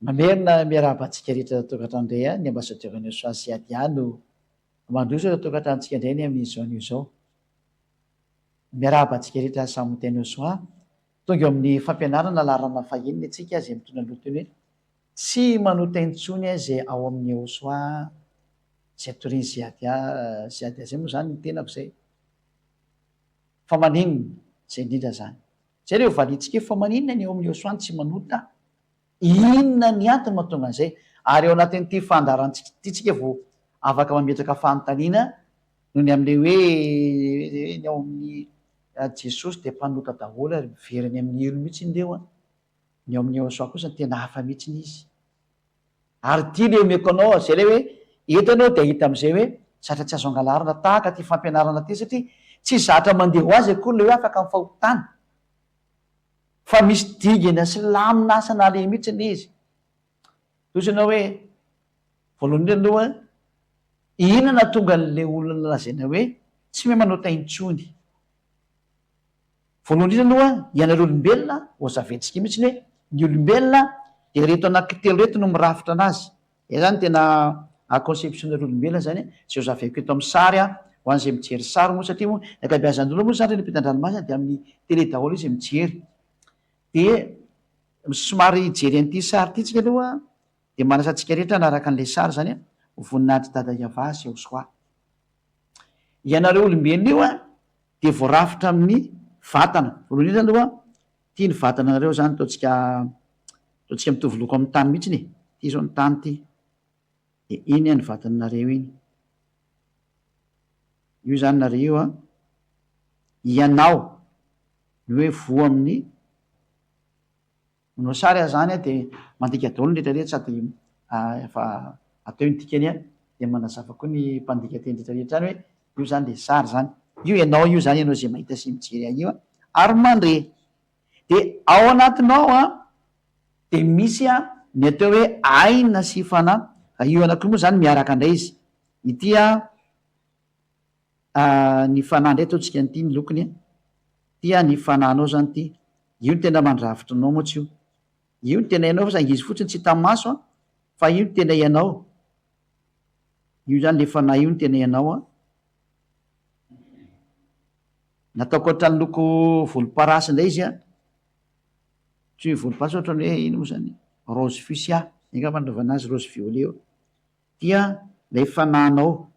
Mamerina miarahaba antsika rehetra tokantrano indray ny ambassadeur an'i Soa sy Adia no mandroso eto an-tokantranontsika indray ny amin'izao anio izao. Miarahaba antsika rehetra samy ho teny Soa. Tonga eo amin'ny fampianarana laharana fahenina isika izay mitondra ny lohateny hoe Tsy manota intsony izay ao amin'i Yehosua izay torian'i Ziadia, Ziadia izay moa izany ny tenako izay. Fa maninona? Izay indrindra izany. Izay ilay ho valiantsika eo, fa maninona ny eo amin'i Yehosua no tsy manota? Inona ny antony mahatonga an'izay? Ary ao anatin'ity fandaharantsika ity tsika vao afaka mametraka fanontaniana noho ny amin'ilay hoe ny ao amin'ny Jesosy dia mpanota daholo ary miverina any amin'ny helo mihitsy ireo an. Ny ao amin'ny Yehosua kosa tena hafa mihitsy izy. Ary ity ilay omeko anao, izay ilay hoe eto ianao dia hahita amin'izay hoe zatra tsy azo angalarina tahaka ity fampianarana ity satria tsy zatra mandeha ho azy akory ilay hoe afaka amin'ny fahotana. Fa misy dingana sy lamina asa naleha mihitsy ilay izy. Tohizo ianao hoe, voalohany indrindra aloha, inona nahatonga an'ilay olona lazaina hoe tsy mahay manota intsony? Voalohany indrindra aloha, ianareo olombelona, hozaventsika mihitsy ny hoe ny olombelona dia ireto anankitelo ireto no mirafitra anazy. Izay izany tena conception-nareo olombelona izany, izay hozavaiko eto amin'ny sary ho an'izay mijery sary moa satria moa ny ankabeazan'ny olona moa izany eny ampitan-dranomasina dia amin'ny télé daholo izy mijery. Dia somary hijery an'ity sary ity tsika aloha dia manasa antsika rehetra hanaraka an'ilay sary izany ho voninahitr'i Dada Yavah sy Yahoshuah. Ianareo olombelona io dia voarafitra amin'ny vatana. Voalohany indrindra aloha, ity ny vatanareo izany ataontsika ataontsika mitovy loko amin'ny tany mihitsy e. Ity izao ny tany ity. Dia iny ny vatanareo iny. Io izany nareo io an. Ianao, ny hoe voa amin'ny Manao sary aho zany dia mandika daholo ny rehetra rehetra sady efa atao eo ny dikany dia manazava koa ny mpandika teny rehetra rehetra any hoe io zany le sary zany, io ianao io zany ianao izay mahita sy mijery ahy io ary mandre. Dia ao anatinao an dia misy ny atao hoe aina sy fanahy, io anankiroa moa zany miaraka indray izy, ity an ny fanahy indray ataontsika an'ity ny lokony an, ity an ny fanahinao zany ity, Io no tena mandrafitra anao mantsy io. Io no tena ianao fa saingy izy fotsiny tsy hita maso an, fa io no tena ianao. Io zany le fanahy io no tena ianao an. Nataoko ohatran'ny loko volomparasy indray izy an. Tsy hoe volomparasy ohatran'ny hoe ino moa zany, rose fuchsia, zay angamba no anaovana azy, rose violet io. Dia ilay fanahinao.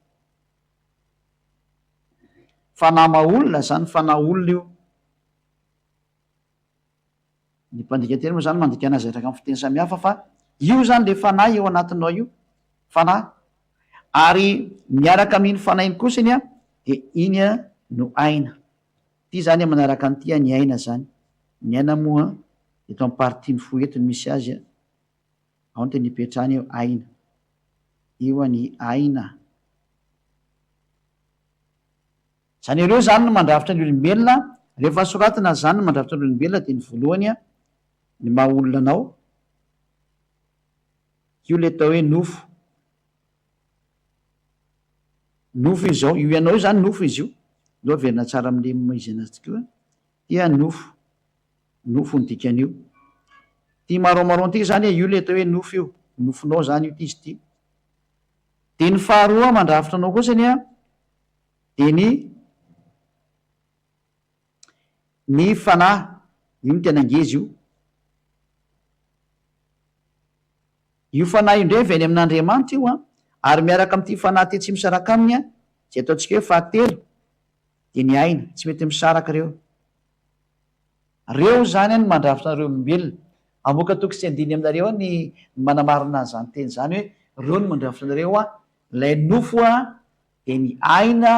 Fanahy maha olona zany, fanahy olona io. Ny mpandika teny moa zany mandika anazy araka ny fiteny samihafa fa io zany le fanahy eo anatinao io, fanahy. Ary miaraka amin'iny fanahy iny kosa iny an, dia iny no aina. Ity zany manaraka an'ity ny aina zany. Ny aina moa eto amin'ny partie ny fo eto no misy azy an. Ao no tena ipetrahany eo, aina. Io ny aina. Izany ireo izany no mandrafitra ny olombelona, rehefa soratana izany no mandrafitra ny olombelona dia ny voalohany ny maha olona anao, io ilay atao hoe nofo, nofo izy izao, io ianao io izany nofo izy io, aleo averina tsara amin'ilay maha izy anazy tokoa, dia nofo, nofo ny dikan'io. Ity marron marron ity izany io ilay atao hoe nofo io, nofonao izany io ity izy ity. Dia ny faharoa mandrafitra anao kosa anie dia ny ny fanahy, io no tena ngeza io. Io fanahy io indray avy any amin'Andriamanitra io an, ary miaraka amin'ity fanahy ity tsy misaraka aminy an, izay ataontsika hoe fahatelo, dia ny aina, tsy mety misaraka ireo. Reo izany an no mandrafitra anareo olombelona. Hamoaka toko sy andininy aminareo aho ny manamarina an'izany teny izany hoe reo no mandrafitra anareo an, ilay nofo an, dia ny aina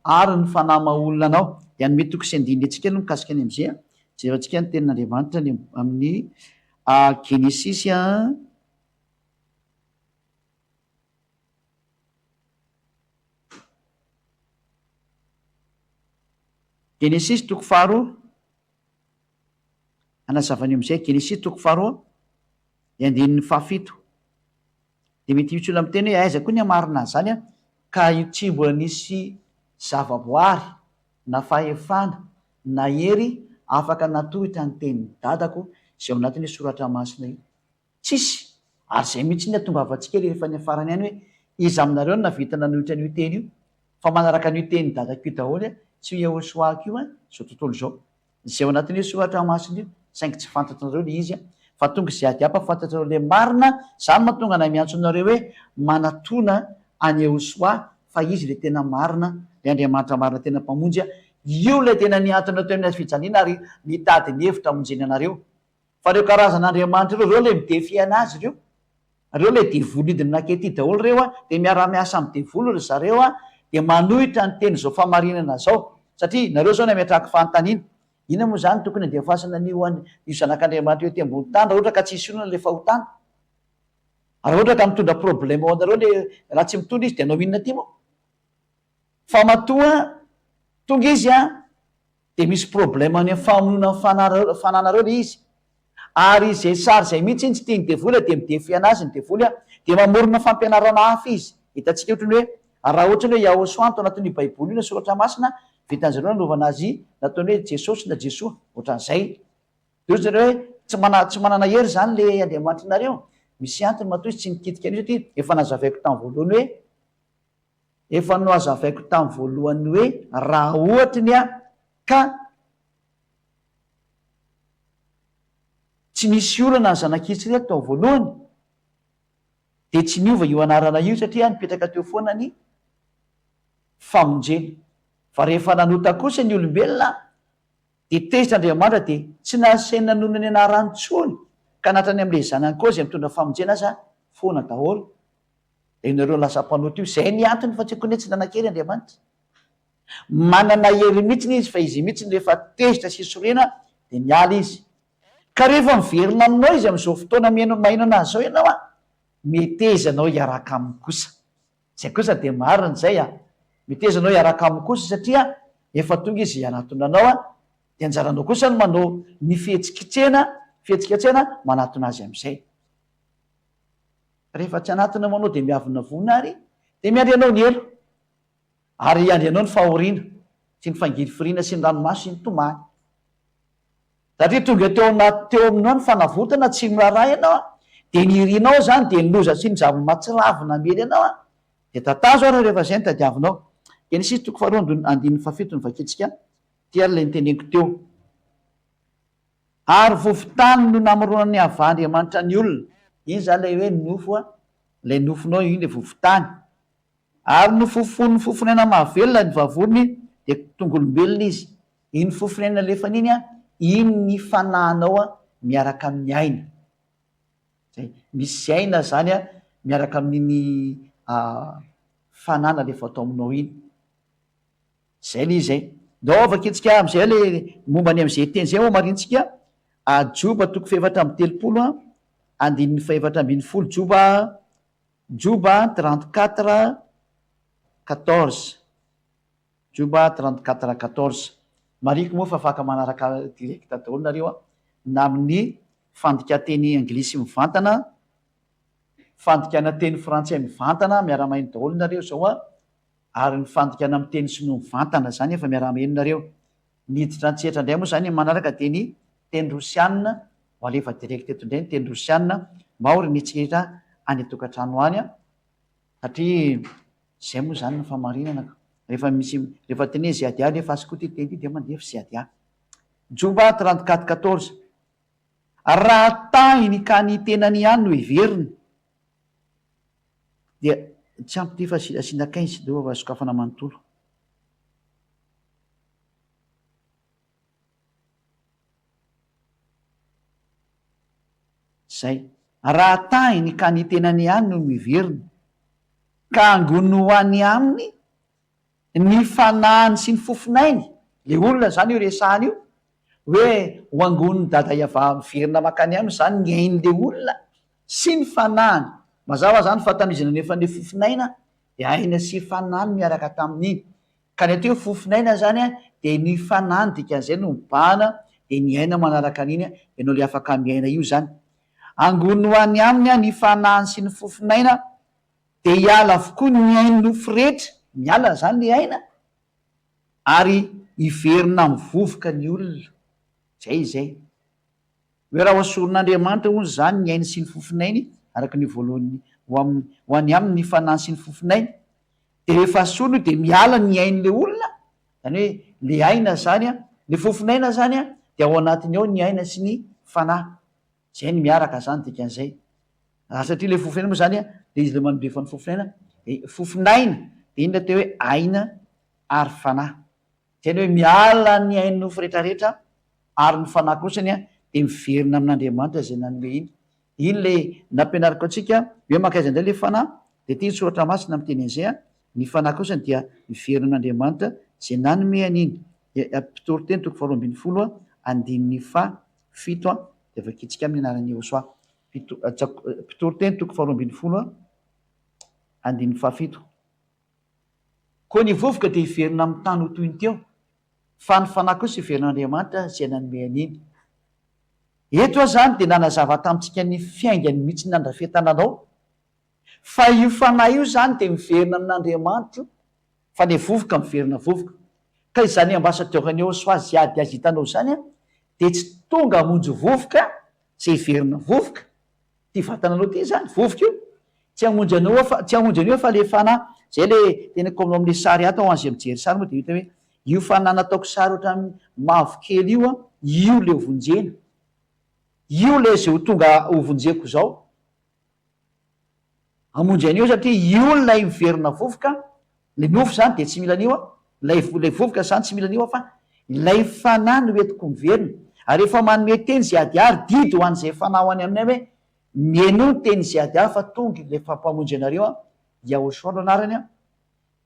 ary ny fanahy maha olona anao. Dia hanome toko sy andininy antsika aloha mikasika ny amin'izay an. Jerentsika ny tenin'Andriamanitra any amin'ny Genesisy an. Genesisy toko faharoa. Hanazava ny amin'izay. Genesisy toko faharoa, ny andininy fahafito. Dia mety hisy olona miteny hoe aiza koa ny hamarina an'izany an, ka io tsy mbola nisy zavaboary na fahefana na hery afaka natohitra ny tenin'i dadako izay ao anatin'io soratra masina io. Tsisy! Ary izay mihitsy ny hatongavantsika rehefa any farany any hoe iza aminareo no nahavita nanohitra an'io teny io? Fa manaraka an'io tenin'i dadako io daholo an, sy io Yehoshuah-ko io an, izao tontolo izao. Izay ao anatin'io soratra masina io, saingy tsy fantatrareo ilay izy an, fa tonga izay ady hafa fantatrareo ilay marina, izany mahatonga anay miantso anareo hoe manatona an'i Yehoshuah fa izy ilay tena marina, ilay Andriamanitra marina tena Mpamonjy an, io ilay tena nihantona teo amin'ny hazo fijaliana ary nitady ny hevitra hamonjena anareo. Fa ireo karazana andriamanitra ireo, ireo ilay mi-defier anazy ireo. Ireo ilay devoly nidina nankety daholo ireo an, dia miara-miasa amin'ny devoly ry zareo an, dia manohitra ny teny izao fahamarinana izao. Satria nareo izao no ametrahako fanontaniana, inona moa izany tokony handefasana an'io an, io zanak'Andriamanitra io ety ambony tany raha ohatra ka tsy hisy olona ilay fahotana? Raha ohatra ka mitondra problème ho anareo ilay, raha tsy mitondra izy dia hanao inona aty moa? Fa matoa tonga izy an, dia misy problème any amin'ny famonoana ny fanahy fananareo ilay izy. Ary izay sary izay mihitsy iny tsy tian'ny devoly dia mi-defier anazy ny devoly dia mamorona fampianarana hafa izy. Hitantsika ohatry ny hoe raha ohatry ny hoe Yahoshuah no tao anatin'io baiboly io na soratra masina, vitan-dry zareo nanaovana azy nataony hoe Jesosy na Jesoa, ohatran'izay. Dia hoy zareo hoe tsy mana tsy manana hery izany ilay Andriamanitrinareo. Misy antony matoa izy tsy nikitika an'io satria efa nazavaiko tamin'ny voalohany hoe Efa nohazavaiko tamin'ny voalohany hoe raha ohatry ny ahy ka tsy nisy olana ny zanak'Israely tao voalohany dia tsy niova io anarana io satria nipetraka teo foana ny famonjena. Fa rehefa nanota kosa ny olombelona dia tezitra Andriamanitra dia tsy nahasainy nanonona ny anarany intsony ka na hatrany amin'ilay zanany koa izay mitondra famonjena aza foana daholo. Dia nareo lasa mpanota io. Izay ny antony fa tsy akory hoe tsy nanan-kery Andriamanitra. Manana hery mihitsy izy fa izy mihitsy rehefa tezitra sy sorena dia miala izy. Ka rehefa miverina aminao izy amin'izao fotoana mihaino maheno anazy izao ianao an, meteza anao hiaraka aminy kosa. Izay kosa dia marina izay an. Meteza anao hiaraka aminy kosa satria efa tonga izy hanatona anao an, dia anjaranao kosa ny manao ny fihetsiketsena, fihetsiketsena manatona azy amin'izay. Rehefa tsy anatona moa anao dia miavonavona ary dia miandry anao ny helo. Ary hiandry anao ny fahoriana sy ny fangirifiriana sy ny ranomaso sy ny tomany. Satria tonga teo anaty teo aminao ny fanavotana tsy miraharaha ianao an, dia ny irinao izany dia ny loza sy ny zava-mahatsiravina hamely anao an, dia tatazo ary rehefa izay no tadiavinao. Genesisy toko faharoa andininy fahafito no vakintsika, ity ary ilay noteneniko teo. Ary vovon-tany no namoronan'i Yavah Andriamanitra ny olona. Iny izany ilay hoe nofo a, ilay nofonao iny ilay vovon-tany. Ary nofofonin'ny fofonaina mahavelona ny vavony dia tonga olombelona izy. Iny fofonaina alefany iny a, iny ny fanahinao a miaraka amin'ny aina. Zay. Misy aina izany a miaraka amin'iny fanahy nalefa ato aminao iny. Zay le izy e. Ndao vakintsika amizay le momba ny amizay teny zay hohamarintsika a Joba toko fahefatra 34 a andininy fahefatra 15 Joba Joba 34 14 Joba 34 14 Marihiko moa fa afaka manaraka direct daholo nareo a na amin'ny fandikan-teny anglisy mivantana fandikana teny frantsay mivantana miara-maheno daholo nareo zao a Ary ny fandikana amin'ny teny sinoa mivantana izany efa miaraha-maheno nareo. Ny hiditra an-tsehatra indray moa izany manaraka dia ny teny rosiana, ho alefa direct eto indray ny teny rosiana mba ho renitsika any an-tokantrano any an, satria izay moa izany no fahamarinana ka. Rehefa misy, rehefa teny hoe ZA nefa azy koa ity teny ity dia mandefa ZA. Joba 34 14 Raha tahiny ka ny tenany ihany no heveriny, Dia tsy ampy ity fa asiana 15 dia efa sokafana manontolo. Zay. Raha tahiny ka ny tenany ihany no miverina, ka angoniny ho any aminy ny fanahiny sy ny fofonainy, le olona zany io resahana io, hoe ho angonin'i Dada Yavah miverina mankany aminy zany ny ain'le olona sy ny fanahiny. Mazava zany fa tamin'izy nanefa an'le fofonaina dia aina sy fanahy no niaraka tamin'iny. Ka ny atao hoe fofonaina zany dia ny fanahy no dikan'izay no mibahana dia ny aina manaraka an'iny, ianao le afaka miaina io zany. Angoniny ho any aminy ny fanahiny sy ny fofonaina Dia hiala avokoa ny ain'ny nofo rehetra, miala izany ilay aina, ary hiverina amin'ny vovoka ny olona. Izay izay. Hoe raha hosoron'Andriamanitra hono izany ny ainy sy ny fofonainy, araka ny voalohany ho aminy ho any aminy ny fanahy sy ny fofonainy. Dia rehefa asorina io dia miala ny ain'ilay olona, izany hoe ilay aina izany an, ilay fofonaina izany an, dia ao anatiny ao ny aina sy ny fanahy. Izay no miaraka izany dikan'izay. Ary satria ilay fofonaina moa izany an, dia izy ilay mandefa ny fofonaina, dia fofonaina, dia inona atao hoe aina ary fanahy. Izay ny hoe miala ny ain'ny nofo rehetrarehetra ary ny fanahy kosany dia miverina amin'Andriamanitra izay nanome iny. Iny ilay nampianariko antsika hoe mankaiza indray ilay fanahy dia ity ny soratra masina miteny an'izay an, ny fanahy kosany dia miverina amin'Andriamanitra izay nanome an'iny. Mpitoriteny toko faharoa 12 andininy faha fito dia vakintsika amin'ny anaran'i Yehosua. Mpitoriteny toko faharoa 12 andininy fahafito. Koa ny vovoka dia hiverina amin'ny tany ho toy ny teo, fa ny fanahy kosa hiverina amin'Andriamanitra izay nanome an'iny. Eto aho izany dia nanazava tamintsika ny fiaingany mihitsy nandrafetana anao, fa io fanahy io izany dia miverina amin'Andriamanitra io, fa ny vovoka miverina vovoka. Ka izany ambassadeur an'i Yehosua Ziady azy hitanao izany dia tsy tonga hamonjy vovoka izay hiverina vovoka, Ty vatana anao ty zany, vovoka io, tsy hamonjy anao aho fa, tsy hamonjy an'io aho fa le fanahy, zay le teneniko aminao amle sary ato ho an'izay mijery sary moa de hita hoe io fanahy nataoko sary ohatran'ny mavokely io an, io le ho vonjena, io le zay ho tonga ho vonjeko zao, hamonjy an'io satria io ilay miverina vovoka, Le nofo zany dia tsy mila an'io aho, ilay ilay vovoka zany tsy mila an'io aho fa ilay fanahy no entiko miverina. Ary efa manome teny izay adiary, didy ho an'izay fanahy ho any aminay hoe, mihainoa ny tenin'izay adiary fa tonga ilay mpamonjy anareo an, Yahoshua no anarany an,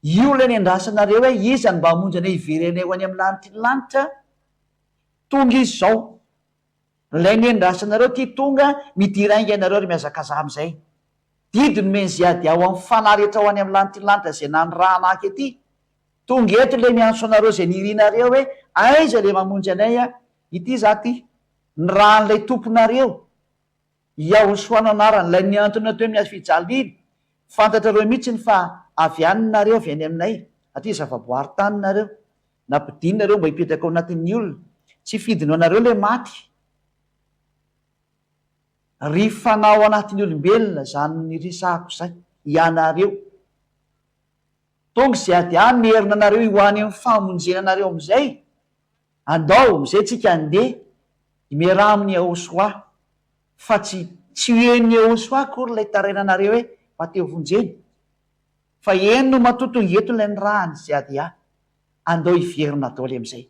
io ilay nendrasanareo hoe iza no mba hamonjy anay hiverenay ho any amin'ny lanitry ny lanitra, tonga izy izao. Ilay nendrasanareo ity tonga, midira hainga ianareo ary mihazakazaha amin'izay. Didy nomen'i Ziadia ho amin'ny fanahy rehetra ho any amin'ny lanitry ny lanitra izay nanirahana ahy ety. Tonga eto ilay miantso anareo izay nirinareo hoe, Aiza ilay mamonjy anay a? Ity izaho ity. Nirahan'ilay Tomponareo. Yahoshua no anarany, ilay nihantona teo amin'ny hazofijaliana. Fantatrareo mihitsy ny fa avy any nareo, avy any aminay, satria zavaboary tany nareo. Nampidinina nareo mba hipetraka ao anatin'ny olona. Tsy fidiny ho anareo ilay maty. Ry fanahy ao anatin'ny olombelona, izany niresahako izay, ianareo. Tonga izay ady hamerina anareo ho any amin'ny famonjena anareo amin'izay. Andao amin'izay tsika handeha miaraha amin'i Yahoshuah. Fa tsy tsy ho henon'i Yahoshuah akory ilay tarainanareo hoe mba te ho vonjena. Fa eny no matoa tonga eto ilay nirahany ZADA. Andao hiverina daholo amin'izay.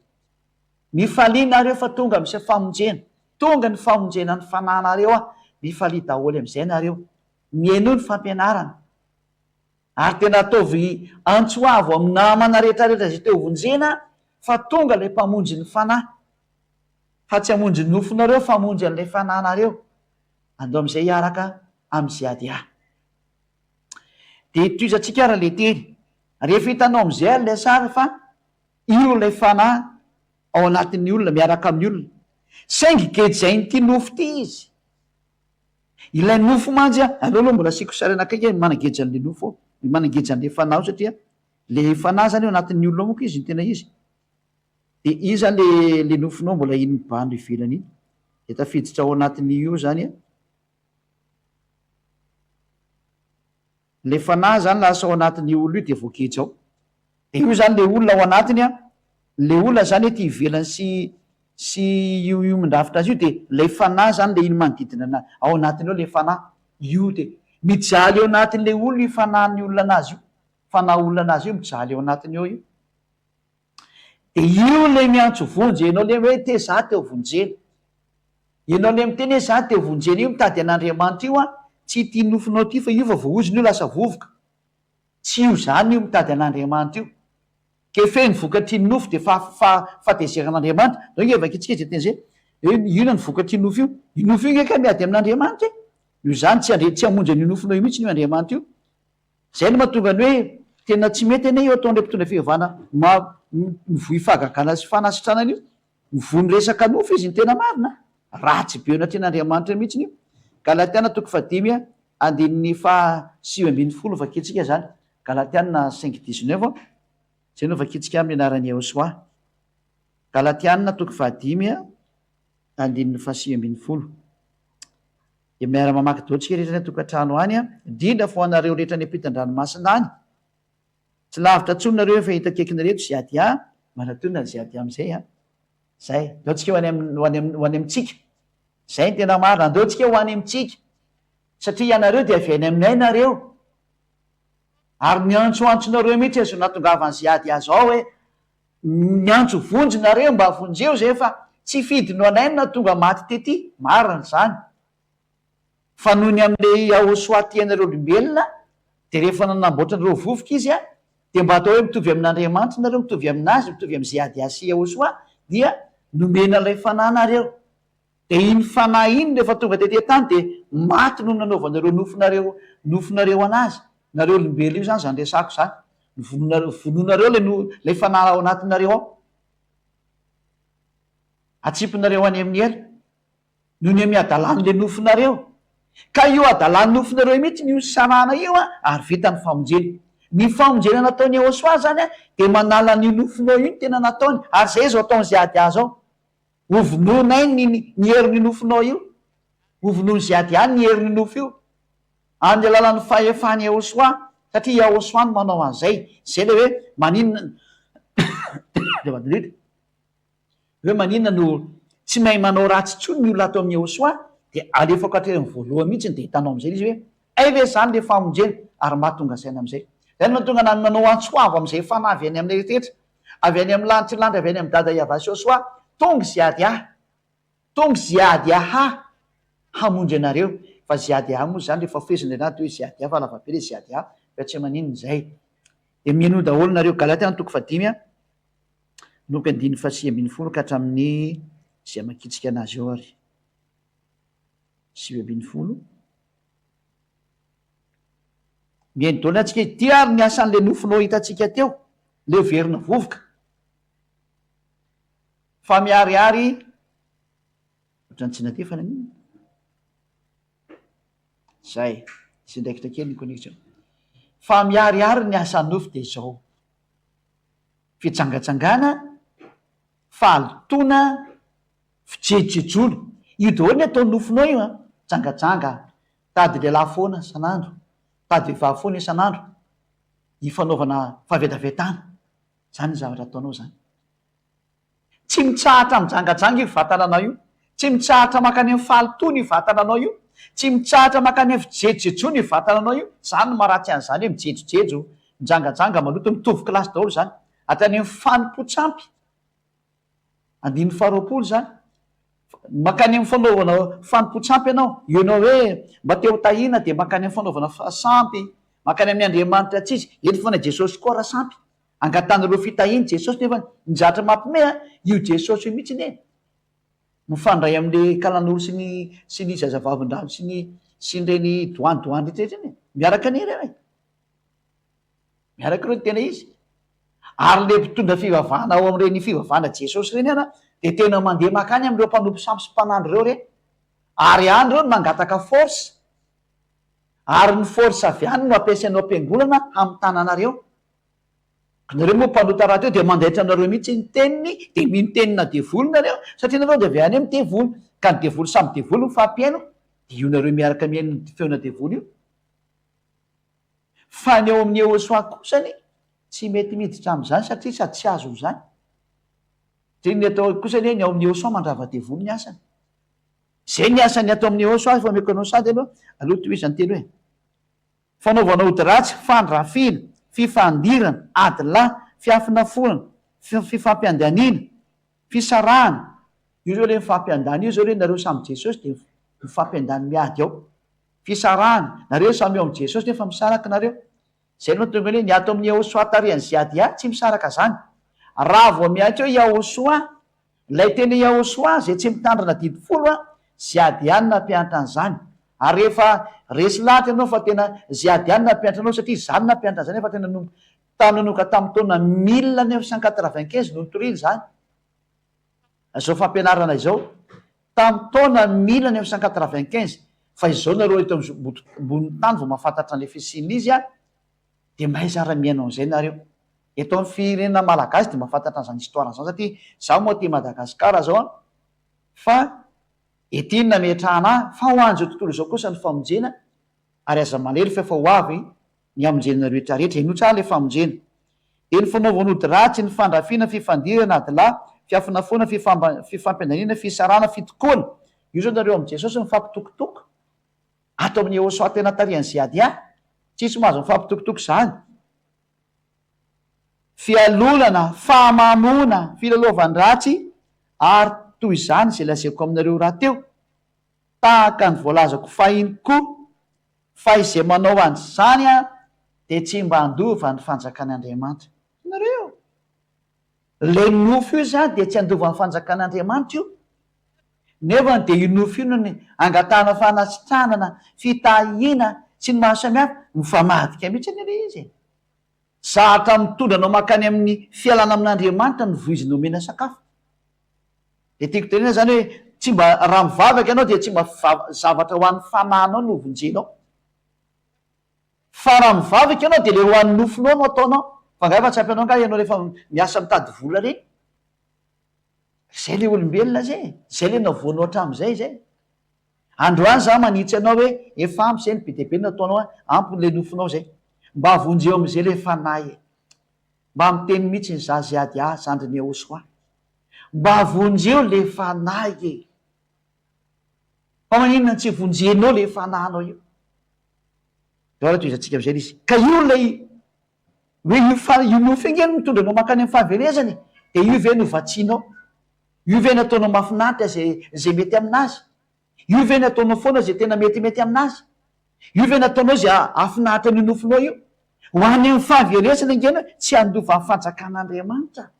Mifalia nareo fa tonga misy famonjena. Tonga ny famonjena ny fanahinareo ah. Mifalia daholo amin'izay nareo. Mihainoa ny fampianarana. Ary tena ataovy antso avo amin'ny namana rehetra rehetra izay te ho vonjena fa tonga ilay mpamonjy ny fanahy. Fa tsy hamonjy ny nofonareo fa hamonjy an'ilay fanahinareo. Andao amin'izay hiaraka amin'i ZADA. Dia tohizantsika ary ilay teny. Rehefa hitanao amin'izay ary ilay sary fa io ilay fanahy ao anatin'ny olona, miaraka amin'ny olona. Saingy gejain'ity nofo ity izy. Ilay nofo mantsy an, aleo aloha mbola asiako sary anakaiky hoe manageja an'ilay nofo ao, manageja an'ilay fanahy ao satria ilay fanahy izany ao anatin'ny olona ao manko izy no tena izy. Dia io izany ilay ilay nofonao mbola iny mibahana ivelany iny. Dia tafiditra ao anatin'io izany an. Ilay fanahy zany lasa ao anatin'io olona io dia voageja ao. Dia io zany ilay olona ao anatiny an, ilay olona zany ety ivelany sy sy io io mindrafitra azy io dia ilay fanahy zany ilay iny manodidina ana ao anatiny ao ilay fanahy io dia mijaly ao anatin'ilay olona io fanahin'ny olona anazy io, fanahy olona anazy io mijaly ao anatiny ao io. Dia io ilay miantso vonjy, ianao ilay hoe te za te ho vonjena. Ianao ilay miteny hoe za te ho vonjena io mitady an'Andriamanitra io an, tsy ity nofinao ity fa io fa voahozona io lasa vovoka. Tsy io izany io mitady an'Andriamanitra io. Ke feno vokatry ny nofo dia fahatezeran'Andriamanitra. Ndao ange vakintsika izay teny izay. Hoe inona ny vokatry ny nofo io? Io nofo io ange kay miady amin'Andriamanitra e. Noho izany tsy tsy hamonjy an'io nofinao io mihitsy io Andriamanitra io. Izay no mahatonga ny hoe tena tsy mety anie io ataon'ireo mpitondra fivavahana mivoy fahagagana sy fanasitranana io. Mivoy ny resaka nofo izy ny tena marina a! Ratsy be eo anatrehan'Andriamanitra mihitsy io. Galatiana toko fahadimy andininy faha 19 vakintsika izany. Galatiana cinq dix-neuf izay no vakintsika amin'ny anaran'i Yehosua. Galatiana toko fahadimy andininy faha 19. Dia miara-mamaky daholo tsika rehetra any an-tokantrano any an, indrindra fa ho anareo rehetra any ampitan-dranomasina any. Tsy lavitra intsony nareo efa hita akaikinareo eto Ziadia, manatona ny Ziadia amin'izay an. Zay. Andao tsika ho any amin'ny, ho any amin'ny, ho any amintsika. Zay no tena marina, andao tsika ho any amintsika. Satria ianareo dia avy any aminay nareo. Ary niantsoantsonareo mihitsy aza nahatongavan'i Ziadia zao hoe, Niantso vonjy nareo mba vonjeo zay fa tsy fidiny ho anay no nahatonga maty tety, marina izany. Fa noho ny amin'ilay Yahoshuah tianareo olombelona dia rehefa nanamboatra an'ireo vovoka izy dia mba atao hoe mitovy amin'Andriamanitra nareo, mitovy aminazy, mitovy amin'i Ziadia sy Yahoshuah dia nomena ilay fanahy nareo. Dia iny fanahy iny rehefa tonga tety an-tany dia maty noho ny nanaovanareo nofonareo nofonareo anazy. Nareo olombelona io zany zany resako zany. Vonoinareo vonoinareo ilay no ilay fanahy ao anatinareo ao. Atsipinareo any amin'ny helo. Noho ny amin'ny hadalan'ilay nofonareo. Ka io hadalan'ny nofonareo io mihitsy no isarahana io an, ary vita ny famonjena. Ny famonjena nataon'i Yehosua zany an, dia manala an'io nofonao io no tena nataony. Ary zay izao ataon'izay ady azy ao. Hovonoinay ny ny herin'io nofonao io. Hovonoin'izay ady any ny herin'io nofo io. Amin'ny alalan'ny fahefan'i Yehosua, satria Yahosua no manao an'izay. Izay ilay hoe maninona azafady indrindra. Hoe maninona no tsy mahay manao ratsy intsony ny olona ato amin'i Yehosua, dia alefako hatreny amin'ny voalohany mihitsy dia hitanao amin'izay ilay izy hoe hay ve izany ilay famonjena ary mahatonga saina amin'izay. Izay no mahatonga anah manao antso avo amin'izay fanahy avy any amin'ny rehetra. Avy any amin'ny lanitry ny lanitra, avy any amin'i Dada Yavah sy Yosua, tonga Ziadiah, tonga Ziadiaha hamonjy anareo. Fa Ziadiah moa izany rehefa fehezina ilay anarana dia hoe Ziadiah fa lavabe ilay Ziadiah, fa tsy maninona izay. Dia mihainoa daholo nareo. Galatiana toko fahadimy a, manomboka andininy fahasivy ambinifolo ka hatramin'ny izay amakiantsika anazy eo ary. 19. Mihaino daholo antsika, ity ary ny asan'ilay nofinao hitantsika teo. Leo verina vovoka. Fa miharihary ohatran'ny tsy nandefa naninona? Zay, misy andraikitra kely ny connexion. Fa miharihary ny asan'ny nofo dia izao, fijangajangana, fahalotoana, fijejojejoana. Io daholo ny ataon'ny nofinao io an, mijangajanga, mitady lehilahy foana isan'andro, mitady vehivavy foana isan'andro. Ifanaovana fahavetavetana, zany ny zavatra ataonao zany. Tsy mitsahatra mijangajanga io vatananao io, tsy mitsahatra mankany amin'ny fahalotoana io vatananao io, tsy mitsahatra mankany amin'ny fijejojejoana io vatananao io, zany no maharatsy an'izany hoe mijejojejo, mijangajanga, maloto, mitovy kilasy daholo zany, hatrany amin'ny fanompoan-tsampy. Andininy faharoapolo izany. Mankany amin'ny fanaovana fanompoan-tsampy ianao. Ianao hoe mba te ho tahiana dia mankany amin'ny fanaovana sampy, mankany amin'ny andriamanitra tsy izy. Eny fa na Jesosy koa ara sampy. Angatahanareo fitahiana Jesosy nefa ny zavatra mampime an, io Jesosy io mihitsy anie mifandray amin'ilay kalanoro sy ny sy ny zazavavindrano sy ny sy ny ireny doany doany rehetra rehetra iny e. Miaraka anie ireo e. Miaraka ireo ny tena izy. Ary ilay mpitondra fivavahana ao amin'ireny fivavahana Jesosy ireny ara dia tena mandeha mankany amin'ireo mpanompo sampy sy mpanandro ireo ireny. Ary any ireo no mangataka force. Ary ny force avy any no ampiasaina ao am-piangonana hamitana anareo. Nareo moa mpanota rahateo dia mandaitra anareo mihitsy ny teniny dia mino tenina devoly nareo satria nareo dia avy any amin'ny devoly. Ka ny devoly samy devoly mifampihaino dia io nareo miaraka mihaino ny feona devoly io. Fa ny ao amin'ny Yehosua kosa anie tsy mety miditra amin'izany satria sady tsy azony izany. Satria ny atao kosa anie ny ao amin'ny Yehosua mandrava devoly ny asany. Izay ny asan'ny ato amin'ny Yehosua efa omeko anao sady aloha, aloha tohizany teny hoe, Fanaovana ody ratsy, fandrafiana, fifandirana, ady lahy, fiafonafonana, fifampiandaniana, fisarahana, io zao le mifampiandany io zao le nareo samy Jesosy dia mifampiandany miady ao. Fisarahana, nareo samy ao amin'i Jesosy nefa misaraka nareo. Zay no mahatonga ny hoe ny ato amin'i Yahoshuah tarihan'i Ziadia tsy misaraka zany. Raha vao miantso hoe Yahoshuah, ilay teny Yahoshuah zay tsy mitandrina didy folo an, Ziadia no nampianatra an'izany. Ary rehefa resy lahatra ianao fa tena Ziadia no nampianatra anao satria izaho no nampianatra an'izany efa tena nanomboka nanomboka tamin'ny taona 1995 no nitoriana izany. Izao fampianarana izao. Tamin'ny taona 1995, fa izao nareo eto ambonin'ny tany vao mahafantatra an'ilay fisian'izy an, dia mahaiza ary mihaino an'izay nareo. Eto amin'ny firenena malagasy dia mahafantatra an'izany histoire izany satria izaho moa aty Madagascar zao an, fa. Ety no nametrahana ahy, fa ho an'izao tontolo izao kosa ny famonjena, ary aza malahelo fa efa ho avy ny hamonjena anareo rehetra rehetra. Henoy tsara ilay famonjena. Dia ny fanaovana ody ratsy, ny fandrafiana, fifandirana, adilahy, fiafonafoana, fifampiandaniana, fisarahana, fitokoana. Io izao nareo amin'i Jesosy mifampitokotoko. Ato amin'ny Eosoa tena tarihan'i Ziadia. Tsisy mahazo mifampitokotoko izany. Fialonana, fahamamoana, filalaovan-dratsy ary toy izany izay lazaiko aminareo rahateo, tahaka ny voalazako fahiny koa, fa izay manao an'izany dia tsy mba handova ny fanjakan'Andriamanitra. Hitanareo? Ilay nofo io izany dia tsy handova ny fanjakan'Andriamanitra io. Nefa dia io nofo io no angatahana fanasitranana, fitahiana sy ny maro samihafa, mifamadika mihitsy anie ilay izy e! Zatra mitondra anao mankany amin'ny fialana amin'Andriamanitra ny voizina omena sakafo. Dia tiako tenenina izany hoe tsy mba raha mivavaka ianao dia tsy mba zavatra ho an'ny fanahinao no vonjenao. Fa raha mivavaka ianao dia ilay ho an'ny nofonao no ataonao. Fa angaha efa tsy ampy anao angaha ianao rehefa miasa mitady vola ireny? Izay ilay olombelona izay e! Izay ilay navoanao hatramin'izay izay. Androany za manitsy anao hoe efa ampy zay ny be dia be nataonao an, ampy le nofinao zay. Mba vonjeo amizay le fanahy e. Mba miteny mitsiny za ziady ah zandriny Yehosoa. Mba vonjeo le fanahy e. Fa maninona no tsy vonjenao le fanahinao io. Deo ara tohizantsika amizay le izy. Ka io lay Hoe io fa io nofo io nge no mitondra anao mankany amin'ny fahaverezana e! Dia io ve no vatsianao? Io ve no ataonao mahafinaritra izay izay mety aminazy? Io ve no ataonao foana izay tena metimety aminazy? Io ve no ataonao izay hahafinaritra an'io nofonao io? Ho any amin'ny fahaverezana ange ianao, tsy handova ny fanjakan'Andriamanitra.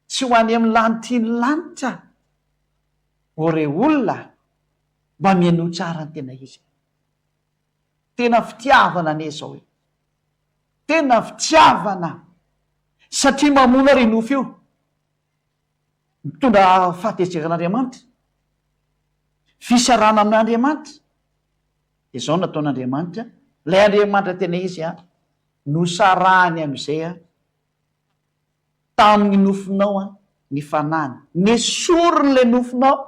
Tsy ho any amin'ny lanitry ny lanitra. Ô rey olona, mba mihainoa tsara ny tena izy. Tena fitiavana anie izao e! Tena fitiavana! Satria mamono ary io nofo io. Mitondra fahatezeran'Andriamanitra. Fisarahana amin'Andriamanitra. Dia izao no nataon'Andriamanitra, ilay Andriamanitra tena izy an, nosarahany amin'izay an, tamin'ny nofonao an, ny fanahiny. Nesoriny ilay nofonao.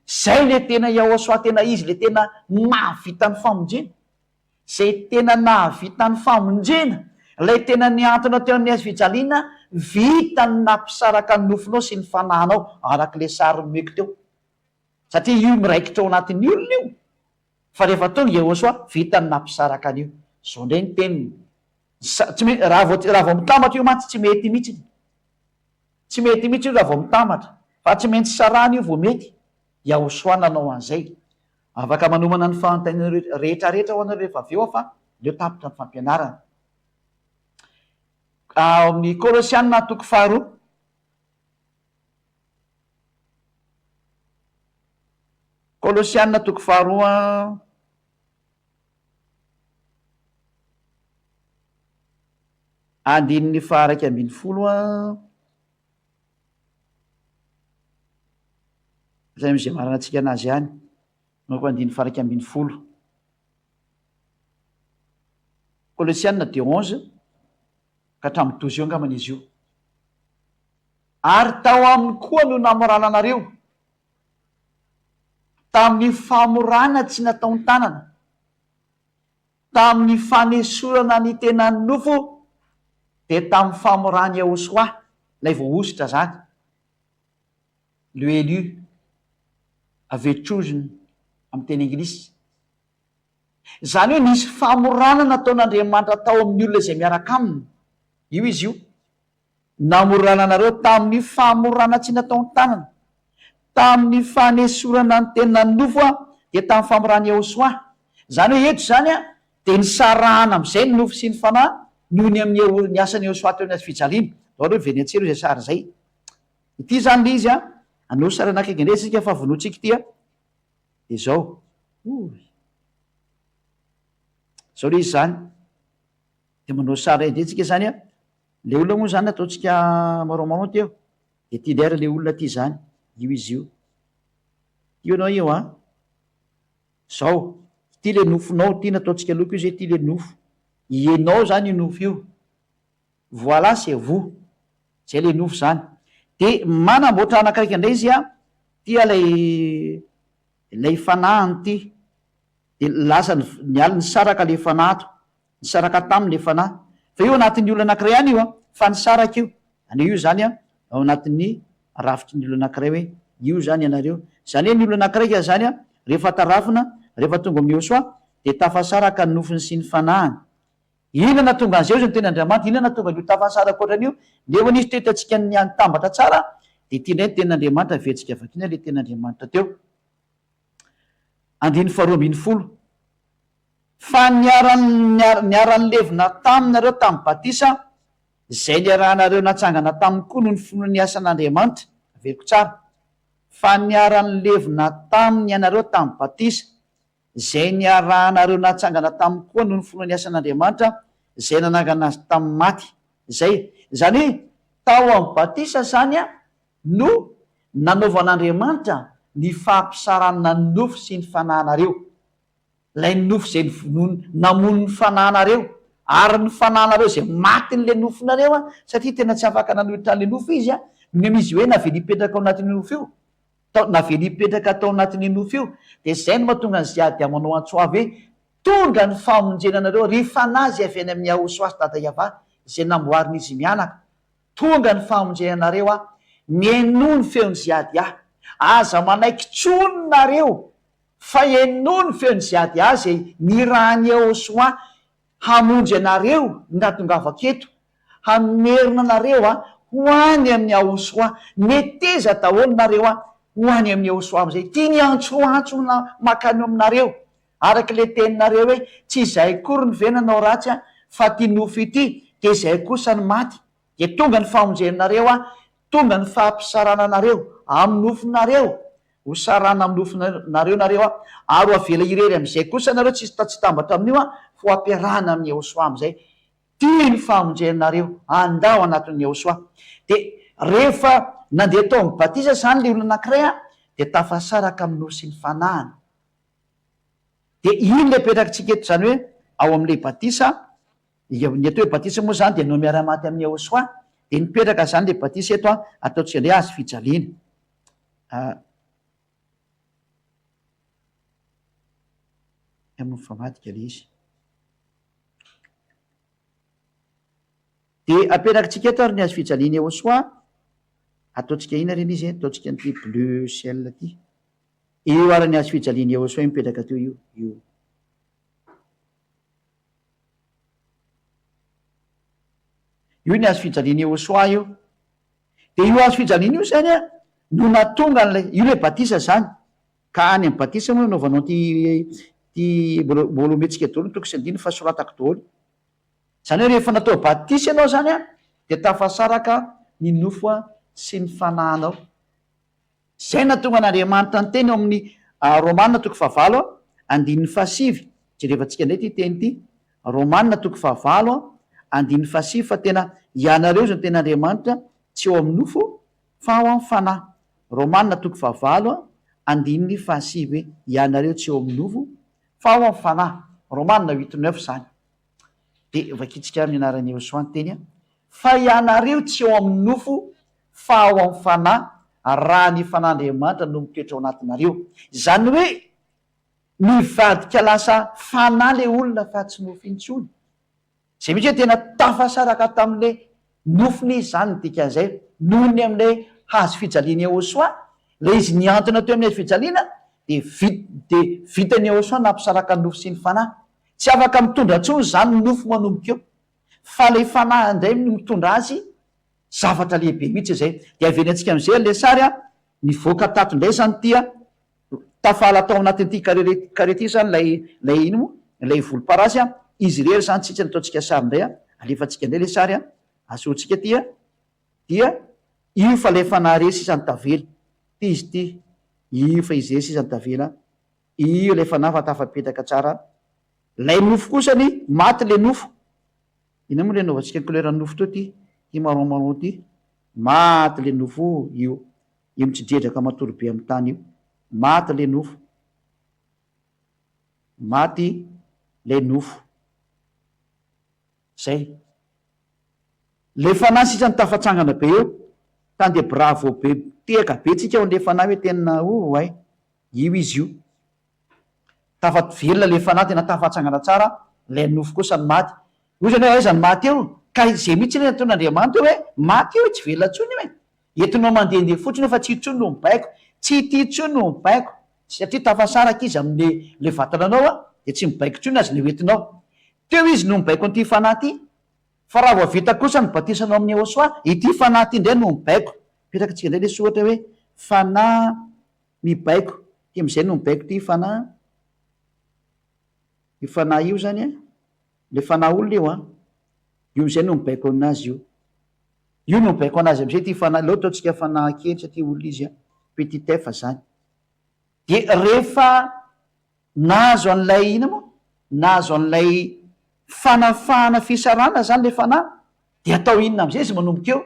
Zay le tena Yahosoa tena izy le tena mahavita ny famonjena. Zay tena nahavita ny famonjena, ilay tena nihantona teo amin'ny hazo fijaliana, vita ny nampisaraka ny nofonao sy ny fanahinao, araka ilay sary nomeko teo. Satria io miraikitra ao anatin'ny olona io. Fa rehefa tonga Yahosoa, vita ny nampisaraka an'io. Zao indray ny teniny. Sa, tsy me, raha vao, raha vao mitambatra io mantsy tsy mety mihitsy. Tsy mety mihitsy io raha vao mitambatra fa tsy maintsy sarahana io vao mety, Yahosoa nanao an'izay. Afaka manomana ny fanontaniana rehetra rehetra ho anareo rehefa avy eo aho fa aleo tapitra ny fampianarana. Ao amin'ny Kolosiana toko faharoa. Kolosiana toko faharoa. Andininy faha-11 a. Izay amin'izay maranantsika anazy ihany. Manko andininy faha-11. Kolosiana deux onze ka hatramin'ny douze eo angambany izy io. Ary tao aminy koa no namorana anareo, tamin'ny famorana tsy nataon-tanana, Tamin'ny fanesorana ny tenan'ny nofo, dia tamin'ny famoran'i Yahoshuah, ilay voahosotra izany, le élu, avy eo chosen amin'ny teny anglisy. Izany hoe nisy famorana nataon'Andriamanitra tao amin'ny olona izay miaraka aminy. Io izy io. Namorana anareo tamin'ny famorana tsy nataon-tanana, tamin'ny fanesorana ny tenan'ny nofo aho, dia tamin'ny famoran'i Yehosua. Izany hoe eto izany dia nisarahana amin'izay ny nofo sy ny fanahy noho ny amin'ny Yeho, ny asan'i Yehosua teo amin'ny hazofijaliana. Ndao aloha hiverina antsika aloha izay sary izay. Ity izany ilay izy an, anao sary anakaiky indray isika fa vonointsika ity an. Dia izao. Oy. Izao ilay izy izany. Dia manao sary indray tsika izany an. Ilay olona moa izany ataontsika marron marron teo. Dia ity indray ary ilay olona ity izany. Io izy io. Io ianao io an. Izao. Ity ilay nofonao, ity nataontsika loko io izay, ity ilay nofo. Ianao izany io nofo io. Voilà c'est vous. Izay ilay nofo izany. Dia manamboatra anakaiky indray izy an. Ity ilay ilay fanahiny ity. Dia lasa niala nisaraka ilay fanahy ato. Nisaraka taminy ilay fanahy. Fa io anatin'ny olona anankiray ihany io an, fa nisaraka io. Any io izany an, ao anatin'ny rafitry ny olona anankiray hoe io izany ianareo. Izany hoe ny olona anankiray ka izany an, rehefa tarafina, rehefa tonga amin'i Yehosua, dia tafasaraka ny nofony sy ny fanahiny. Inona nahatonga an'izay hozy ny tenin'Andriamanitra? Inona nahatonga an'io tafasaraka ohatran'io? Nefa nisy teto antsika nitambatra tsara, dia ity indray ny tenin'Andriamanitra, averintsika vakiana ilay tenin'Andriamanitra teo. Andininy faharoa ambinifolo. Fa niara-nilevina taminareo tamin'ny batisa, izay niarahanareo natsangana taminy koa noho ny finoana ny asan'Andriamanitra. Averiko tsara. Fa niara-nilevina taminy ianareo tamin'ny batisa, izay niarahanareo natsangana taminy koa noho ny finoana ny asan'Andriamanitra, izay nanangana azy tamin'ny maty. Izay. Izany hoe, tao amin'ny batisa izany no nanaovan'Andriamanitra ny fahampisaranana ny nofo sy ny fanahinareo. Ilay nofo izay namono ny fanahinareo, ary ny fanahinareo izay matin'ilay nofonareo an, satria tena tsy afaka nanohitra an'ilay nofo izy an, noho izy hoe navela hipetraka ao anatin'io nofo io, tao, navela hipetraka tao anatin'io nofo io, dia izay no mahatonga an'i Ziadia manao antso avo hoe, Tonga ny famonjena anareo, ry fanahy izay avy any amin'i Yahosoa sy Dada Yavah, izay namboarin'izy mianaka, tonga ny famonjena anareo aho, mihainoa ny feon'i Ziadia, aza manaiky intsony nareo Fa henoy ny feon'i Ziadia izay nirahan'i Yehosua hamonjy anareo ny nahatongavako eto, hamerina anareo ho any amin'i Yahosua. Meteza daholo nareo ho any amin'i Yehosua amin'izay. Ity ny antsoantso mankany aminareo, araka ilay teninareo hoe, Tsy izahay akory no ve nanao ratsy fa ity nofo ity, dia izahay kosa no maty. Dia tonga ny famonjenareo, tonga ny fahampisarananareo amin'ny nofonareo. Ho sarahana amin'ny nofonareo nareo aho, ary ho avela irery amin'izay kosa nareo, tsy tsy hitambatra amin'io aho, fa ho ampiarahana amin'i Yehosua amin'izay. Tia ny famonjenareo, andao anatin'i Yehosua. Dia rehefa nandeha tao amin'ny batisa izany ilay olona anankiray an, dia tafasaraka amin'ny nofo sy ny fanahiny. Dia iny ilay apetrakitsika eto izany hoe ao amin'ilay batisa, ny atao hoe batisa moa izany dia anao miara-maty amin'i Yehosua, dia nipetraka izany ilay batisa eto an, ataontsika indray hazo fijaliana. Ah. Mifamadika ilay izy. Dia apetrakintsika eto ary ny hazo fijaliana Yehosua. Ataontsika inona ireny izy? Ataontsika an'ity bleu ciel ity. Io ary ny hazo fijaliana Yehosua mipetraka teo io. Io. Io ny hazo fijaliana Yehosua io. Dia io hazo fijaliana io izany an, no nahatonga an'ilay, io ilay batisa izany, ka any amin'ny batisa moa no anaovanao ity, ity, mbola, mbola omentsika daholo ny toko sy andininy fa soratako daholo. Izany hoe rehefa natao batisa ianao izany an, dia tafasaraka ny nofo sy ny fanahinao. Izay nahatonga an'Andriamanitra niteny ao amin'ny Romana toko fahavalo andininy fahasivy, jerevantsika indray ity teny ity, Romana toko fahavalo andininy fahasivy fa tena ianareo izao no tena Andriamanitra tsy ao amin'ny nofo fa ao amin'ny fanahy. Romana toko fahavalo andininy fahasivy hoe ianareo tsy ao amin'ny nofo fa ao amin'ny fanahy. Romana huit neuf izany. Dia vakintsika amin'ny anaran'i Yehosua ny teny, fa ianareo tsy ao amin'ny nofo fa ao amin'ny Fanahy, raha ny Fanahin'Andriamanitra no mitoetra ao anatinareo. Izany hoe mivadika lasa Fanahy ilay olona fa tsy nofo intsony. Izay mihitsy hoe tena tafasaraka tamin'ilay nofony izy izany ny dikan'izay, noho ny amin'ilay hazo fijalian'i Yehosua, ilay izy nihantona teo amin'ny hazo fijaliana, dia vit- dia vitan'i Yehosua nampisaraka ny nofo sy ny Fanahy. Tsy afaka mitondra intsony izany ny nofo manomboka eo, fa ilay Fanahy indray no mitondra azy Zavatra lehibe mihitsy izay. Dia averentsika amin'izay ary ilay sary a, nivoaka tato indray izany ity a, tafala tao anatin'ity carré carré ity izany ilay ilay ino moa, ilay volomparasy a, izy irery izany tsitsy no ataontsika sary indray a, alefantsika indray ilay sary a, asehontsika ity a, dia io fa ilay fanahy irery sisa no tavela, ity izy ity, io fa izy irery sisa no tavela, io ilay fanahy fa tafapetraka tsara, ilay nofo kosany maty ilay nofo. Inona moa le anaovantsika ny couleur nofo teo ty? Ty marron marron ty? Maty le nofo io. Io mitsidredraka matory be amin'ny tany io. Maty le nofo. Maty le nofo. Zay. Le fanahy sisa no tafatsangana be eo. Tany dia bravo be tehaka be tsika ao an'le fanahy hoe tena oay io izy io. Tafa velona le fanahy tena tafatsangana tsara, lay nofo kosa no maty. Hoy izy hoe aiza no maty eo? Ka izay mihitsy anie nataon'Andriamanitra eo hoe maty io e, tsy velona intsony io e. Entinao mandehandeha fotsiny io fa tsy intsony no mibaiko, tsy ity intsony no mibaiko. Satria tafasaraka izy amin'le le vatana anao a, dia tsy mibaiko intsony azy le hoentinao. Teo izy no mibaiko an'ity fanahy ity, fa raha vao vita kosa ny batisanao amin'i Yehosua, ity fanahy ity indray no mibaiko. Apetraka tsika indray le soratra hoe fanahy mibaiko, ity amin'izay no mibaiko ity fanahy, io fanahy io zany an, le fanahy olona io an, io amin'izay no mibaiko an'azy io. Io no mibaiko an'azy amin'izay ity fanahy, aleo ataontsika fanahy kely satria olona izy an, petit f zany. Dia rehefa nahazo an'ilay inona moa? Nahazo an'ilay fanafahana fisarahana zany le fanahy, dia atao inona amin'izay izy manomboka eo?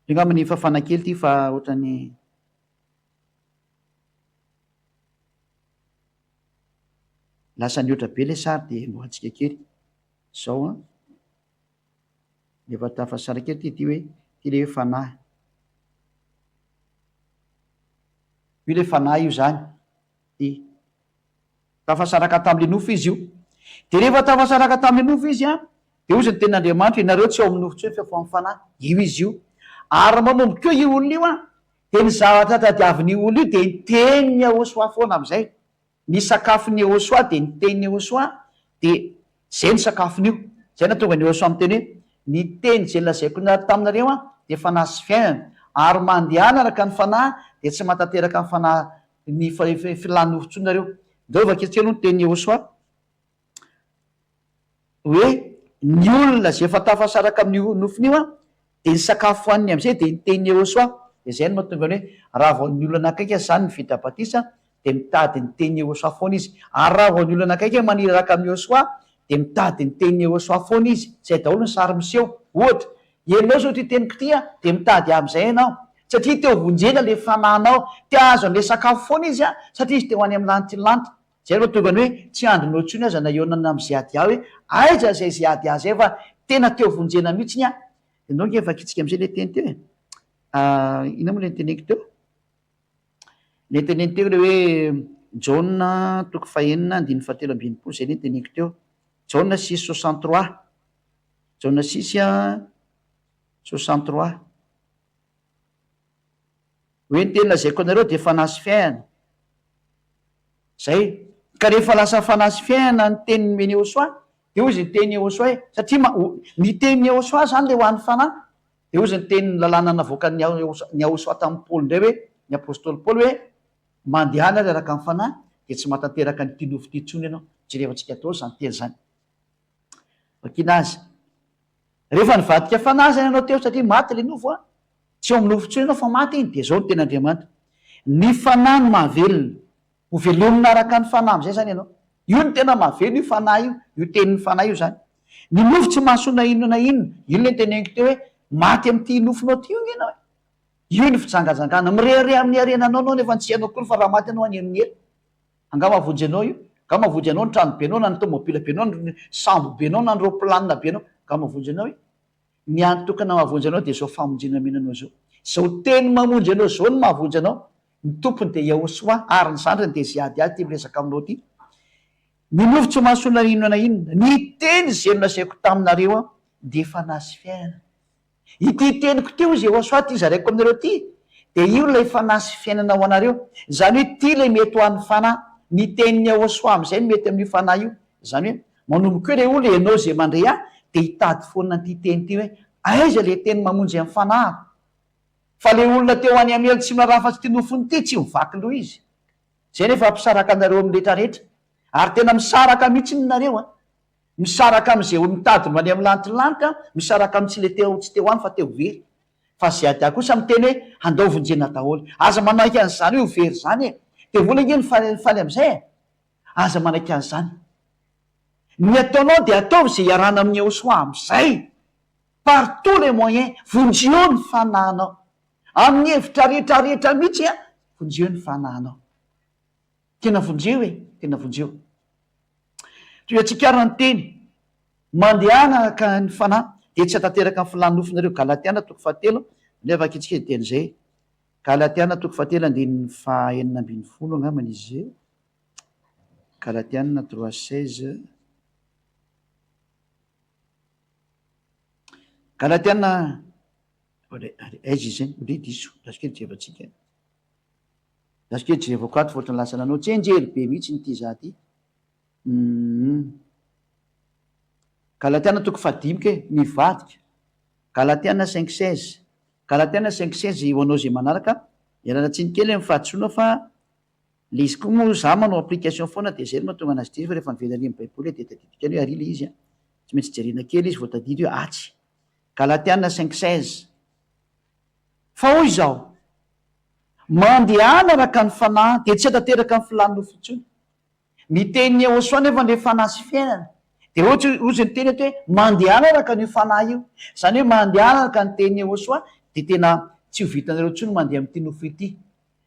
Io angamba ny fafana kely ity fa ohatran'ny. Lasa nihoatra be ilay sary dia nohantsika kely. Izao an. Efa tafasara kely ity ity hoe ity ilay hoe fanahy. Io ilay fanahy io izany. Ity. Tafasaraka tamin'ilay nofo izy io. Dia rehefa tafasaraka tamin'ilay nofo izy an, dia hozy ny tenin'Andriamanitra, ianareo tsy ao amin'ny nofo intsony fa efa ao amin'ny fanahy. Io izy io. Ary manomboka eo io olona io an, dia ny zavatra tadiavin'io olona io dia ny tenin'i Yahoshuah foana amin'izay. Ny sakafon'i Yahoshuah dia ny tenin'i Yahoshuah, dia izay ny sakafon'io. Izay nahatonga an'i Yahoshuah miteny hoe, Ny teny izay lazaiko taminareo an, dia fanahy sy fiainana. Ary mandehana araka ny fanahy, dia tsy mahatanteraka ny fanahy ny filàn'ny nofo intsony nareo. Ndao vakintsika aloha ny tenin'i Yehosua hoe ny olona izay efa tafasaraka amin'io nofony io dia ny sakafo hohaniny amin'izay dia ny tenin'i Yehosua. Dia izay no mahatonga ny hoe raha vao ny olona akaiky aza izany ny vita batisa dia mitady ny tenin'i Yehosua foana izy. Ary raha vao ny olona akaiky maniry araka amin'i Yehosua dia mitady ny tenin'i Yehosua foana izy. Izay daholo ny sary miseho. Ohatra, Ianao izao ity teniko ity an, dia mitady ahy amin'izay ianao. Satria te ho vonjena ilay fanahinao. Te hahazo an'ilay sakafo foana izy an, satria izy te ho any amin'ny lanitry ny lanitra. Izay no mahatonga ny hoe tsy andrinao intsony aza na hihaonana amin'i Ziadia hoe aiza izay Ziadia izay fa tena te ho vonjena mihitsiny aho. Dia ndao ange vakintsika amin'izay ilay teny teo e. Inona moa ilay noteneniko teo? Ilay noteneniko teo ilay hoe Jaona toko fahenina andininy fahatelo amby 60, izay ilay noteneniko teo. Jaona six 63. Jaona six 63. Hoe ny teny lazaiko anareo dia fanahy sy fiainana. Zay. Ka rehefa lasa fanahy sy fiainana ny tenin'i Menehosoa, dia hozy ny tenin'i Yehosoa hoe, satria ma, ny tenin'i Yehosoa zany le ho an'ny fanahy, dia hozy ny tenin'ny lalàna navoakan'i Yahosoa tamin'i Paoly indray hoe, ny apostoly Paoly hoe, mandehana ary araka ny fanahy, dia tsy mahatanteraka an'ity nofo ity intsony ianao. Jerevantsika daholo izany teny izany. Vakiana azy. Rehefa nivadika fanahy zany ianao teo satria maty ilay nofo an, tsy eo amin'ny nofo intsony ianao fa maty iny, dia izao no tenin'Andriamanitra, ny fanahy no mahavelona, ho velomina araka ny fanahy amin'izay zany ianao. Io no tena mahavelona io fanahy io, io tenin'ny fanahy io zany. Ny nofo tsy mahasoa na inona na inona, io ilay noteneniko teo hoe maty amin'ity nofonao ity io ange ianao e. Io ny fijangajangana, mirehareha amin'ny harenanao ianao nefa tsy hainao akory fa raha maty ianao any amin'ny helo. Angaha mahavonjy anao io? Angaha mahavonjy anao ny trano be anao na ny tomobile be anao ny sambo be anao na ny roplanina be anao? Angaha mahavonjy anao io? Ny hany tokana mahavonjy anao dia izao famonjena omena anao izao. Izao teny mamonjy anao izao no mahavonjy anao. Ny tompony dia Yahoshuah ary ny zandriny dia Ziadiah ity miresaka aminao ity. Ny nofo tsy mahasoa na inona na inona. Ny teny izay nolazaiko taminareo dia fanahy sy fiainana. Ity teniko ity hozy Yehosua ity zaraiko aminareo ity dia io ilay fanahy sy fiainana ho anareo. Izany hoe ity ilay mety ho an'ny fanahy. Ny tenin'i Yehosua amin'izay no mety amin'io fanahy io. Izany hoe manomboka eo ilay olona ianao izay mandre ahy dia hitady foana an'ity teny ity hoe aiza ilay teny mamonjy amin'ny fanahiko. Fa ilay olona teo any amin'ny helo tsy miraharaha afa-tsy ity nofony ity tsy mivaky loha izy. Izay nefa hampisaraka anareo amin'ny rehetra rehetra. Ary tena misaraka mihitsy nareo an. Misaraka amin'izay olo mitady ny any amin'ny lantilanty an, misaraka amin'ny tsy le te ho tsy te ho any fa te ho very. Fa Ziadia kosa miteny hoe handao vonjena daholo. Aza manaiky an'izany hoe ho very izany e! Devoly ange no faly faly amin'izay e! Aza manaiky an'izany. Ny ataonao dia ataovy izay hiarahana amin'i Yehosua amin'izay! Par tous les moyens, vonjeo ny fanahinao. Amin'ny hevitra rehetra rehetra mihitsy an, vonjeo ny fanahinao. Tena vonjeo e! Tena vonjeo. Toy antsika ary ny teny, Mandehana araka ny fanahy, dia tsy hatanteraka ny filàn'ny nofonareo Galatiana toko fahatelo. Andeha vakintsika izay teny izay. Galatiana toko fahatelo andininy faha 16 angambany izy izay. Galatiana 3:16. Galatiana aiza izy izay? Ndry diso, lasa kely jerevantsika. Lasa kely jerevako ato fa ohatran'ny lasa nanao tsianjery be mihitsy ity za ty. Humm. Galatiana toko fahadimy kay, mivadika. Galatiana 5:16. Galatiana 5:16 ho anao izay manaraka, ialana tsiny kely amin'ny fahadisoana fa le izy koa moa za manao application foana dia zay no mahatonga anazy diso fa rehefa miverina ary amin'ny baiboly dia tadidiko ihany hoe ary le izy an. Tsy maintsy jerena kely izy vao tadidy hoe atsy. Galatiana 5:16. Fa hoy izao, Mandehana araka ny fanahy dia tsy hatanteraka ny filan'ny nofo intsony. Ny tenin'i Yehosua nefa ndre fanahy sy fiainana. Dia ohatry ozy ny teny eto hoe mandehana araka an'io fanahy io. Izany hoe mandehana araka ny tenin'i Yehosua dia tena tsy ho vitanareo intsony mandeha amin'ity nofo ity.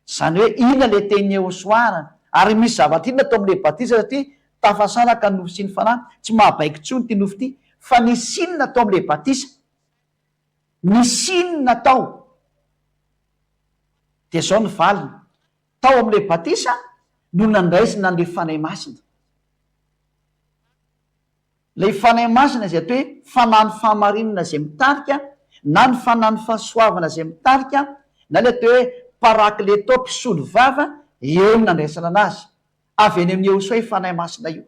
Izany hoe inona ilay tenin'i Yehosua ary? Ary misy zavatra inona atao amin'ilay batisa satria tafasaraka ny nofo sy ny fanahy, tsy mahabaiko intsony ity nofo ity. Fa nisy inona atao amin'ilay batisa? Nisy inona atao? Dia izao ny valiny, Tao amin'ilay batisa no nandraisina an'ilay Fanahy Masina. Ilay Fanahy Masina izay atao hoe Fanahin'ny fahamarinana izay mitarika, na ny Fanahin'ny fahasoavana izay mitarika, na ilay atao hoe Parakleto, mpisolo vava, eo no nandraisana anazy. Avy any amin'i Yehosua io Fanahy Masina io.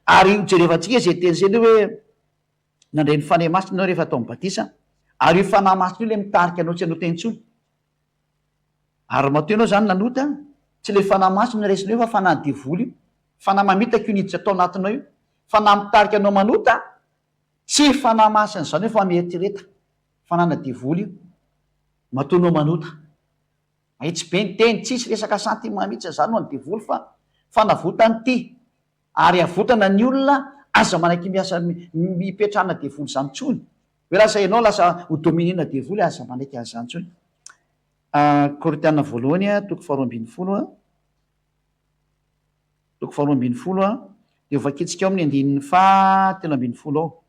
Ary hojerevantsika izay teny izay aloha hoe nandray ny Fanahy Masina ianao rehefa atao amin'ny batisa, ary io Fanahy Masina io ilay mitarika anao tsy hanota intsony. Ary matoa ianao zany nanota, tsy ilay fanahy masina no raisinao io fa fanahy devoly io, fanahy mamitaka io niditra tao anatinao io, fanahy mitarika anao manota, tsy fanahy masina izany io fa mieritrereta, fanahina devoly io, matoa anao manota. Mahitsy be ny teny, tsisy resaka sentiment mihitsy zany ho an'ny devoly fa fanavotany ity, ary avotana ny olona, aza manaiky miasa mipetrahana devoly zany tsony, hoe lasa ianao lasa ho dominer-na devoly, aza manaiky an'izany tsony. Korintiana voalohany toko faharoa ambinifolo toko faharoa ambinifolo dia ho vakintsika ao amin'ny andininy faha 13 ao.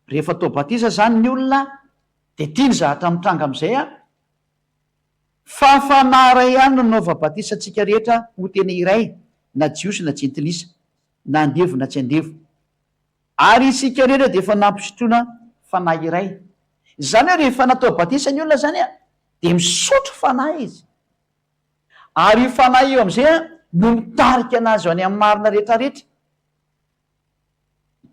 Rehefa atao batisa izany ny olona dia ity ny zavatra mitranga amin'izay an, fa fanahy iray ihany no nanaova batisa antsika rehetra ho tena iray, na Jiosy na Jentilisa, na andevo na tsy andevo. Ary isika rehetra dia efa nampisotroina fanahy iray. Izany hoe rehefa natao batisa ny olona izany dia misotro fanahy izy. Ary io fanahy io amin'izay no mitarika anazy ho any amin'ny marina rehetra rehetra.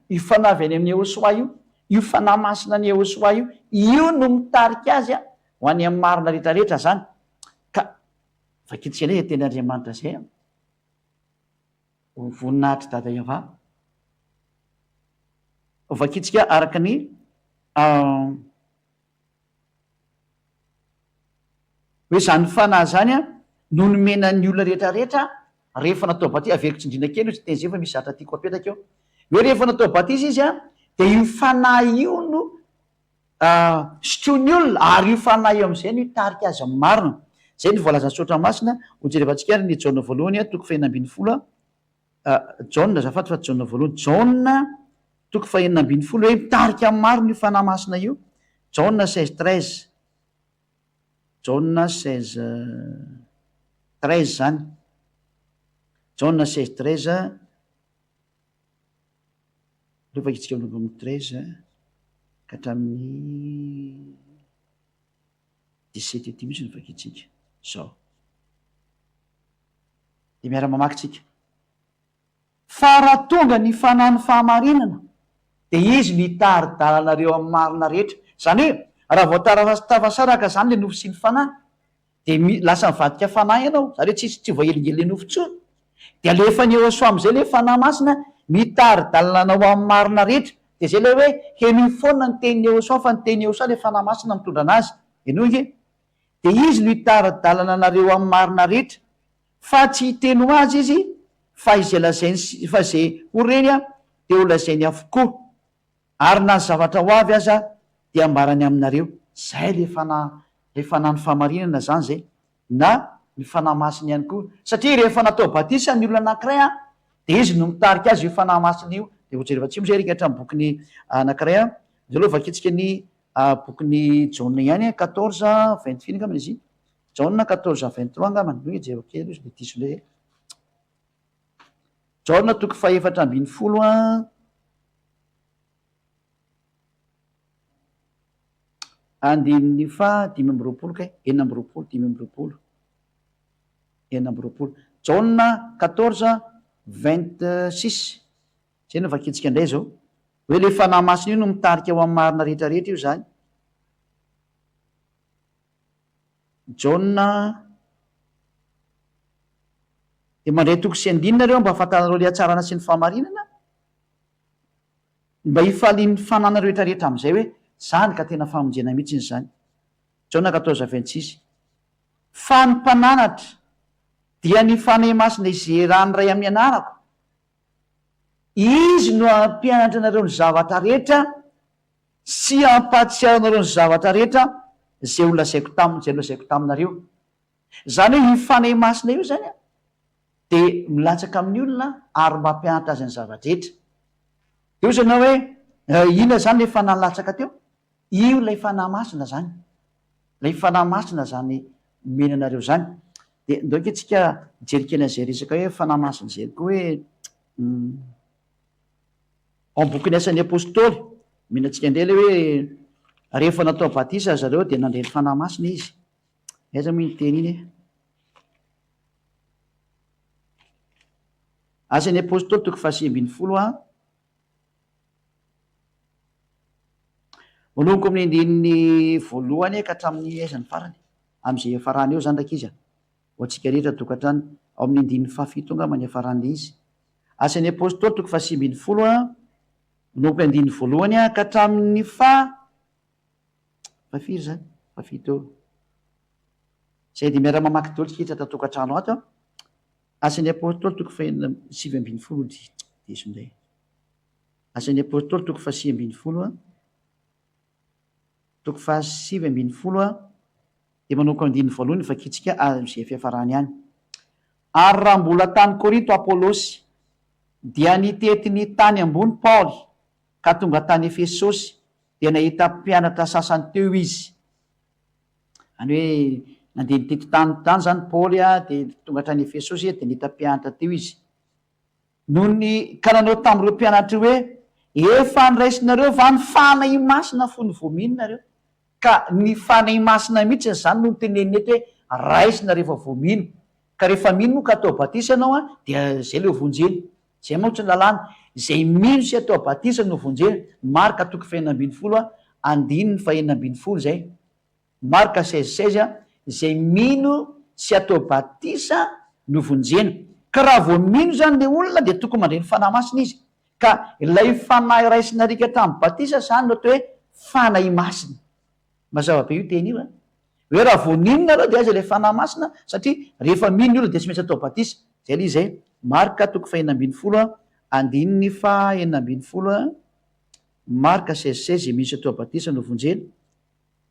Io fanahy avy any amin'i Yehosua io, io fanahy masina an'i Yehosua io, io no mitarika azy ho any amin'ny marina rehetra rehetra izany. Ka vakintsika indray izay tenin'Andriamanitra izay. Ho voninahitr'i Dada Yavah. Vakintsika araka ny hoe izany fanahy izany no nomena ny olona rehetra rehetra rehefa natao batisa, averiko tsindriana kely io teny izay fa misy zavatra tiako apetraka eo, hoe rehefa natao batisa izy dia io fanahy io no Sotroin'ny olona, ary io fanahy io amin'izay no hitarika azy amin'ny marina. Izay no voalazan'ny Soratra Masina, hojerevantsika ary ny Jaona voalohany, toko fahenina ambinifolo, Jaona, azafady fa tsy Jaona voalohany, Jaona toko fahenina ambinifolo, hoe mitarika amin'ny marina io Fanahy Masina io, Jaona 16 13, Jaona 16 13 izany, Jaona 16 13, Aleo vakintsika manomboka amin'ny 13 ka hatramin'ny 17 ety mihitsy no vakintsika. Izao. Dia miara-mamaky tsika. Fa raha tonga ny Fanahin'ny fahamarinana, dia Izy no hitari-dalana anareo amin'ny marina rehetra. Izany hoe, raha vao tafasaraka izany ilay nofo sy ny fanahy, Dia lasa mivadika fanahy ianao, zany hoe tsisy tsy voahelingelin'ny nofo intsony. Dia alefan'i Yehosua amin'izay ilay Fanahy Masina mitari-dalana anao amin'ny marina rehetra. Dia izay ilay hoe henoy foana ny tenin'i Yehosua fa ny tenin'i Yehosua ilay Fanahy Masina mitondra anazy. Henoy ange. Dia Izy no hitari-dalana anareo amin'ny marina rehetra. Fa tsy hiteny ho azy Izy fa izay lazainy sy fa izay ho reny dia ho lazainy avokoa. Ary na ny zavatra ho avy aza dia ambarany aminareo. Zay le fanahy, le fanahin'ny fahamarinana zany zay, na ny Fanahy Masina ihany koa. Satria rehefa natao batisa ny olona anankiray an, dia izy no mitarika azy io Fanahy Masina io. Dia ho jerevantsika moa zay ry hatramin'ny bokin'ny anankiray an, Izao aloha vakintsika ny bokin'i Jaona ihany a, 14 20 firy angambany izy iny? Jaona 14 23 angambany, aloha hijereko kely aloha sao dia diso indray e. Jaona toko fahefatra ambin'ny folo a. Andininy faha 25 kay, 26, 25, 26. Jaona 14 26. Izay no vakintsika indray izao. Hoe ilay Fanahy Masina io no mitarika ho amin'ny marina rehetra rehetra io izany. Jaona Dia mandray toko sy andininy nareo mba hahafantaranareo ilay hatsarana sy ny fahamarinana, mba hifalian'ny fananareo rehetra rehetra amin'izay hoe izany ka tena famonjena mihitsy izany. Jaona 14 26. Fa ny mpananatra dia ny Fanahy Masina izay eran'ny Ray amin'ny anarako, Izy no hampianatra anareo ny zavatra rehetra sy hampahatsiaro anareo ny zavatra rehetra izay ho lazaiko taminy, izay nolazaiko taminareo. Izany hoe io Fanahy Masina io izany dia milatsaka amin'ny olona ary mampianatra azy ny zava-drehetra. Dia hoy ianao hoe, inona izany ilay Fanahy nilatsaka teo? Io ilay Fanahy Masina izany. Ilay Fanahy Masina izany omena anareo izany. Dia ndao ange tsika hijery kely an'izay resaka hoe Fanahy Masina izay koa hoe ao amin'ny bokin'ny Asan'ny Apostoly, omena antsika indray ilay hoe rehefa natao batisa ry zareo dia nandray ny Fanahy Masina izy. Aiza moa iny teny iny e? Asan'ny Apostoly toko faha 19 a. Manomboka amin'ny andininy voalohany ka hatramin'ny aiza ny farany? Amin'izay hiafarany eo izany rankizy a! Ho antsika rehetra tokantrano, ao amin'ny andininy fahafito angamba ny hiafaran'ilay izy. Asan'ny Apostoly toko faha 19 a, manomboka amin'ny andininy voalohany ka hatramin'ny faha, faha firy izany? Fahafito eo. Izay dia miara-mamaky daholo isika ato an-tokantrano ato a. Asan'ny Apostoly toko fahenina 19, diso indray. Asan'ny Apostoly toko faha 19 a, toko faha 19 a, dia manomboka andininy voalohany vakintsika amin'izay fiafarany ihany. Ary raha mbola tany Korinto Apolosy, dia nitety ny tany ambony Paoly, ka tonga tany Efesosy, dia nahita mpianatra sasany teo izy. Izany hoe nandeha nitety tany tany izany Paoly a, dia tonga hatrany Efesosy, dia nahita mpianatra teo izy. Nony ka nanao tamin'ireo mpianatry hoe, Efa niraisinareo va ny Fanahy Masina fony vao mino nareo? Ka ny Fanahy Masina mihitsy izany no noteneniny eto hoe raisina rehefa vao mino. Ka rehefa mino moa ka atao batisa ianao an, dia izay ilay ho vonjena. Izay mantsy ny lalàna. Izay mino sy atao batisa no vonjena. Marka toko fahenina ambin'ny folo andininy fahenina ambin'ny folo izay. Marka 16 16, Izay mino sy atao batisa no vonjena. Ka raha vao mino izany ilay olona dia tokony mandray ny Fanahy Masina izy. Ka ilay Fanahy raisinarika tamin'ny batisa izany no atao hoe Fanahy Masina. Mazava be io teny io an! Hoe raha vao nino nareo dia aiza ilay Fanahy Masina satria rehefa mino ny olona dia tsy maintsy atao batisa. Izay ilay izy e. Marka toko fahenina ambin'ny folo andininy faha-16 Marka 16 16 Izay mino sy atao batisa no vonjena.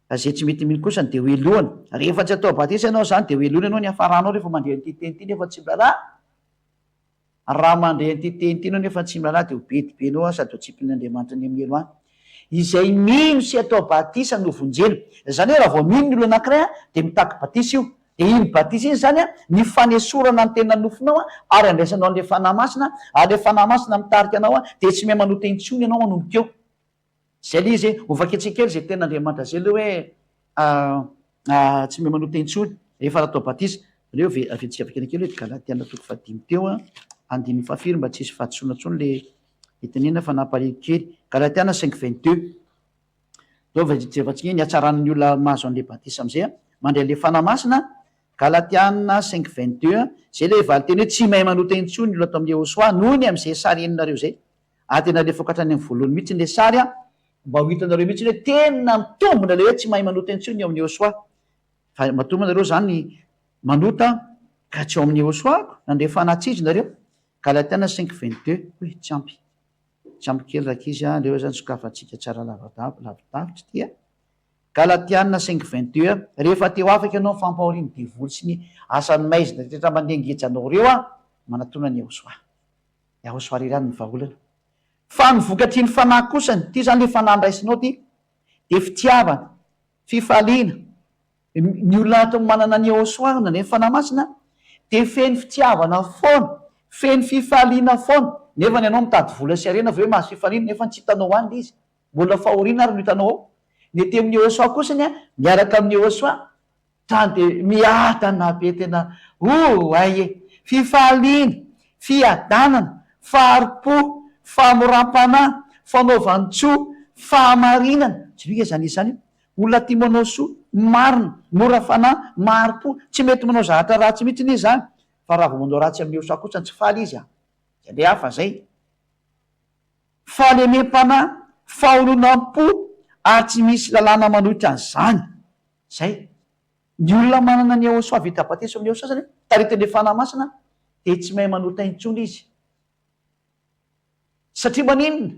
Fa izay tsy mety mino kosa dia ho helohina. Rehefa tsy atao batisa ianao izany dia ho helohina ianao ny hafaranao rehefa mandre an'ity teny ity nefa tsy miraharaha. Raha mandre an'ity teny ity ianao nefa tsy miraharaha dia ho bedibenao aho sady ho tsipin'Andriamanitra any amin'ny helo any. Izay mino sy atao batisa no vonjena. Izany hoe raha vao mino ny olona anankiray dia mitaky batisa io. Dia iny batisa iny izany ny fanesorana ny tena nofonao ary andraisanao an'ilay Fanahy Masina ary ilay Fanahy Masina mitarika anao dia tsy miha manota intsony ianao manomboka eo. Zay le izy e, ho vakintsika kely zay tenin'Andriamanitra zay aloha hoe tsy mahay manota intsony rehefa natao batisa. Aleo ave aventsika vakina kely hoe Galatiana toko fahadimy teo an, andininy fahafiry mba tsy hisy fahadisoana intsony le itenenana fa nampalahelo kely. Galatiana 5 22. Ndao jerevantsika hoe ny hatsaran'ny olona mahazo an'le batisa am'zay an, mandray an'le Fanahy Masina. Galatiana 5 22, zay le valinteny hoe tsy mahay manota intsony ny olona ato amin'ny Yehosoa noho ny am'zay sary henonareo zay. Ary tena alefako hatrany amin'ny voalohany mihitsy ilay sary an, mba ho hitanareo mihitsy hoe tena mitombina ilay hoe tsy mahay manota intsony ny ao amin'ny Yehosua. Fa matoa moa nareo izany manota ka tsy ao amin'ny Yehosua ako, nandre fanahy tsy izy nareo. Galatiana 5 22, hoy tsy ampy. Tsy ampy kely rankizy an, aleo izany sokafantsika tsara lavidavitra ity an. Galatiana 5 22, rehefa te ho afaka ianao amin'ny fampahorian'ny devoly sy ny asan'ny maizina rehetra mandeha ngeja anao ireo an, manatona an'i Yehosua. Yahosoa irery ihany ny vahaolana. Fa ny vokatry ny Fanahy kosany, ity izany ilay Fanahy nraisinao ity, dia fitiavana, fifaliana, ny olona ato manana ny Yehosua na ny Fanahy Masina dia feno fitiavana foana, feno fifaliana foana, nefa ny anao mitady vola sy harena vao hoe mahazo fifaliana nefa tsy hitanao any ilay izy, mbola fahoriana ary no hitanao ao. Ny aty amin'ny Yehosua kosany miaraka amin'ny Yehosua Trano dia miadana be tena oay e! Fifaliana, fiadanana, fahari-po, fahamoram-panahy, fanaovan-tsoa, fahamarinana, jereo nge zany izany io, olona tia manao soa, marina, mora fanahy, mahari-po, tsy mety manao zavatra ratsy mihitsy anie izany, fa raha vao manao ratsy amin'i Yehosua kosa tsy faly izy a! Zay ndray hafa zay. Fahalemem-panahy, fahononam-po ary tsy misy lalàna manohitra an'izany. Zay. Ny olona manana ny Yehosua vita batisa amin'ny Yehosua zany, taritin'ny Fanahy Masina, dia tsy mahay manota intsony izy. Satria maninona?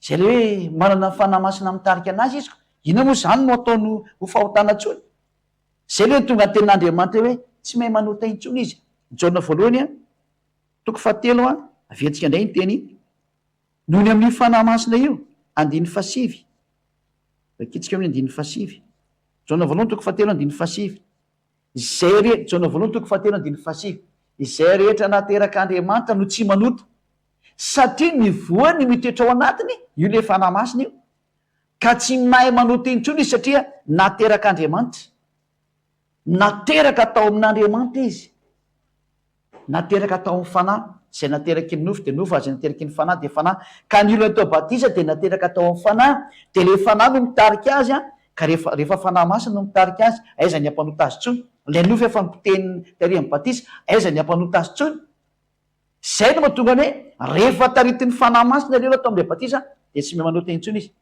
Zay le hoe manana ny Fanahy Masina mitarika anazy izy ko, inona moa zany no ataony ho fahotana intsony? Zay le tonga ny tenin'Andriamanitra hoe tsy mahay manota intsony izy. Jaona voalohany a, toko fahatelo a, averintsika indray ny teny, noho ny amin'io Fanahy Masina io, andininy fahasivy. Vakintsika amin'ny andininy fahasivy. Jaona voalohany toko fahatelo andininy fahasivy. Izay re, Jaona voalohany toko fahatelo andininy fahasivy. Izay rehetra naterak'Andriamanitra no tsy manota, satria ny voany mitoetra ao anatiny, io ilay Fanahy Masina io, ka tsy mahay manota intsony izy satria naterak'Andriamanitra. Nateraka tao amin'Andriamanitra izy. Nateraka tao amin'ny Fanahy. Izay nateraky ny nofo dia nofo, ary izay nateraky ny Fanahy dia fanahy. Ka ny olona atao batisa dia nateraka tao amin'ny Fanahy, dia ilay Fanahy no mitarika azy, ka rehefa rehefa Fanahy Masina no mitarika azy, aiza ny hampanota azy intsony? Ilay nofo efa nopotehin'ny tarihan'ny batisa, aiza ny hampanota azy intsony? Izay no mahatonga ny hoe rehefa taritin'ny Fanahy Masina ilay olona atao amin'ilay batisa dia tsy mahay manota intsony izy.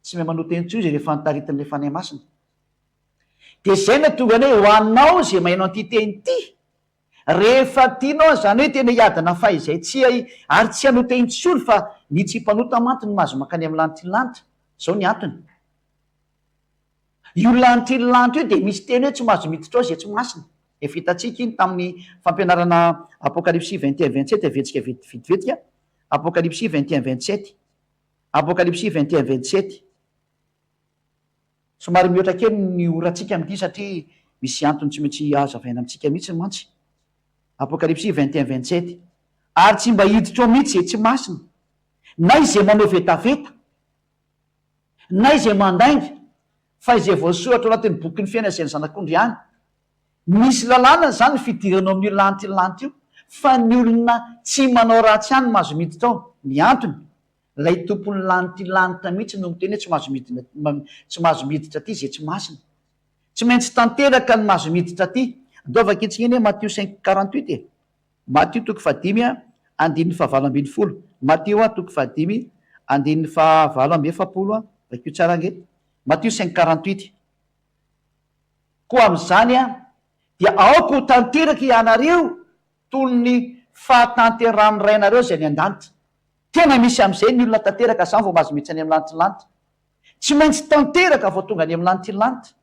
Tsy mahay manota intsony izy rehefa notaritin'ilay Fanahy Masina. Dia izay no tonga ny hoe ho anao izay maheno an'ity teny ity, rehefa tianao izany hoe tena hiadana fahizay tsy ary tsy hanota intsony fa ny tsy mpanota mantsy no mahazo mankany amin'ny lanitry ny lanitra. Izao ny antony. Io lanitry ny lanitra io dia misy teny hoe tsy mahazo miditra ao izay tsy masina. Efa hitantsika iny tamin'ny fampianarana Apokalypsy 21 27 averintsika vetivetika. Apokalypsy 21 27. Apokalypsy 21 27. Somary mihoatra kely ny orantsika amin'ity satria misy antony tsy maintsy hazavaina amintsika mihitsy mantsy. Apokalypsy 21 27 Ary tsy mba hiditra ao mihitsy izay tsy masina, na izay manao vetaveta, na izay mandainga, fa izay voasoratra ao anatin'ny bokin'ny fiainana izay ny Zanak'ondry ihany. Misy lalàna izany ny fidirana ao amin'io lanitra lanitra io, fa ny olona tsy manao ratsy ihany no mahazo miditra ao. Ny antony, Ilay tompon'ny lanity lanitra mihitsy no miteny hoe tsy mahazo midina tsy mahazo miditra aty izay tsy masina. Tsy maintsy tanteraka ny mahazo miditra aty. Andao vakintsika anie Matio cinq 48 e. Matio toko fahadimy andininy fahavalo 18. Matio toko fahadimy andininy fahavalo amby efapolo. Vakio tsara ange. Matio cinq 48. Koa amin'izany dia aoka ho tanteraka ianareo toy ny fahatanterahan'ny Rainareo izay any an-danitra. Tena misy amin'izay ny olona tanteraka izany vao mahazo miditra any amin'ny lanitry ny lanitra. Tsy maintsy tanteraka vao tonga any amin'ny lanitry ny lanitra.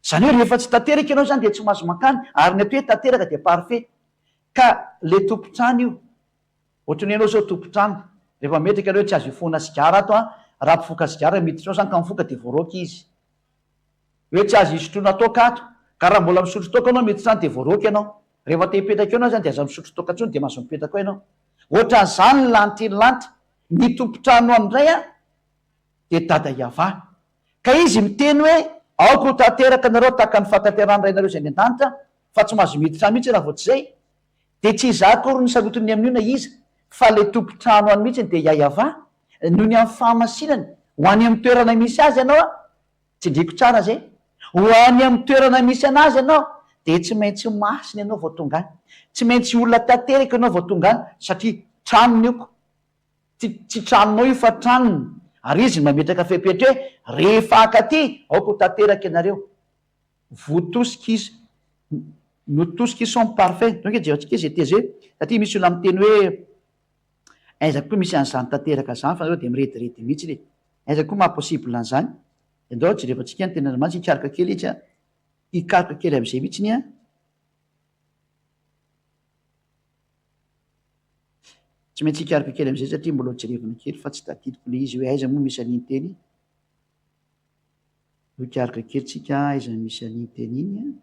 Izany hoe rehefa tsy tanteraka ianao izany dia tsy mahazo mankany, ary ny atao hoe tanteraka dia parfait. Ka ilay tompon-trano io, ohatran'ny hoe ianao izao tompon-trano, rehefa mametraka ianao hoe tsy azo ifohana sigara ato an, raha mpifoka sigara miditra ao izany ka mifoka dia voaroaka izy. Hoe tsy azo isotroana toaka ato, ka raha mbola misotro toaka ianao miditra any dia voaroaka ianao. Rehefa te hipetraka eo ianao izany dia aza misotro toaka intsony dia mahazo mipetraka ao ianao. Ohatran'izany ny lanitra iny lanitra. Ny tompon-trano any indray an, dia Dada Yavah. Ka izy miteny hoe aoka ho tanteraka nareo tahaka ny fahatanterahan'ny Rainareo izay any an-danitra, fa tsy mahazo miditra any mihitsy raha vao tsy izay. Dia tsy izaho akory no salotiny amin'io na iza, fa ilay tompon-trano any mihitsy dia Yayavah, noho ny amin'ny fahamasinany, ho any amin'ny toerana misy azy ianao an, tsindriako tsara izay, ho any amin'ny toerana misy an'azy ianao, dia tsy maintsy masina ianao vao tonga any, tsy maintsy olona tanteraka ianao vao tonga any, satria tranony io ko, tsy tsy tranonao io fa tranony, ary izy no mametraka fepetra hoe rehefa haka aty, aoka ho tanteraka ianareo. Vous tous qui nous tous qui sommes parfaits donc jerentsika izay teze satria misy olona miteny hoe aiza koa misy an'izany tanteraka izany fa nareo dia mirediredy mihitsy e, aiza koa maha possible an'izany, dia ndao jerevantsika ny tenin'Andriamanitra hikaroka kely izy an, hikaroka kely amin'izay mihitsiny an. Tsy maintsy hikaroka kely amin'izay satria mbola ho jerevana kely fa tsy tadidiko ilay izy hoe aiza moa misy an'iny teny iny. Hikaroka kely tsika aiza misy an'iny teny iny an.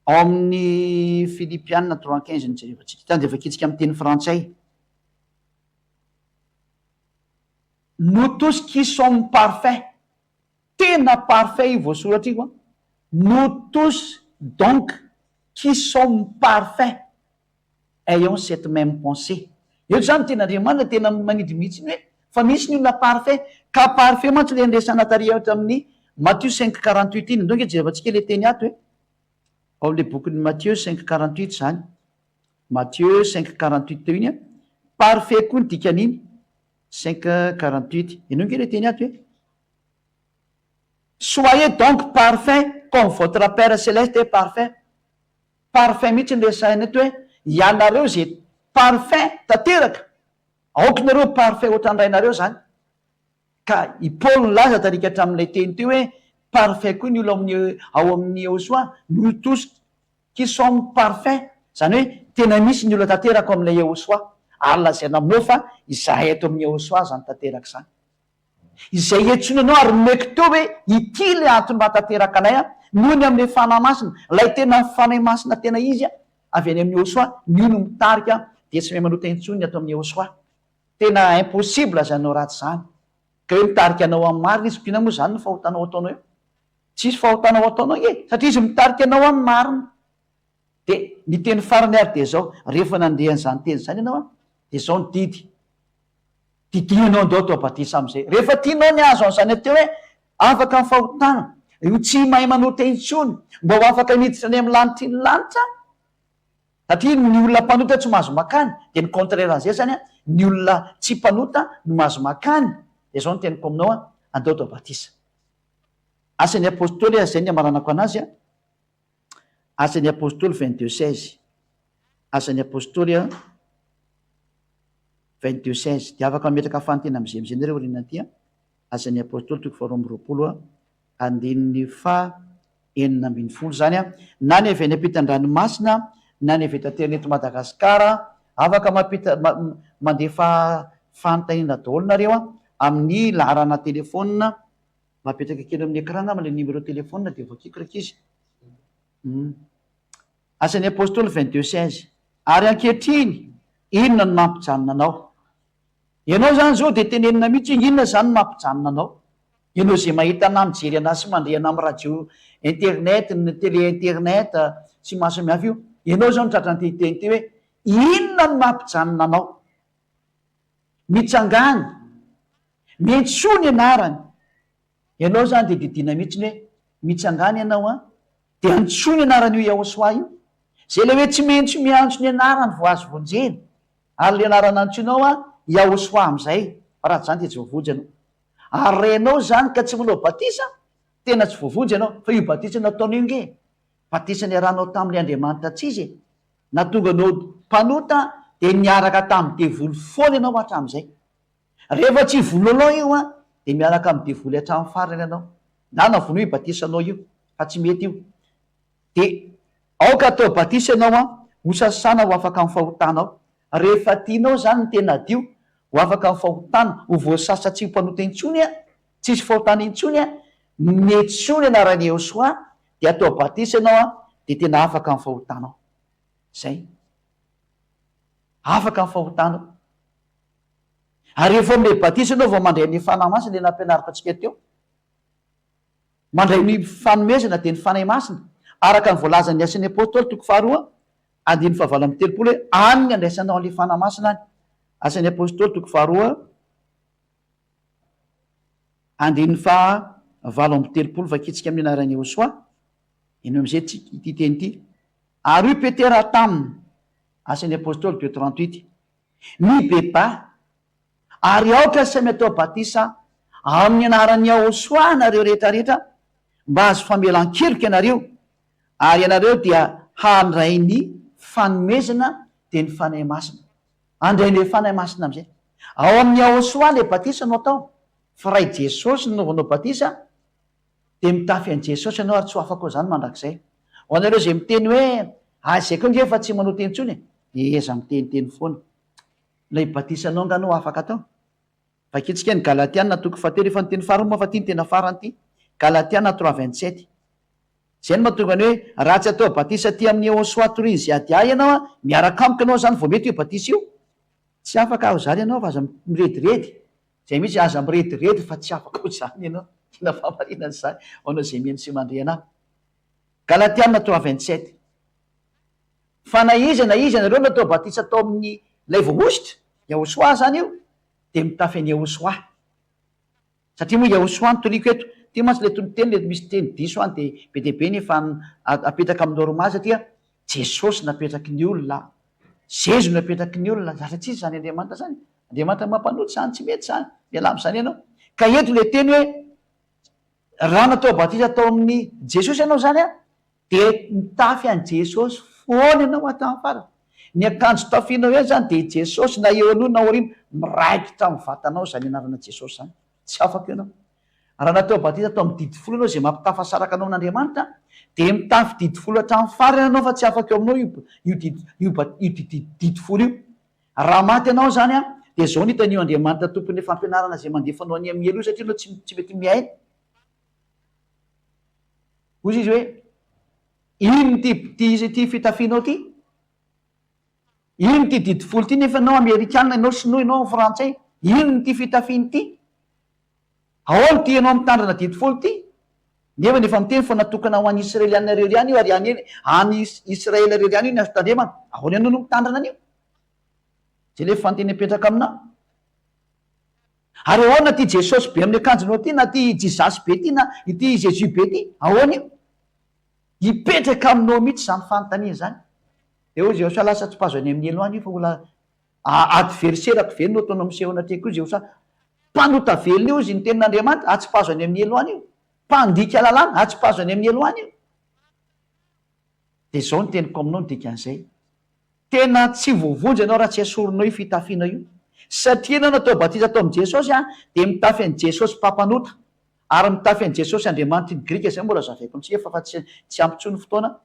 Ao amin'ny Filipiana 3:15 no jerevantsika. Ity dia vakintsika amin'ny teny frantsay. Nous tous qui sommes parfaits. Tena parfait io voasoratra io an! Nous tous donc qui sommes parfaits ayons cette même pensée. Eto izany ny tenin'Andriamanitra tena manidy mihitsy ny hoe fa misy ny olona parfait, ka parfait mantsy ilay niresahana tary hatramin'ny Matthieu 5,48 iny. Ndao ange jerevantsika ilay teny ato e! Ao amin'ilay bokin'i Matthieu 5,48 izany. Matthieu 5,48 teo iny an! Parfait koa ny dikan'iny. 5,48. Henoy ange ilay teny ato e! Soyez donc parfaits comme votre Père céleste est parfait. Parfait mihitsy no resahina eto hoe ianareo izay parfait tanteraka, aoka nareo ho parfait ohatran'ny Rainareo izany. Ka i Paoly nilaza tarika hatramin'ilay teny teo hoe parfait koa ny olona ao amin'ny ao amin'ny Yehosua, nous tous qui sommes parfaits, izany hoe tena misy ny olona tanteraka ao amin'ilay Yehosua. Ary lazaina aminao fa izahay ato amin'ny Yehosua izany tanteraka izany. Izay iantsoana anao ary nomeko teo hoe ity ilay antony mahatanteraka anay an, noho ny amin'ilay Fanahy Masina, ilay tena Fanahy Masina tena izy an, avy any amin'i Yehosua, ny io no mitarika an, dia tsy mahay manota intsony ny ato amin'i Yehosua. Tena impossible izany hanao ratsy izany. Ka hoe mitarika anao amin'ny marina izy, inona moa izany no fahotanao ataonao eo? Tsisy fahotana ho ataonao ange, satria izy mitarika anao amin'ny marina. Dia ny teny farany ary dia izao, rehefa nandeha an'izany teny izany ianao an, dia izao ny didy, Didianao andao atao batisa amin'izay. Rehefa tianao ny hahazo an'izany atao hoe afaka amin'ny fahotana, io tsy mahay manota intsony, mba ho afaka miditra any amin'ny lanitry ny lanitra, satria ny olona mpanota tsy mahazo makany, dia ny contraire an'izay izany an, ny olona tsy mpanota no mahazo makany, dia izao no teniko aminao an, andao atao batisa. Asan'ny Apostoly, izay ny hamaranako anazy an. Asan'ny Apostoly 22 16. Asan'ny Apostoly 22 16. Dia afaka mametraka fanontaniana amin'izay amin'izay nareo aoriana aty an. Asan'ny Apostoly toko faharoa amby roapolo andininy faha 16 izany an. Na ny avy any ampitan-dranomasina na ny avy eto an-terin'eto Madagasikara, afaka mampita mandefa fanontaniana daholo nareo an amin'ny laharana telefaonina Mba apetraka kely amin'ny écran angamba ilay numéro téléphone dia voakiko rankizy. Hum. Asan'ny Apostoly 22 16. Ary ankehitriny, inona no mampijanona anao? Ianao izany izao dia tenenina mihitsy hoe inona izany no mampijanona anao? Ianao izay mahita anà mijery anà sy mandre anà amin'ny radio internet, ny télé internet sy maro samihafa io, ianao izao no tratran'ity teny ity hoe inona no mampijanona anao? Mitsangàna. Miantsoa ny anarany. Ianao izany dia didiana mihitsy ny hoe mitsangàna ianao an, dia antsoy ny anaran'io Yahoshuah io. Izay ilay hoe tsy maintsy miantso ny anarany vao azo vonjena. Ary ilay anarana antsoinao an, Yahoshuah amin'izay, fa raha tsy izany dia tsy voavonjy ianao. Ary raha ianao izany ka tsy manao batisa, tena tsy voavonjy ianao. Fa io batisa nataonao io nge, batisa niarahanao tamin'ilay Andriamanitra tsy izy e. Nahatonga anao mpanota dia niaraka tamin'ny devoly foana ianao hatramin'izay. Rehefa tsy vonoanao io an, dia miaraka amin'ny devoly hatramin'ny farany ianao. Ndana vonoy io batisanao io, fa tsy mety io. Dia aoka atao batisa ianao an, ho sasana ho afaka amin'ny fahotanao. Rehefa tianao izany ny tena hadio, ho afaka amin'ny fahotana, ho voasasa tsy ho mpanota intsony an, tsisy fahotana intsony an, miantsoa ny anaran'i Yehosua, dia atao batisa ianao an, dia tena afaka amin'ny fahotanao. Izay. Afaka amin'ny fahotanao. Ary rehefa omena batisa ianao vao mandray ny Fanahy Masina ilay nampianariko antsika teo. Mandray ny fanomezana dia ny Fanahy Masina. Araka ny voalazan'ny Asan'ny Apostoly toko faharoa andininy fahavalo amby telopolo hoe any ny andraisanao an'ilay Fanahy Masina any. Asan'ny Apostoly toko faharoa andininy faha 38 vakintsika amin'ny anaran'i Yehosua. Eny amin'izay ity teny ity. Ary hoy Petera taminy, Asan'ny Apostoly deux 38, Mibebaha, ary aoka samy atao batisa amin'ny anaran'i Yahoshuah nareo rehetra rehetra mba hahazo famelan-keloka ianareo, ary ianareo dia handray ny fanomezana dia ny Fanahy Masina. Handray ny Fanahy Masina amin'izay. Ao amin'i Yahoshuah ilay batisa no atao, fa raha i Jesosy no nanaovanao batisa. Dia mitafy an'i Jesosy ianao ary tsy ho afaka ao izany mandrakizay. Ho anareo izay miteny hoe, ah izay koa ange efa tsy manota intsony e! Dia eza miteniteny foana. Ilay batisanao angaha no afaka atao? Vakintsika ny Galatiana toko fahatelo, efa niteny farany moa fa ity no tena farany ity, Galatiana 3:27. Izay no mahatonga ny hoe raha tsy atao batisa aty amin'ny Ehosoa Torin Ziadia ianao an, miaraka amiko ianao izany vao mety io batisa io. Tsy afaka aho izany ianao fa aza mirediredy. Izay mihitsy, aza mirediredy fa tsy afaka ho izany ianao. Tena fahamarinana izany ho anao izay mihaino sy mandre anah. Galatiana 3:27. Fa na iza na iza ianareo natao batisa tao amin'ny ilay voahosotra, Yahosoa izany io, dia mitafy an'i Yahosoa. Satria moa Yahosoa no toriko eto. Ity mantsy ilay toriteny ilay misy teny diso any dia be dia be ny efa apetraka amin'ny normal satria Jesosy napetraky ny olona, Zezo napetraky ny olona, zatra tsy izy izany Andriamanitra izany. Andriamanitra mampanota izany, tsy mety izany. Mialà amin'izany ianao. Ka eto ilay teny hoe raha natao batisa tao amin'ny Jesosy ianao izany an, Dia mitafy an'i Jesosy foana ianao hatramin'ny farany. Ny akanjo tafianao eo izany dia i Jesosy na eo aloha na aoriana, miraikitra amin'ny vatanao izany anarana Jesosy izany. Tsy afaka eo ianao. Raha natao batisa tao amin'ny didy folo ianao izay mampitafasaraka anao amin'Andriamanitra, dia mitafy didy folo hatramin'ny farany ianao fa tsy afaka eo aminao io io didy io io didy didy folo io. Raha maty ianao izany an, dia izao no hitan'io Andriamanitra tompon'ny fampianarana izay mandefa anao any amin'ny helo io satria ianao tsy tsy mety mihaino. Hoy izy hoe, Inona ity ity ity fitafianao ity? Inona ity didy folo ity nefa ianao amerikana, ianao sinoa, ianao frantsay? Inona ity fitafiana ity? Ahoana ity ianao mitandrina didy folo ity? Nefa efa miteny fa natokana ho an'ny Israeliana irery ihany io ary any any Israel irery ihany io ny azo tandremana. Ahoana ianao no mitandrina an'io? Izay ilay fanontaniana mipetraka aminao. Ary ahoana ity Jesosy be amin'ny akanjonao ity na ity Jesus be ity na ity Jesus be ity? Ahoana io? Hipetraka aminao mihitsy izany fanontaniana izany. Dia hoy Jehosoa, lasa tsipazo any amin'ny helo any io fa mbola adverserako ve no ataonao miseho anatrehako io Jehosoa? Mpanota velona io hozy ny tenin'Andriamanitra, atsipazo any amin'ny helo any io. Mpandika lalàna, atsipazo any amin'ny helo any io. Dia izao ny teniko aminao ny dikan'izay. Tena tsy voavonjy ianao raha tsy esorinao io fitafiana io. Satria ianao natao batisa tao amin'i Jesosy dia mitafy an'i Jesosy mpampanota. Ary mitafy an'i Jesosy Andriamanitry ny Grika, izay mbola zavaiko amintsika fa fa tsy tsy ampy intsony ny fotoana.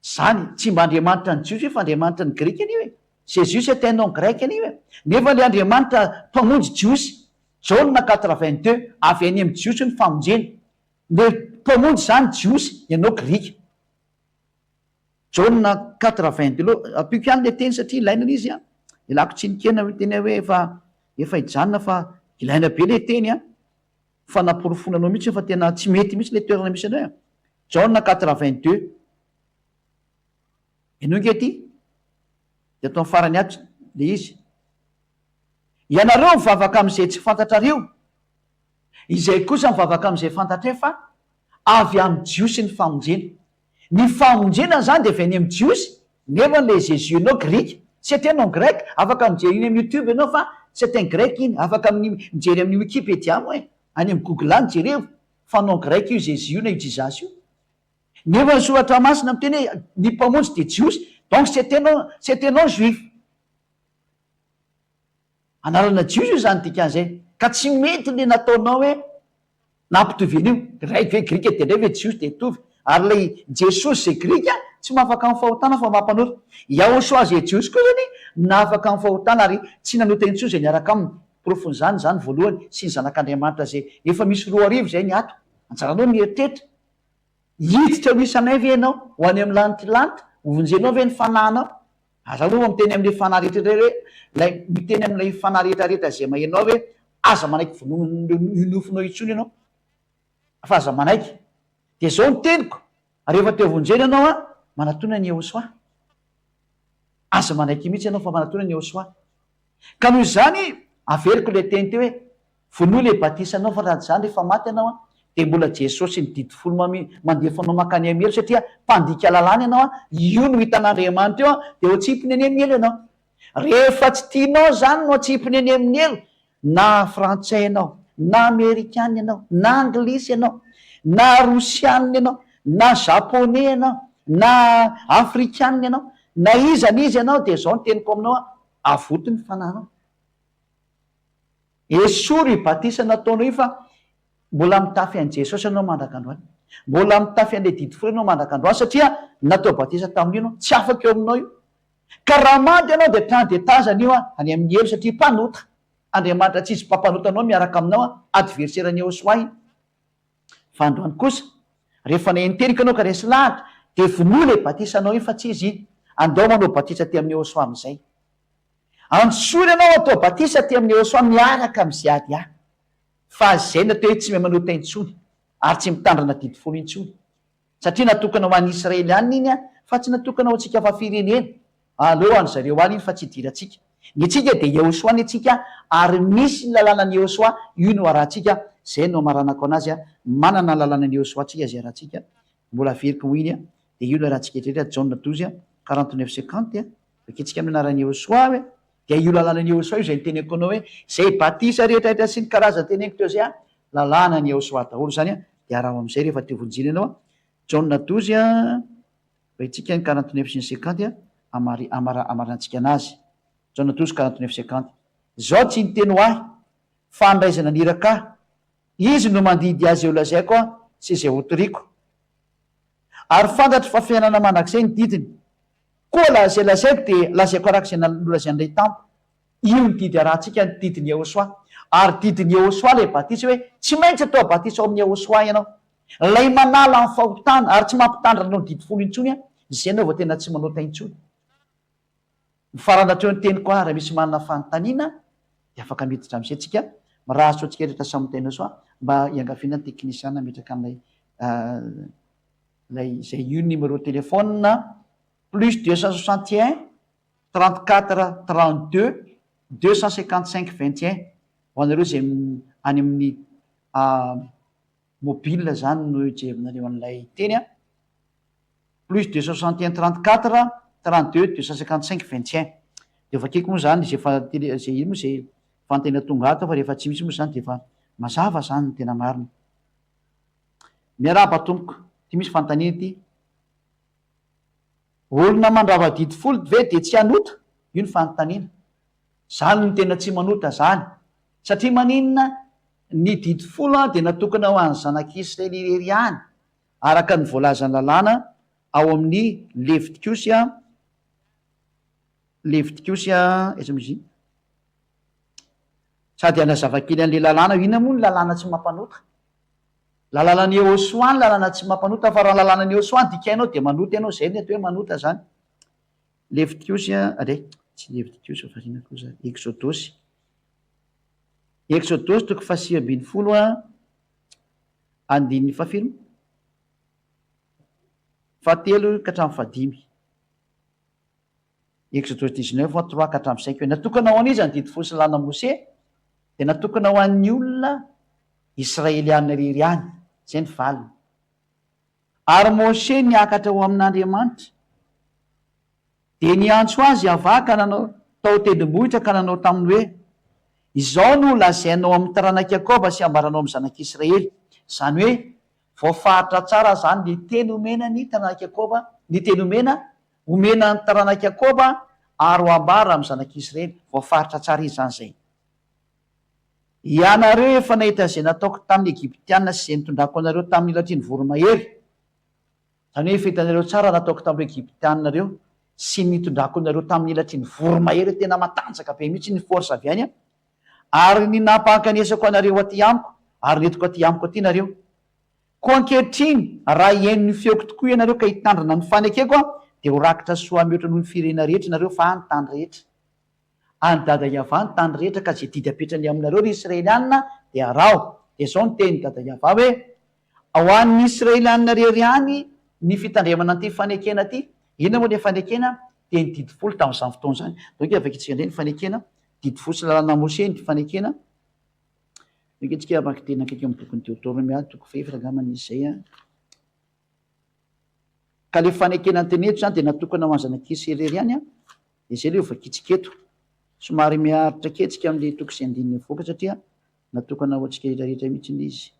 Izany, tsy mba Andriamanitra ny Jiosy io fa Andriamanitry ny Grika anie io e. Jésus c'est un nom grec anie io e. Nefa ilay Andriamanitra mpamonjy Jiosy. Jaona 82, avy any amin'ny Jiosy ny famonjena. Ilay mpamonjy izany Jiosy, ianao Grika. Jaona 82, ampiako ihany ilay teny satria ilaina ilay izy an, ialako tsiny kely nareo miteny hoe efa efa hijanona fa ilaina be ilay teny an, fanaporofoana anao mihitsy fa tena tsy mety mihitsy ilay toerana misy anao e. Jaona 82, henoy nge ity, dia atao amin'ny farany ato ilay izy. Ianareo mivavaka amin'izay tsy fantatrareo, izay kosa mivavaka amin'izay fantatray fa avy amin'ny Jiosy ny famonjena. Ny famonjena izany dia avy any amin'ny Jiosy, nefa ilay Jésus-nao Grika. C'est un nom grec, afaka mijery iny amin'ny youtube ianao fa c'est un grec iny, afaka mijery amin'ny wikipedia moa e, any amin'ny google any jerevo fa nom grec io Jésus io na io Jesus io. Nefa ny soratra masina miteny hoe ny mpamonjy dia Jiosy, donc c'est un nom, c'est un nom juif. Anarana jiosy io izany dikan'izay. Ka tsy mety le nataonao hoe nampitovy an'io. Iray ve grika dia indray ve jiosy dia hitovy. Ary ilay Jesosy izay grika tsy mahafaka amin'ny fahotana fa mampanota. Yahoshua izay jiosy koa izany nahafaka amin'ny fahotana ary tsy nanota intsony izay niaraka aminy. Porofon'izany izany voalohany sy ny zanak'Andriamanitra izay efa misy 2000 izay ny ato. Anjaranao ny mieritreritra. Hiditra ho isanay ve ianao? Ho any amin'ny lanitr'i lanitra? Hovonjenao ve ny fanahinao? Aza aloha miteny amin'ilay fanahy rehetra hoe, ilay miteny amin'ilay fanahy rehetra rehetra izay maheno ahy hoe, aza manaiky vonoina io nofonao intsony ianao, fa aza manaiky. Dia izao ny teniko, rehefa te hovonjena ianao an, manatona an'i Yehosua. Aza manaiky mihitsy ianao fa manatona an'i Yehosua. Ka noho izany, averiko ilay teny teo hoe, Vonoy ilay batisanao fa raha tsy izany rehefa maty ianao an, dia mbola Jesosy ny didy folo mami mandefa anao mankany amin'ny helo satria mpandika lalàna ianao an, io no hitan'Andriamanitra eo an, dia ho atsipiny any amin'ny helo ianao. Rehefa tsy tianao izany no atsipiny any amin'ny helo, na frantsay ianao, na amerikana ianao, na anglisy ianao, na rosianina ianao, na japonais ianao, na afrikanina ianao, na iza na iza ianao dia izao ny teniko aminao an, avoty ny fanahinao. Esory io batisa nataonao io fa. Mbola mitafy an'i Jesosy ianao mandraka androany. Mbola mitafy an'ilay didy folo ianao mandraka androany satria natao batisa tamin'io ianao. Tsy afaka eo aminao io. Ka raha maty ianao dia hatrany dia tazana io any amin'ny helo satria mpanota. Andriamanitra tsy hisy mpampanota anao miaraka aminao, adversaire an'i Yehosua iny. Fa androany kosa, rehefa naheno-teniko ianao ka resy lahatra, dia vonoy ilay batisanao iny fa tsy izy iny. Andao manao batisa aty amin'i Yehosua amin'izay. Antsoina ianao hatao batisa aty amin'i Yehosua miaraka amin'i Ziadia. Fa izay no atao hoe tsy mahay manota intsony, ary tsy mitandrina didy folo intsony. Satria natokana ho an'ny Israelianina iny an, fa tsy natokana ho antsika fa firenena. Aleo any zareo any iny fa tsy idirantsika. Ny antsika dia Yehosua ny antsika ary misy ny lalànan'i Yehosua, io no arahantsika, izay no amaranako anazy an, manana ny lalànan'i Yehosua tsika izay arahantsika, mbola averiko moa iny an, dia io no arahantsika rehetra, Jaona 12, 49 50, vakintsika amin'ny anaran'i Yehosua hoe, dia io lalànan'i Yehosua io izay niteneniko anao hoe, izay batisa rehetra rehetra sy ny karazany teneniko teo izay an, lalànan'i Yehosua daholo izany an, dia araho amin'izay rehefa te hovonjena ianao an, Jaona 12, Vakintsika ny 49 sy ny 50 amari, amara, amarantsika anazy. Jaona 12, 49, 50. Izao tsy niteny ho ahy, fa ny Ray izay naniraka ahy, Izy no mandidy ahy izay holazaiko aho sy izay hotoriko. Ary fantatro fa fiainana mandrakizay ny didiny. Koa la, izay lazaiko dia lazaiko araka izay nolazain'ny Ray tamiko. Io ny didy arahantsika, ny didin'i Yehosua. Ary didin'i Yehosua ilay batisa hoe, tsy maintsy atao batisa ao amin'i Yehosua ianao. Ilay manala ny fahotana ary tsy mampitandrina anao ny didy folo intsony an, izay ianao vao tena tsy manota intsony. Mifarana hatreo ny teniko an, raha misy manana fanontaniana dia afaka miditra amin'izay tsika, mirary soa antsika rehetra samy ho tahinao soa, mba iangaviana ny teknisiana hametraka an'ilay ilay izay io numéro téléphone plus 261 34 32 255 21 ho anareo izay any amin'ny Mobile zany no ijerinareo an'ilay teny a! Plus 261 34 32 255 21. Dia vakiko moa zany izay fa tele izay ino moa izay fanontaniana tonga ato fa rehefa tsy misy moa zany dia efa mazava zany ny tena marina. Miarahaba tompoko, ity misy fanontaniana ity. Olona mandrava didy folo ve dia tsy hanota? Io ny fanontaniana. Zany no tena tsy manota zany. Satria maninona? Ny didy folo dia natokana ho an'ny zanak'Israely irery ihany, araka ny voalazan'ny lalàna ao amin'ny Levitikosy, Levitikosy, aiza moa izy iny? Sady hanazava kely an'ilay lalàna, inona moa ny lalàna tsy mampanota? Lalànan'i Yehosua ny lalàna tsy mampanota, fa raha ny lalànan'i Yehosua no dikainao dia manota ianao, izay ny atao hoe manota izany. Levitikosy, re, tsy Levitikosy fa inona kosa, Eksodosy. Eksodosy toko faha-19 andininy fahafiry moa? Fahatelo ka hatramin'ny fahadimy. Eksodosy 19 3 ka hatramin'ny 5 hoe natokana ho an'iza ny didy folo sy lalàna Mose? Dia natokana ho an'ny olona Israeliana irery ihany. Izay ny valiny. Ary Mose niakatra ho amin'Andriamanitra. Dia niantso azy Yavah ka nanao tao an-tendrombohitra ka nanao taminy hoe, Izao no holazainao amin'ny taranak'i Jakoba sy hambaranao amin'ny zanak'Israely. Izany hoe, voafaritra tsara izany ny teny omena ny taranak'i Jakoba, ny teny omena, homena ny taranak'i Jakoba ary ho ambara amin'ny zanak'Israely. Voafaritra tsara izy izany izay. Ianareo efa nahita izay nataoko tamin'ny Egyptiana sy izay nitondrako anareo tamin'ny latrin'ny voromahery. Izany hoe efa hitanareo tsara nataoko tamin'ireo Egyptiana ireo sy ny nitondrako anareo tamin'ny elatry ny voromahery tena matanjaka be mihitsy ny force avy any ary ny nampankanesako anareo aty amiko ary nentiko aty amiko aty nareo. Koa ankehitriny raha hihaino ny feoko tokoa ianareo ka hitandrina ny fanekeko aho dia ho rakitra soa mihoatra noho ny firenena rehetra ianareo fa ny tany rehetra Any Dada Yavah ny tany rehetra ka izay didy apetrany aminareo ry Israelianina dia araho. Dia izao no tenin'i Dada Yavah hoe, Ho an'ny Israelianina irery ihany ny fitandremana an'ity fanekena ity. Inona moa ilay fanekena? Dia ny didy folo tamin'izany fotoana izany. Donc avakintsika indray ny fanekena, didy folo sy lalàna Moshe ny fanekena. Donc isika hamaky teny akaiky amin'ny bokin'ny Deoteronomia toko fahefatra angamba ny izay an. Ka ilay fanekena ny teny eto izany dia natokana ho an'ny zanak'Israely irery ihany an. Dia izay ilay ho vakintsika eto. Somary miaritra kely tsika amin'ilay toko sy andininy mivoaka satria natokana ho antsika rehetra rehetra mihitsy ilay izy.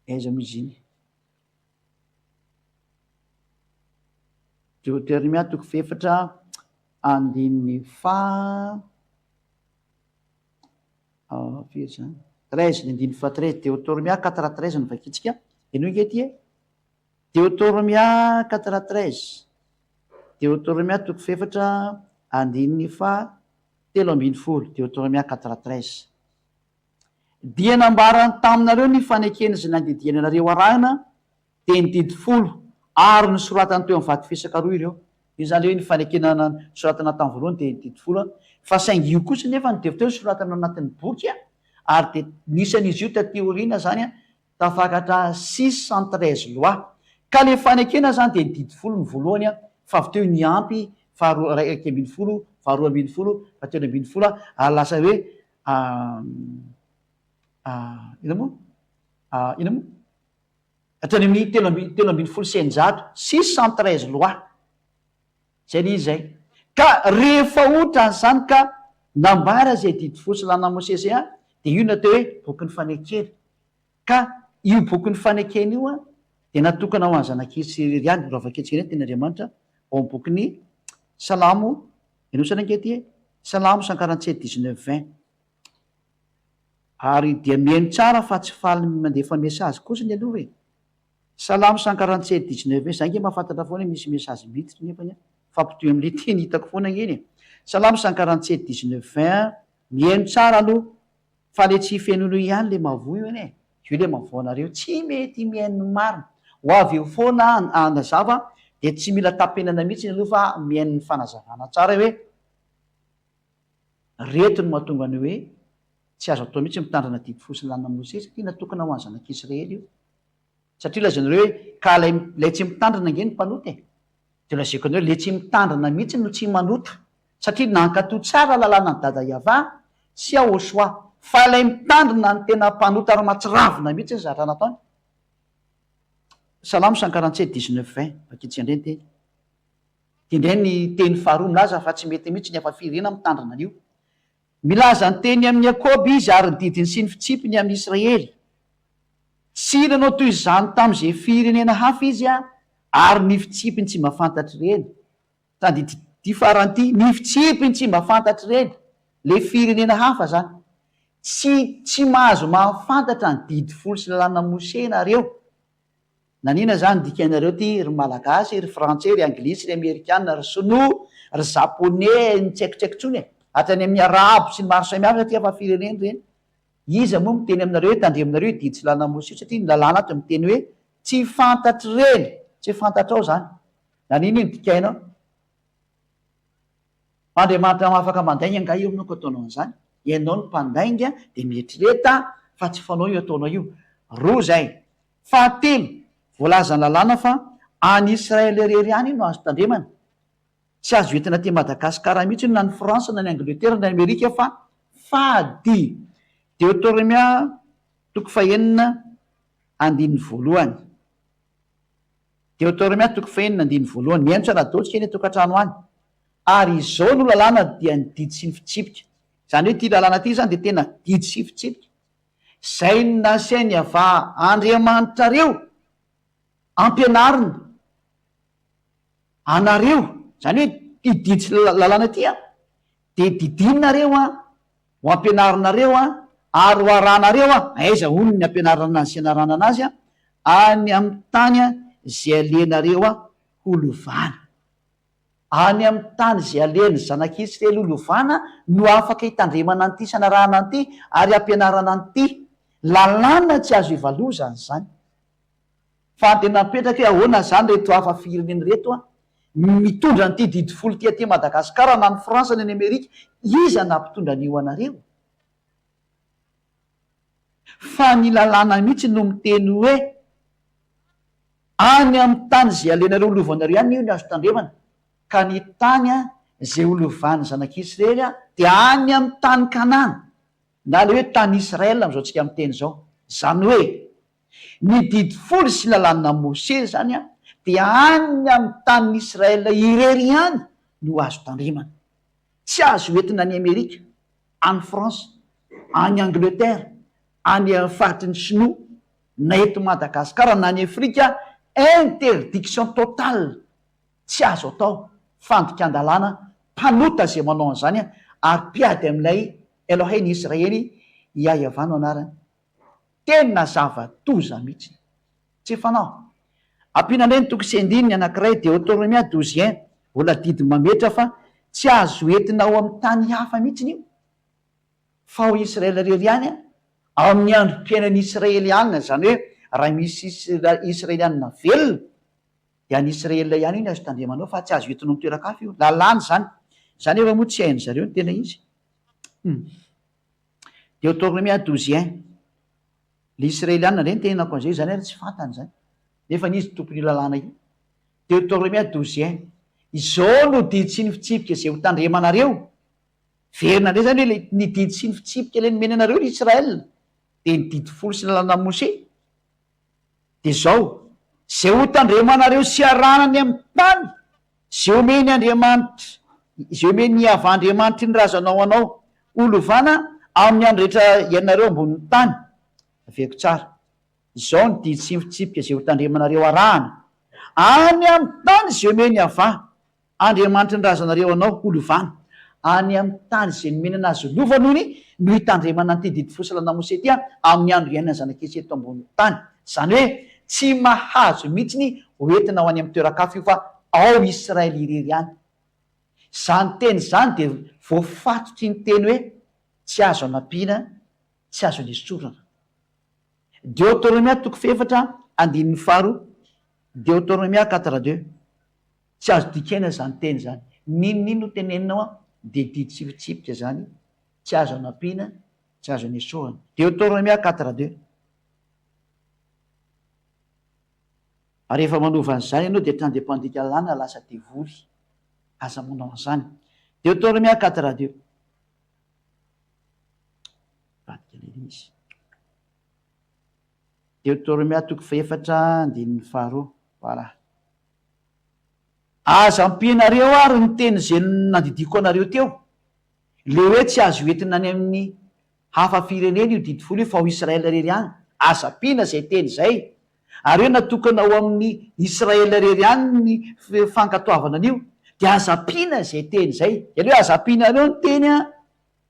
Aiza moa izy iny? Deoteronomia toko fahefatra. andininy faha firy izany? 13, ny andininy faha 13, Deotoromia 4 13 no vakintsika. Henoy ange ity e. Deotoromia 4 13. Deotoromia toko fahefatra andininy faha 13. Deotoromia 4 13. Dia nambarany taminareo ny fanekena izay nandidiany anareo arahina, dia ny didy folo, ary nosoratany teo amin'ny vato fisaka roa ireo. Io izany ilay hoe ny fanekena nosoratana tamin'ny voalohany dia ny didy folo, fa saingy io kosa nefa ny dia avy teo nosoratana ao anatin'ny boky, ary dia nisy an'izy io taty aoriana izany tafakatra 613 lois. Ka ilay fanekena izany dia ny didy folo ny voalohany, fa avy teo niampy faharoa 11, faharoa 12, fahatelo 12, ary lasa hoe Inona moa? Inona moa? Hatrany amin'ny telo amby 613, 613 lois. Izay ilay izy izay. Ka rehefa ohatran'izany ka nambara izay didy folo sy lalàna Mosesy izay an, dia io no atao hoe bokin'ny fanekena. Ka io bokin'ny fanekena io an, dia natokana ho an'ny zanak'Israely ihany, raha vakintsika indray ny tenin'Andriamanitra ao amin'ny bokin'ny Salamo, henoy tsara ange ity e, Salamo 147 19 20. Ary dia mihaino tsara fa tsy faly mandefa message kosa ny aloha e. Salamo 147 19 20, za ange mahafantatra foana hoe misy message miditra nefany an, mifampitohy amin'ilay teny hitako foana ange iny e. Salamo 147 19 20, mihaino tsara aloha Fa le tsy fenoinao ihany le mavoa io anie, io le mavoa anareo tsy mety mihaino ny marina, ho avy eo foana hanazava dia tsy mila tapenana mihitsy aloha fa mihaino ny fanazavana tsara hoe reto no mahatonga ny hoe tsy azo atao mihitsy mitandrina didy fo sy lalàna Mosesy satria natokana ho an'ny zanak'Israely io. Satria lazainareo hoe ka ilay ilay tsy mitandrina ange no mpanota e! Dia lazaiko anareo ilay tsy mitandrina mihitsy no tsy manota satria nankatò tsara lalànan'i Dada Yavah sy Yahoshuah fa ilay mitandrina no tena mpanota ary mahatsiravina mihitsy ny zavatra nataony. Salamo 147 19 20 Vakitsika indray ny teny. Ity indray ny teny faharoa milaza fa tsy mety mihitsy ny hafa firenena mitandrina an'io. Milaza ny teny amin'i Jakoba izy ary ny didiny sy ny fitsipiny amin'i Israely. Tsy nanao toy izany tamin'izay firenena hafa izy ary ny fitsipiny tsy mba fantatr'ireny. Tadidio ity farany ity, ny fitsipiny tsy mba fantatr'ireny, ilay firenena hafa izany. Tsy tsy mahazo mahafantatra ny didy folo sy lalàna Mosè nareo. Nanina zany dikainareo ty ry malagasy, ry frantsay, ry anglisy, ry amerikana, ry sinoa, ry japonais, ny tsy haiko tsy haiko tsony e! Hatrany amin'ny arabo sy ny maro samihafa satria efa firenena ireny. Iza moa miteny aminareo hoe tandremonareo io didy sy lalana Mosesy io satria ny lalàna ato miteny hoe tsy fantatr'ireny, tsy fantatrao zany. Nanina io ny dikainao? Fa Andriamanitra afaka mandainga angaha io aminao ka ataonao an'izany? Ianao no mpandainga dia mieritrereta fa tsy fanao io ataonao io. Roa izay. Fahatelo, voalazan'ny lalàna fa any Israël irery ihany io no azo tandremana. Tsy azo entina aty Madagascar mihitsy io na ny France na ny Angleterre na ny Amerika fa fady. Deotoromia toko fahenina andininy voalohany. Deotoromia toko fahenina andininy voalohany. Mihaino tsara daholo tsika any an-tokantrano any. Ary izao no lalàna dia ny didy sy ny fitsipika. Izany hoe ity lalàna ity izany dia tena didy sy fitsipika. Izay nasain'i Yavah Andriamanitrareo ampianarina anareo, izany hoe ity didy sy lalàna ity an, dia didinareo an, ho ampianarinareo an, ary ho arahanareo an, aiza hono ny ampianarana azy sy anarahana anazy an, any amin'ny tany izay alehanareo ho lovana. Any amin'ny tany izay alehan'ny zanak'Israely ho lovana no afaka hitandremana an'ity sy anarahana an'ity ary ampianarana an'ity. Lalàna tsy azo ivalozana izany. Fa dia napetraka hoe ahoana izany ireto hafa firenena ireto an? Mitondra an'ity didy folo ity aty Madagasikara na any France na any Amerika, iza nampitondra an'io anareo? Fa ny lalàna mihitsy no miteny hoe any amin'ny tany izay alenareo ho lovanareo ihany io ny azo tandremana, ka ny tany izay ho lovan'ny zanak'Israely dia any amin'ny tany Kanana, na ilay hoe tany Israel amin'izao tsika miteny izao. Izany hoe ny didy folo sy lalàna Mosesy izany dia any amin'ny tanin'i Israel irery ihany no azo tandremana. Tsy azo entina any Amerika, any France, any Angleterre, any amin'ny faritry ny Sinoa, na eto Madagascar na any Afrika, interdiction totale, tsy azo atao, fandikan-dalàna. Mpanota izay manao an'izany ary mpiady amin'ilay Elohei ny Israely, Yahevah no anarany. Tena zava-doza mihitsy. Tsy fanao. Ampiana indray ny toko sy andininy anankiray, Deoteronomia 12 un, mbola didy mametra fa tsy azo entina ao amin'ny tany hafa mihitsy io, fa ao Israel irery ihany, ao amin'ny androm-piainan'ny Israeliana, izany hoe raha misy Israeliana velona, dia any Israel ihany io ny azo tandremanao fa tsy azo entinao amin'ny toeran-kafa io. Lalàna izany. Izany efa moa tsy hain-dry zareo ny tena izy. Hum. Deoteronomia 12 un. Le Israeliana indray no tenenako an'izay, izany ary tsy fantany izany. Nefa izy tompon'io lalàna io. Deoteronomia 12 un. Izao no didy sy ny fitsipika izay ho tandremanareo. Verina indray izany hoe le ny didy sy ny fitsipika ilay nomena anareo ry Israel, dia ny didy folo sy ny lalànan'i Mosè. Dia izao, izay ho tandremanareo sy arahana any amin'ny tany izay omeny Andriamanitra, izay omen'i Iavah Andriamanitry ny razanao anao ho lovana amin'ny andro rehetra iainanareo ambonin'ny tany. Averiko tsara. Izao ny didy sy ny fitsipika izay ho tandremanareo arahana any amin'ny tany izay omen'i Iavah Andriamanitry ny razanareo anao ho lovana any amin'ny tany izay nomena anazy ho lovany hono no hitandremana an'ity didy fo sy lalàna Mosè ity amin'ny andro iainan'ny zanak'Isy eto ambonin'ny tany. Izany hoe tsy mahazo mihitsy ny ho entina ho any amin'ny toeran-kafa io fa ao Israely irery ihany. Izany teny izany dia voafatotry ny teny hoe tsy azo anampiana, tsy azo anesorana. Deoteronomia toko fahefatra andininy faharoa, Deoteronomia 4 deux. Tsy azo dikaina izany teny izany. N'inon'inona ho teneninao an, dia didy sy fitsipika izany, tsy azo anampiana, tsy azo anesorana. Deoteronomia 4 deux. Ary rehefa manova an'izany ianao dia hatrany dia mpandika lalàna lasa devoly. Aza manao an'izany. Deoteronomia 4 deux. Mivadika ilay izy. Deoteronomia toko fahefatra andininy faharoa. Voilà. Aza ampianareo ary ny teny izay nandidiako anareo teo, le hoe tsy azo entina any amin'ny hafa firenena io didy folo io fa ao Israel irery ihany, aza ampiana izay teny izay, ary hoe natokana ho amin'ny Israel irery ihany ny fankatoavana an'io, dia aza ampiana izay teny izay, izany hoe aza ampianareo ny teny an!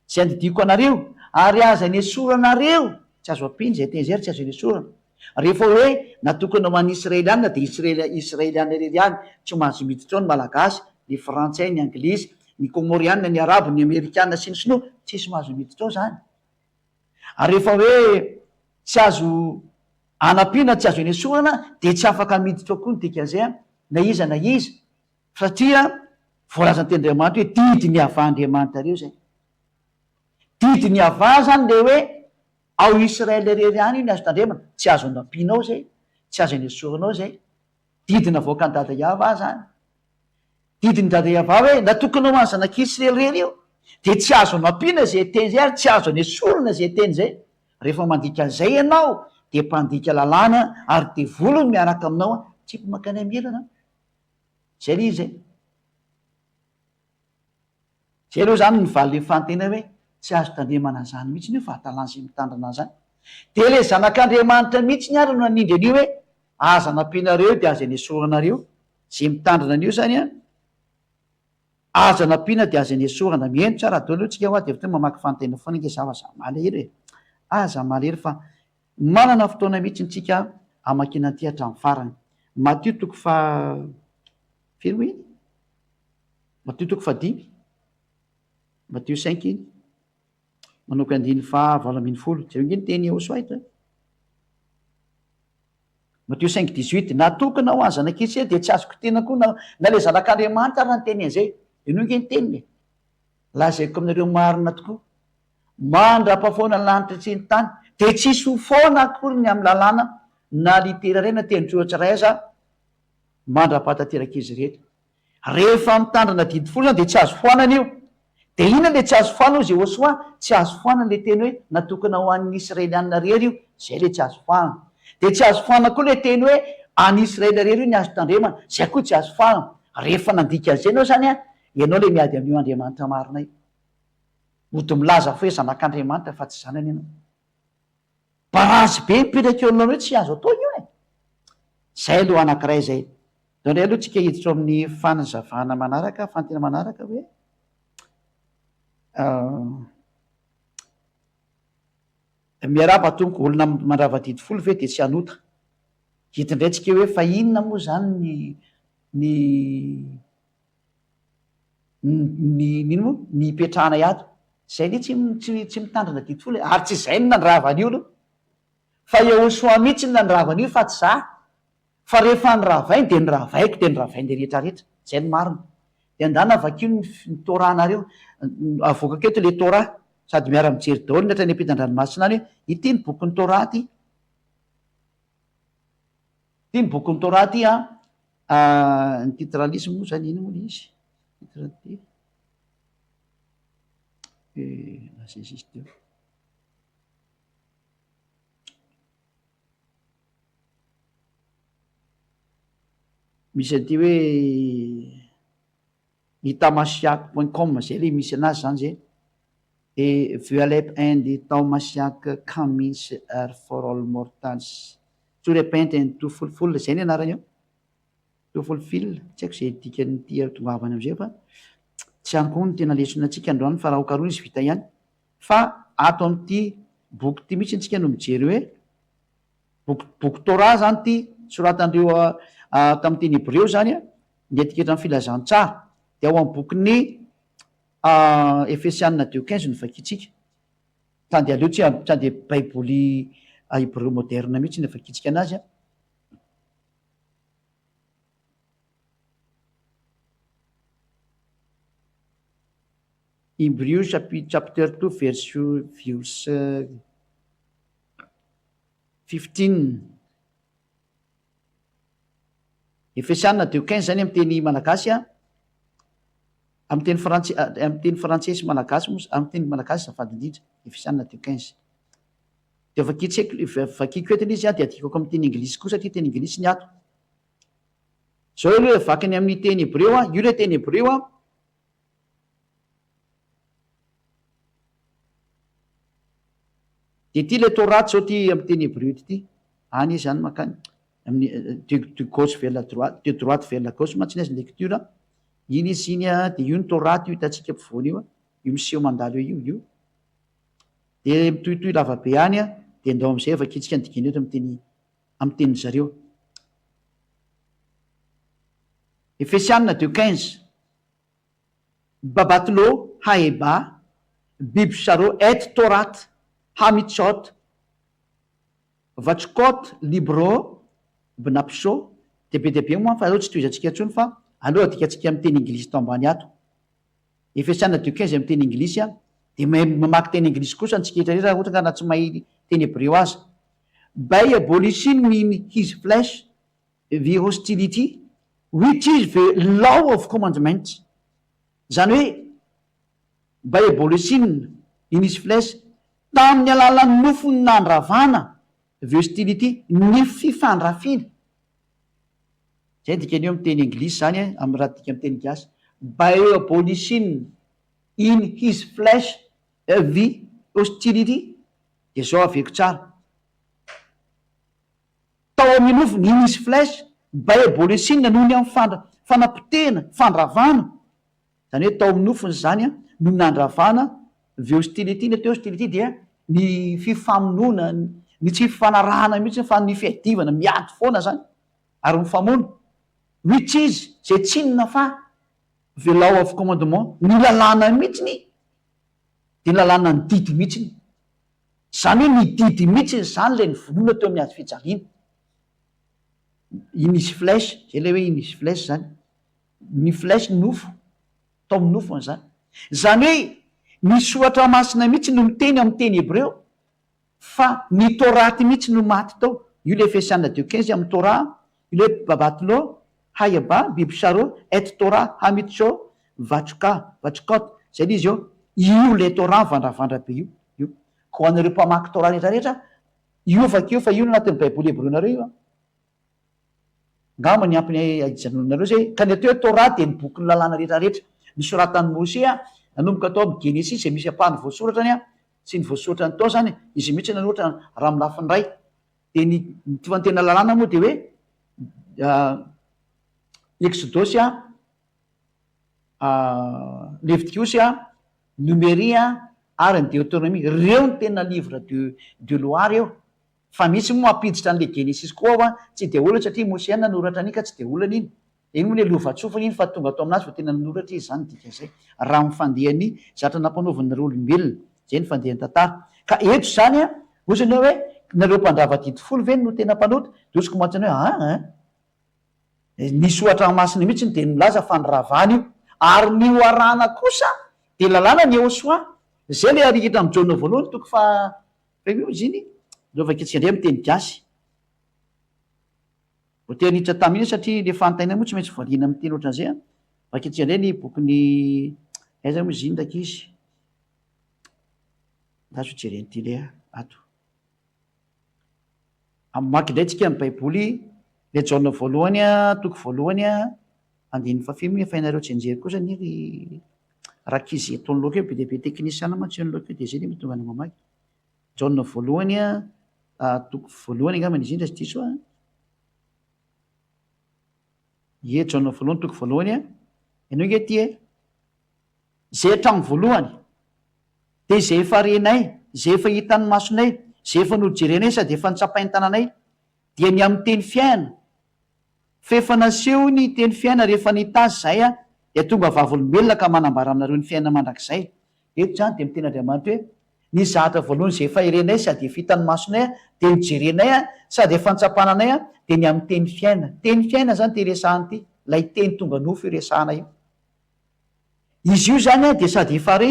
Izay andidiako anareo, ary aza anesoranareo, tsy azo ampiana izay teny izay ary tsy azo anesorana. Rehefa hoe natokana ho an'ny Israeliana dia Israel Israeliana irery ihany, tsy mahazo miditra ao ny Malagasy, ny Frantsay, ny Anglisy, ny Komoriana, ny Arabo, ny Amerikana sy ny Sinoa, tsisy mahazo miditra ao izany. Ary rehefa hoe tsy azo anampiana, tsy azo anesorana dia tsy afaka miditra ao koa ny dikan'izay na iza na iza. Satria voalazan'ny tenin'Andriamanitra hoe didy ny havaha Andriamanitrareo izay. Didy ny havaha izany ilay hoe ao Israël irery ihany io ny azo tandremana, tsy azo anampianao izay, tsy azo anesorinao izay. Didy navoakan'i Dada Yavah izany. Didin'i Dada Yavah hoe natokana ho an'ny zanak'Israely irery io, dia tsy azo anampiana izay teny izay ary tsy azo anesorina izay teny izay. Rehefa mandika an'izay ianao dia mpandika lalàna ary devoly no miaraka aminao, tsipy mankany amin'ny elana an. Zay le izy e! Zay aloha zany ny valin'ny fanontaniana hoe tsy azo tandremana an'izany mihitsiny io fa hadalan'izay mitandrina an'izany. Dia le zanak'Andriamanitra mihitsiny ary no nanindry an'io hoe aza anampianareo dia aza anesoranareo, zay mitandrina an'io zany an, aza anampiana dia aza anesorana. Mihaino tsara daholo aloha tsika hoa dia avy teo mamaky fanontaniana foana ange za fa za malahelo e! Aza malahelo fa Manana fotoana mihitsy tsika hamakiana an'ity hatramin'ny farany. Matio toko faha firy moa iny? Matio toko fahadimy. Matio cinq iny. Manomboka andininy faha 18. Jereo ange ny teny Yehosua eto e. Matio cinq 18. Natokana ho an'ny zanak'Israely dia tsy azo kitihina koa na na ilay zanak'Andriamanitra ary niteny an'izay. Henoy ange ny teniny e. Lazaiko aminareo marina tokoa. Mandra-pahafoana ny lanitra sy ny tany, dia tsy hisy ho foana akory ny amin'ny lalàna na litera iray na tendrotsoratra iray aza mandra-pahatanterak'izy rehetra. Rehefa mitandrina didy folo izany dia tsy azo foanana io. Dia inona ilay tsy azo foanana hozy Yehosua? Tsy azo foanana ilay teny hoe natokana ho an'ny Israelianina irery io. Izay ilay tsy azo foanana. Dia tsy azo foanana koa ilay teny hoe an'i Israely irery io ny azo tandremana. Izay koa tsy azo foanana. Rehefa nandika an'izay ianao izany an, ianao ilay miady amin'io Andriamanitra marina io. Mody milaza fa hoe zanak'Andriamanitra fa tsy zanany ianao. Barazy be mipetraka eo anoloanao eo tsy azo atao io e! Zay aloha anankiray zay. Ndao indray aloha tsika hiditra ao amin'ny fanazavana manaraka, fanontaniana manaraka hoe. Miarahaba tompoko, olona mandrava didy folo ve dia tsy hanota? Hita indray tsika hoe fa inona moa izany ny ny ny ny inona moa? Ny hipetrahanay ato. Izay anie tsy tsy tsy mitandrina didy folo e, ary tsy izay no nandrava an'io aloha. Fa Yehosua mihitsy no nandrava an'io fa tsy za. Fa rehefa noravainy dia noravaiko dia noravain'ilay rehetra rehetra. Izay no marina. Dia andana vakio ny ny Torah nareo. Avoakako eto ilay Torah. Sady miara mijery daholo ny hatrany ampitan-dranomasina any hoe ity ny bokin'ny Torah ity. Ity ny bokin'ny Torah ity an. Ny titre an'izy moa izany inona moa ilay izy? Titre an'ity. Eh, lasa izy izy teo. Misy an'ity hoe itamasiak point com zay le misy anazy zany zay de Vualep and Taomasiak comings are for all mortals to repent and to fulful zay ny anarany eo to fulfill tsy haiko zay dikan'ity ahatongavana am'zay fa tsy any koa ny tena lesona antsika androany fa raha hokarohina izy vita ihany Fa ato amin'ity boky ity mihitsy isika no mijery hoe, boky boky Torah izany ity, soratan'ireo tamin'ny teny hebreo izany, ny etiketran'ny filazantsara. Dia ao amin'ny bokin'ny Efesianina deux quinze no vakintsika. Tsy dia aleo tsy tsy dia baiboly hebreo moderne mihitsy no vakintsika anazy an. Hebrew chapter 2 verse verse 15. Efesiana deux 15 zany amin'ny teny malagasy a, amin'ny teny frantsay amin'ny teny frantsay sy malagasy moa amin'ny teny malagasy azafady indrindra, Efesiana deux 15. Dia vakitseko vakiko eto ilay izy a, dia adikako amin'ny teny anglisy koa satria teny anglisy ny ato. Zao aloha vakiny amin'ny teny hebreo a, io ilay teny hebreo a. Dia ity ilay Torah zao ity amin'ny teny hebreo ity. Any izy any mankany. Amin'ny de de gauche vers la droite, de droite vers la gauche mantsy ny azy ny lecture. Iny izy iny an, dia io ny Torah io hitantsika ampovoany io an, io miseho mandalo eo io, io. Dia mitohitohy lava be any an, dia ndao amin'izay vakintsika ny dikany eto amin'ny teny amin'ny tenin-dry zareo. Efesianina deux 15. Babatlo Haeba, Bibsharo et Torat, Hamitzot, Vachkot Libro, Bnapsho, dia be dia be moa fa aleo tsy tohizantsika intsony fa aleo adikantsika amin'ny teny anglisy eto ambany ato. Efesiana deux 15 amin'ny teny anglisy an, dia mahay mamaky teny anglisy kosa antsika rehetra rehetra raha ohatra ka na tsy mahay teny hebreo aza. By abolishing in his flesh The hostility which is the law of commandment, izany hoe by abolishing in his flesh, tamin'ny alalan'ny nofony nandravana, the hostility, ny fifandrafiana. Izay ny dikan'io amin'ny teny anglisy izany e, amin'ny raha adika amin'ny teny gasy. By abolishing in his flesh the hostility, dia izao averiko tsara. Tao amin'ny nofony, in his flesh, by abolition, noho ny amin'ny fandra, fanapotehana, fandravana, izany hoe tao amin'ny nofony izany no nandravana the hostility, ny atao hoe hostility dia ny fifamonoana, ny tsy fifanarahana mihitsy fa ny fiadivana, miady foana izany ary mifamono, which is, izay tsy inona fa the law of commandement, ny lalàna mihitsiny, dia ny lalànan'ny didy mihitsiny. Izany hoe ny didy mihitsy izany ilay novonoina teo amin'ny hazo fijaliana. In his flesh, izay ilay hoe in his flesh izany. Ny flesh nofo, tao amin'ny nofony izany. Izany hoe ny soratra masina mihitsy no miteny amin'ny teny hebreo fa ny Torah mihitsy no maty tao. Io ilay Efesiana deux 15 amin'ny Torah, io ilay hoe Babatlo, Hayaba, Bibsharo, Et Torah, Hamitcho, Vachoka, Vachokot, izay ilay izy eo. Io ilay Torah mivandravandra be io. Io. Ka ho anareo mpamaky Torah rehetra rehetra, io vakio fa io no anatin'ny Baiboly hebreonareo io an. Angamba ny ampiny hijanonanareo izay. Ka ny atao hoe Torah dia ny bokin'ny lalàna rehetra rehetra. Nosoratan'i Mosea, nanomboka tao amin'ny Genesisy izay misy ampahany voasoratra any sy ny voasoratra ny tao izany, izy mihitsy nanoratra raha amin'ny lafiny iray. Dia ny ny tena lalàna moa dia hoe Eksodosy, Levitikosy. Nomery ary ny Deoteronomia, ireo no tena livre de de loi ireo. Fa misy moa mampiditra an'ilay Genesisy koa ao an, tsy dia olana satria Mosea nanoratra an'iny ka tsy dia olana iny. Iny moa ilay lovantsofina iny fa tonga tao aminazy vao tena nanoratra izy izany ny dikan'izay. Raha amin'ny fandehan'ny zatra nampanaovin'ireo olombelona. Izay ny fandehan'ny tantara. Ka eto izany an, hoy ianao hoe, nareo mpandrava didy folo ve no tena mpanota? Dia hoy mantsy ianao hoe, aa an! Nisy ohatra masina mihitsy ny dia nilaza fa niravana io. Ary ny oharana kosa dia lalàna ny Yehosua. Izay ilay arikitra amin'i Jaona voalohany toko faha firy moa izy iny? Aleo vakintsika indray amin'ny teny gasy. Voatery niditra tamin'iny satria ilay fanontaniana moa tsy maintsy valiana amin'ny teny ohatran'izay an. Vakintsika indray ny bokin'ny aiza moa izy iny rankizy? Andraso hojeren'ity ilay ato. Hamaky indray tsika ny Baiboly, ilay Jaona voalohany toko voalohany andininy fahafito moa efa hainareo tsianjery kosa anie ry rankizy eto anoloako eo, be dia be teknisiana mantsy eo anoloako eo dia izay no mahatonga anay mamaky. Jaona voalohany toko voalohany angamba izy iny raha tsy diso aho. Ie, Jaona voalohany toko voalohany, ianao ange ity e. Izay hatramin'ny voalohany, dia izay efa renay, izay efa hitan'ny masonay, izay efa nojerenay sady efa notsapain-tananay, dia ny amin'ny teny fiainana. Fa efa naseho ny teny fiainana rehefa nita azy izahay, dia tonga vavolombelona ka manambara aminareo ny fiainana mandrakizay. Eto izany dia miteny Andriamanitra hoe, Ny zavatra voalohany izay efa renay sady efa hitan'ny masonay, dia nojerenay sady efa notsapananay, dia ny amin'ny teny fiainana. Teny fiainana izany ity resahana ity, ilay teny tonga nofo io resahana io. Izy io izany dia sady efa re,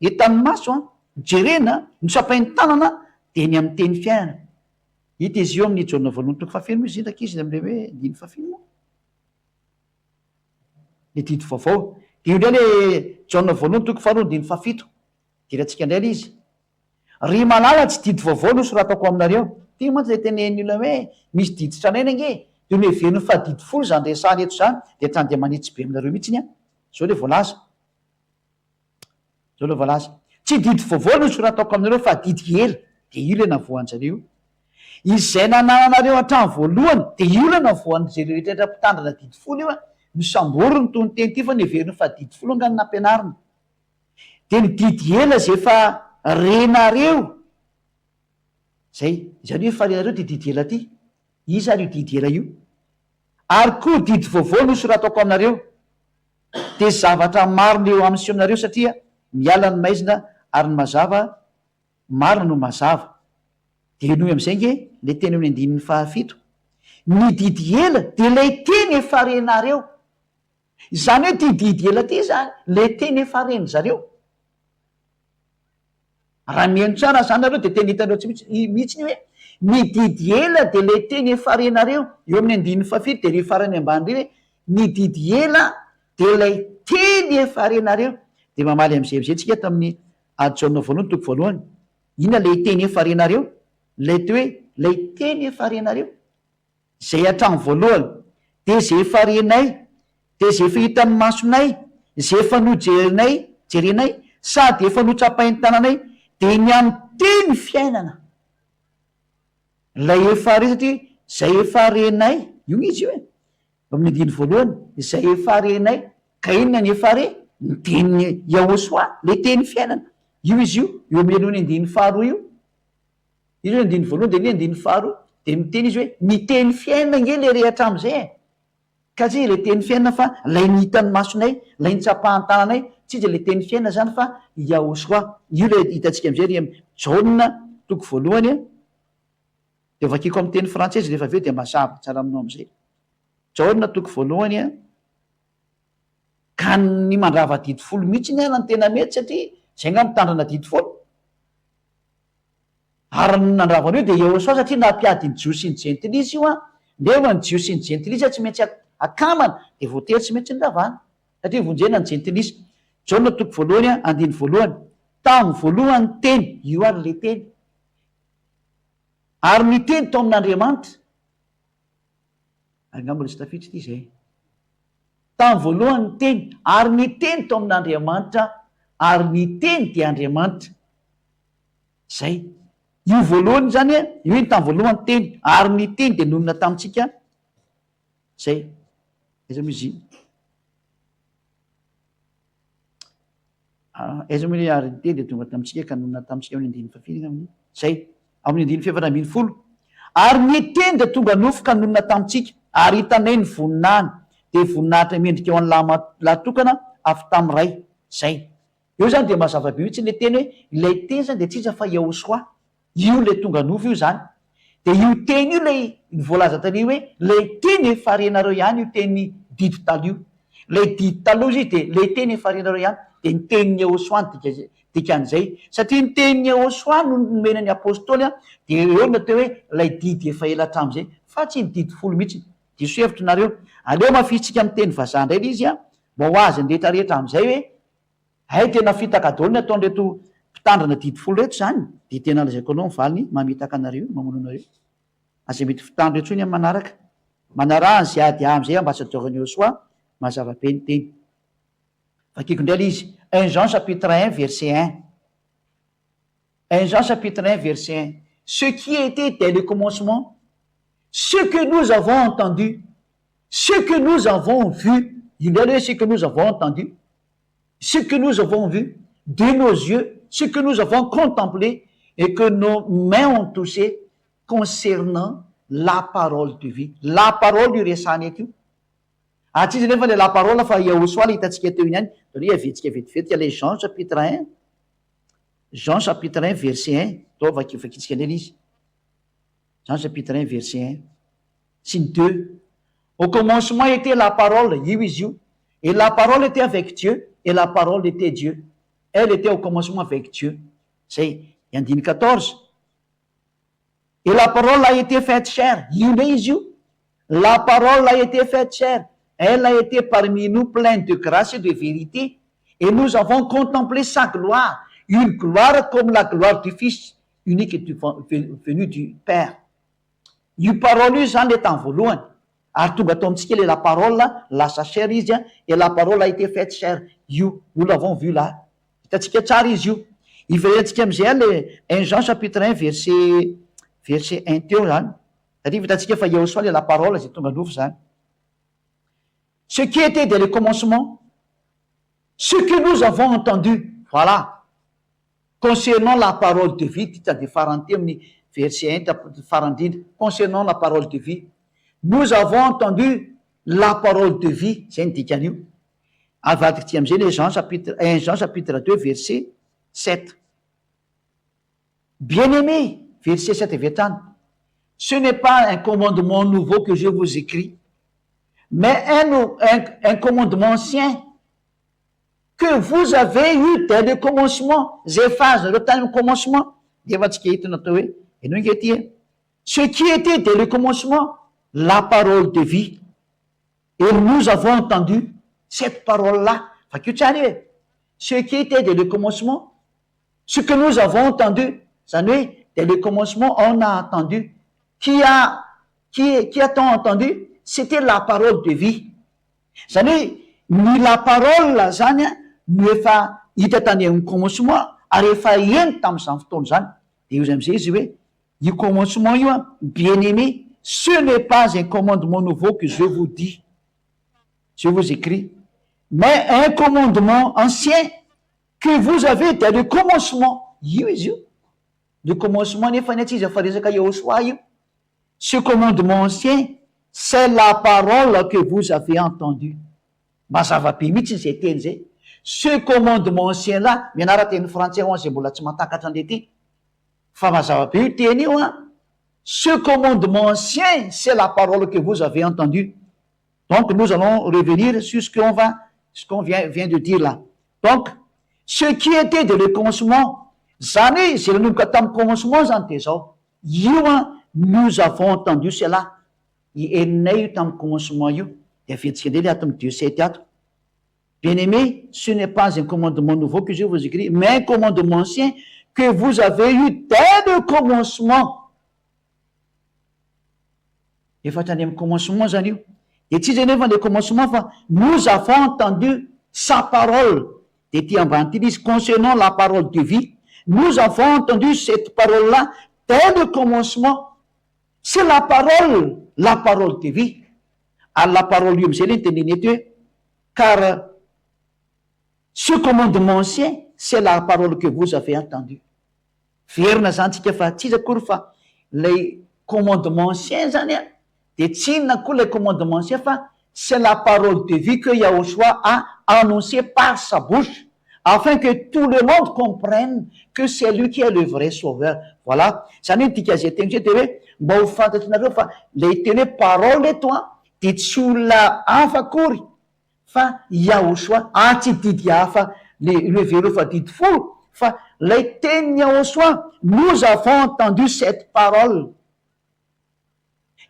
hitan'ny maso, jerena, notsapain'ny tanana, dia ny amin'ny teny fiainana. Hita izy io amin'ny Jaona voalohany toko fahafeno moa izy iny rankizy amin'ilay hoe andininy fahafeno moa? Ny didy vaovao. Dia io indray ilay Jaona voalohany toko faharoa andininy fahafito. Jerentsika indray ilay izy. Ry malala tsy didy vaovao no soratako aminareo. Ity mantsy ilay tenenin'ny olona hoe misy didy tranainy ange e! Dia noheveriny fa didy folo izany resahana eto izany dia hatrany dia manitsy be aminareo mihitsiny an! Izao ilay voalaza. Izao ilay voalaza. Tsy didy vaovao no soratako aminareo fa didy ela. Dia io ilay navoan-jareo io. Izay nanananareo hatramin'ny voalohany dia io ilay navoan-jareo rehetra mpitandrina didy folo io an! Nosamboriny itony teny ity fa noheveriny fa didy folo angaha no nampianarina. Dia ny didy ela izay efa renareo, izay, izany hoe efa renareo ity didy ela ity. Iza ary io didy ela io? Ary koa didy vaovao no soratako aminareo, dia zavatra marina eo amin'ny sy aminareo satria miala ny maizina ary ny mazava marina no mazava. Dia henoy amin'izay ange ilay teny eo amin'ny andininy fahafito. Ny didy ela dia ilay teny efa renareo. Izany hoe ity didy ela ity izany le teny efa ren zareo. Raha mihaino tsara zany nareo de tena hitanareo tsy mihitsy mihitsy ny hoe ny didy ela de le teny efa renareo eo amin'ny andininy fahafito de ry farany ambany ry hoe ny didy ela de ilay teny efa renareo. De mamaly am'izay am'izay tsika ato amin'ny Jaona voalohany toko voalohany. Inona lay teny efa renareo? Lay teo hoe lay teny efa renareo. Izay hatramin'ny voalohany, dia izay efa renay, dia izay efa hitan'ny masonay, izay efa nojerinay, jerenay, sady efa notsapain'ny tananay, dia ny amin'ny teny fiainana. Ilay efa re, satria izay efa renay, io izy io e, amin'ny andininy voalohany, izay efa renay, ka inona ny efa re? Ny tenin'i Yahoshuah, ilay teny fiainana. Io izy io, eo amin'ny alohan'ny andininy faharoa io. Io zao andininy voalohany dia ny andininy faharoa dia miteny izy hoe ny teny fiainana ange le re hatramin'izay e! Ka tsy iza ilay teny fiainana fa ilay nihitan'ny masonay, ilay nitsapahan-tananay, tsy iza ilay teny fiainana izany fa i Yahoshuah. Io ilay hitantsika amin'izay ry amin'ny Jaona toko voalohany a, dia vakiko amin'ny teny frantsay izy rehefa avy eo dia mazava tsara aminao amin'izay. Jaona toko voalohany a, ka ny mandrava didy folo mihitsy ny ana no tena mety satria izay angaha mitandrina didy folo. Ary ny nandrava an'io dia Yehosua satria nampiady ny Jiosy sy ny Jentilisa io an, nefa ny Jiosy sy ny Jentilisa tsy maintsy akamana dia voatery tsy maintsy noravana satria vonjena ny Jentilisa. Jaona toko voalohany andininy voalohany, Tamin'ny voalohany ny Teny, io ary ilay Teny, ary ny Teny tao amin'Andriamanitra, ary angamba mbola tsy tafiditra ity izay. Tamin'ny voalohany ny Teny, ary ny Teny tao amin'Andriamanitra, ary ny Teny dia Andriamanitra. Izay. Io voalohany izany, io hoe ny tamin'ny voalohany ny Teny, ary ny Teny dia nonina tamintsika. Izay. Aiza moa izy iny? Aiza moa ilay ary ny teny dia tonga tamintsika ka nonina tamintsika ao amin'ny andininy fahafiry angamba? Izay, ao amin'ny andininy fahefatra 18. Ary ny teny dia tonga nofo ka nonina tamintsika, ary hitanay ny voninahiny, dia voninahitra mendrika ho an'ny lahy tokana avy tamin'ny Ray. Izay. Eo izany dia mazava be mihitsy ilay teny hoe ilay teny izany dia tsy iza fa Yahoshuah. Io ilay tonga nofo io izany. Dia io teny io ilay voalaza tary hoe ilay teny efa renareo ihany io teny didy taloha io. Ilay didy taloha izy dia ilay teny efa renareo ihany. Dia ny tenin'i Yahoshuah no dika dikan'izay. Satria ny tenin'i Yahoshuah no nomena ny Apostoly dia eo no atao hoe ilay didy efa ela hatramin'izay fa tsy ny didy folo mihitsy. Diso hevitra nareo. Aleo hamafisintsika amin'ny teny vazaha indray ilay izy mba ho azy ny rehetra rehetra amin'izay hoe Hay tena fitaka daholo ny ataon'ireto mpitandrina didy folo ireto izany, dia tena lazaiko anao ny valiny, mamitaka anareo, mamono anareo. Aza mety fitandro intsony amin'ny manaraka. Manaraha an'i ZADA amin'izay ambassadeur-n'i Yosua, mazava be ny teny. Vakiko indray ilay izy, un Jean chapitre 1 verset 1. 1 Jean chapitre 1 verset 1. Ce qui était dès le commencement, ce que nous avons entendu, ce que nous avons vu, indray aloha hoe ce que nous avons entendu, ce que nous avons vu de nos yeux, ce que nous avons contemplé et que nos mains ont touché concernant la parole de vie. La parole io resahana eto io. Ary tsy iza nefa ilay la parole fa Yahosoa ilay hitantsika teo iny ihany. Dia hiaviantsika vetivety ilay Jean chapitre 1. Jean chapitre 1 verset 1. Atao vakintsika indray ilay izy. Jean chapitre 1 verset 1 sy ny 2. Au commencement était la parole, io izy io. Et la parole était avec Dieu, et la parole était Dieu. Elle était au commencement avec Dieu. Zay. Andininy 14. Et la parole a été faite chair. Io indray izy io. La parole a été faite chair. Elle a été parmi nous pleine de grâce et de vérité. Et nous avons contemplé sa gloire. Une gloire comme la gloire du Fils unique et venu du Père. Io parole io zany le tamin'ny voalohany. Ary tonga tao amintsika le la parole lasa chair izy a, et la parole a été faite chair. Io, nous l'avons vu là. Hitantsika tsara izy io. Iverentsika amizay le 1 Jean chapitre 1 verset 1 teo zany. Satria hitantsika fa Yahosoa le la parole zay tonga nofo zany. Ce qui était dès le commencement, ce que nous avons entendu, voilà, concernant la parole de vie, ty de farany ty amin'ny verset 1 farany indrindra, concernant la parole de vie. Nous avons entendu la parole de vie, zay ny dikan'io. Avadika ty amizay le Jean chapitre 1 Jean chapitre 2 verset 7. Bien-aimé, verset 7 avy hatrany. Ce n'est pas un commandement nouveau que je vous écris, mais un commandement ancien que vous avez eu dès le commencement. Zay phase reo tany commencement. De efa tsika hita natao hoe eno nge ty e. Ce qui était dès le commencement, la parole de vie. Et nous avons entendu cette parole-là. Vakio tsara hoe ce qui était dès le commencement, ce que nous avons entendu, zany hoe dès le commencement on a entendu. Qui a-t-on entendu? C'était la parole de vie. Zany hoe ny la parole zany a no efa hita tany amin'ny commencement ary efa eny tamin'izany fotoana zany. De io zay amizay izy hoe io commencement io a, bien-aimé, ce n'est pas un commandement nouveau que je vous dis, je vous écris, mais un commandement ancien que vous avez dès le commencement. Io izy io. Le commencement nefa ny atsy izy efa resaka Yahosoa io. Ce commandement ancien, c'est la parole que vous avez entendue. Mazava be mihitsy zay teny zay. Ce commandement ancien là, mianara teny frantsay ho an'izay mbola tsy mahatakatra an'le ty. Fa mazava be io teny io a. Ce commandement ancien, c'est la parole que vous avez entendue. Donc nous allons revenir sur ce qu'on vient de dire là. Donc, ce qui était dès le commencement, zany hoe zay nanomboka tamin'ny commencement zany de zao. Io a, nous avons entendu cela. Ieninay io tamin'ny commencement io. De aventsika indray le ato amin'ny 2 7 ato. Bien-aimé, ce n'est pas un commandement nouveau que je vous écris, mais un commandement ancien que vous avez eu dès le commencement. Efa hatrany amin'ny commencement zany io. De tsy izy nefa le commencement fa nous avons entendu sa parole. De ty ambany ty izy concernant la parole de vie. Nous avons entendu cette parole-là dès le commencement. C'est la parole de vie. Ary la parole io amizay le ny teneny eto hoe car Ce commandement ancien, c'est la parole que vous avez entendue. Verina zany tsika fa tsy iza akory fa ilay commandement ancien zany an, dia tsy inona akory ilay commandement ancien fa c'est la parole de vie que Yahoshua a annoncé par sa bouche afin que tout le monde comprenne que c'est lui qui est le vrai sauveur. Voilà. Zany hoe ny dikan'izay teny izay dia hoe mba ho fantatrinareo fa ilay teny hoe parole eto an dia tsy olona hafa akory fa Yahoshua, ary tsy didy hafa le levereo fa didy folo fa lay tenin'i Yahoshua, nous avons entendu cette parole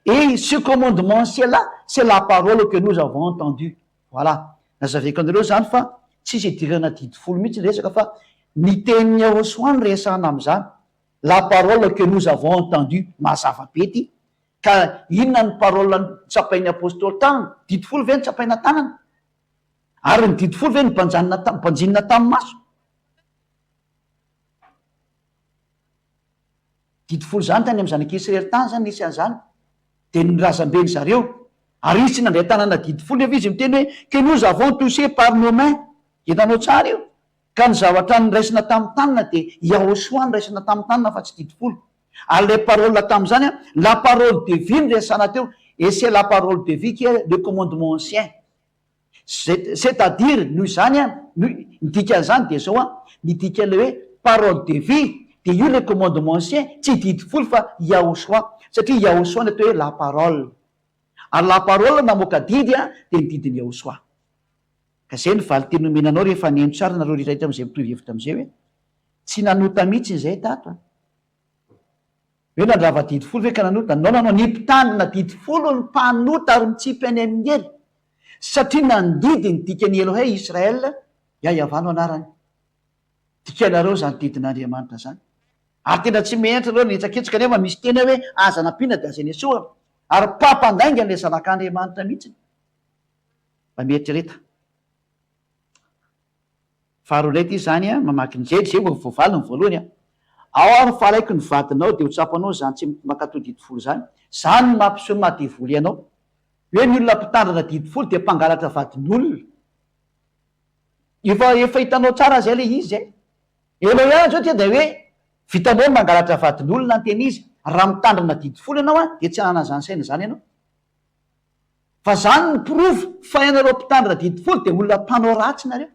et ce commandement ancien là c'est la parole que nous avons entendu, voilà, nazavaiko anareo zany fa tsisy idirana didy folo mihitsy ny resaka fa ny tenin'i Yahoshua no resahana amizany, la parole que nous avons entendu, mazava be ty. Ka inona ny parole notsapain'ny apostoly tanana? Didy folo ve notsapaina tanana? Ary ny didy folo ve nobanjanina banjinina tamin'ny maso? Didy folo zany tany amin'ny zanak'i Israely tany zany nisy an'izany. Dia ny razamben-dry zareo. Ary izy tsy nandray tanana didy folo nefa izy miteny hoe que nous avons touché par nos mains. Hitanao tsara io? Ka ny zavatra noraisina tamin'ny tanana dia Yahoshua noraisina tamin'ny tanana fa tsy didy folo. Ary ilay parole tamin'izany an, la parole de vie no resahana teo, et c'est la parole de vie qui est le commandement ancien. C'est à dire, noho izany an, ny dikan'izany dia izao an, ny dikan'ilay hoe parole de vie dia io ilay commandement ancien, tsy didy folo fa Yahoshua, satria Yahoshua no atao hoe la parole. Ary la parole namoaka didy an, dia ny didin'i Yahoshua. Ka izay no valinteny nomena anao rehefa niheno tsara nareo rehetra amin'izay mitovy hevitra amin'izay hoe tsy nanota mihitsy izay tato an! Hoe nandrava didy folo ve ka nanota? Non non non, ny mpitandrina didy folo no mpanota ary mitsipy any amin'ny helo satria nandidy ny dikan'i Elohey Israel, Yah-Yavah no anarany. Dikanareo izany didin'Andriamanitra izany. Ary tena tsy menatra nareo nihetsaketsaka nefa misy teny hoe aza nampiana dia aza nesorina. Ary mpampandainga ilay zanak'Andriamanitra mihitsy. Mba mieritrereta. Faharoa indray ity izany an, mamaky ny zay, zay vao voavaly ny voalohany an. Ao ary fa alaiko ny vadinao dia ho tsapanao izany tsy mankatò didy folo izany. Izany no mampiseho ny maha devoly anao. Hoe ny olona mpitandrina didy folo dia mpangalatra vadin'olona. Efa efa hitanao tsara zay ilay izy e. Enao ihany izao ity dia hoe vitanao ny mangalatra vadin'olona ny tena izy. Raha mitandrina didy folo ianao an, dia tsy hanana izany saina izany ianao. Fa zany ny porofo fa ianareo mpitandrina didy folo dia olona mpanao ratsy nareo.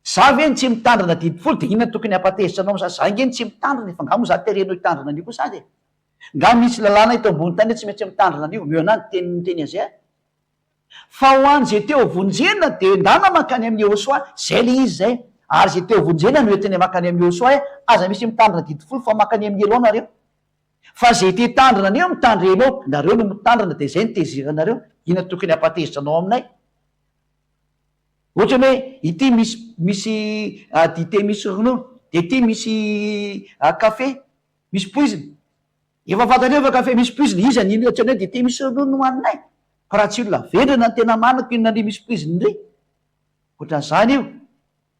Za ve no tsy mitandrina didy folo dia inona no tokony hampatezitra anao amzany? Za nge no tsy mitandrina e, fa nga moa za terenao hitandrina an'io koa sady e? Nga misy lalàna eto ambony tany hoe tsy maintsy mitandrina an'io? Omeo anah ny teny miteny an'izay a! Fa ho an'izay te ho vonjena dia ndana mankany amin'i Yehosua, zay le izy zay, ary izay te ho vonjena no entiny mankany amin'i Yehosua hoe aza misy mitandrina didy folo fa mankany amin'i Elon nareo. Fa zay te hitandrina anio mitandrema eo, nareo no mitandrina dia zay no teziranareo, inona tokony hampatezitra anao aminay? Ohatrany hoe ity misy misy dite misy ronono, dia ity misy kafe misy poizina, efa fantatreo fa kafe misy poizina, iza ny ohatrany hoe dite misy ronono no hohaninay? Fa raha tsy olona vendrana ny tena marina ko inona ndry misy poizina ndry? Ohatran'izany io.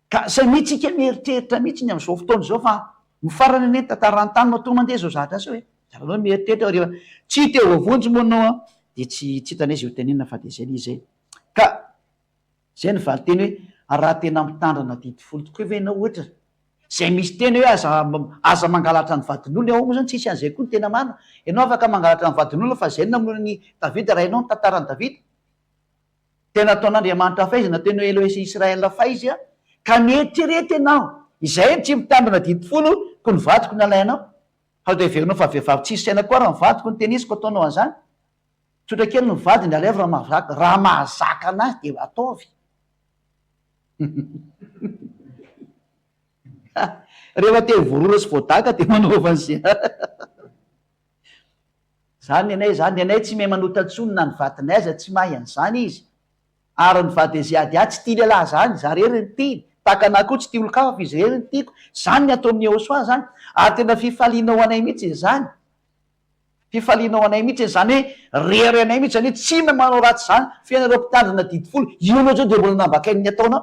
Ka samia tsika mieritreritra mihitsy ny amin'izao fotoana izao fa mifarana anie ny tantaran'ny tany matoa mandeha izao zavatra izao e! Zara anao mieritreritra fa rehefa tsy te ho voavonjy moa anao an dia tsy tsy hitanay izay ho tenenina fa dia izay ilay izy e! Ka izay ny valinteny hoe raha tena mitandrina didy folo tokoa ve ianao ohatra izay misy teny hoe aza aza mangalatra ny vadin'olona ao moa izany tsisy an'izay koa ny tena marina ianao afaka mangalatra ny vadin'olona fa izay no namonoana an'i Davida raha ianao ny tantaran'i Davida Tena ataon'Andriamanitra faizina teny hoe Elohe sy Israel faizy a! Ka mieritrereta ianao, izay no tsy mitandrina didy folo ko ny vadiko no alainao? Fa dia heverinao fa vehivavy tsisy saina koa ary ny vadiko no tenisiko ataonao an'izany? Tsotra kely ny vadiny alaivo raha mahazaka, raha mahazaka anazy dia ataovy. Rehefa te ho voarora sy voadaka dia manaova an'izay. Zany ny anay zany, ny anay tsy mahay manota tsony na ny vadinay aza tsy mahay an'izany izy, ary ny vady Aziady ahy tsy tia lehilahy zany, za rery no tiany, tahaka anah koa tsy tia olon-kafa fa izy rery no tiako, zany ny atao amin'ny Yehosua zany, ary tena fifaliana ho anay mihitsy izany, fifaliana ho anay mihitsy izany hoe rery anay mihitsy zany hoe tsy mahay manao ratsy zany, fa ianareo mpitandrina didy folo, io aloha zao dia mbola nambakain'ny ataonao,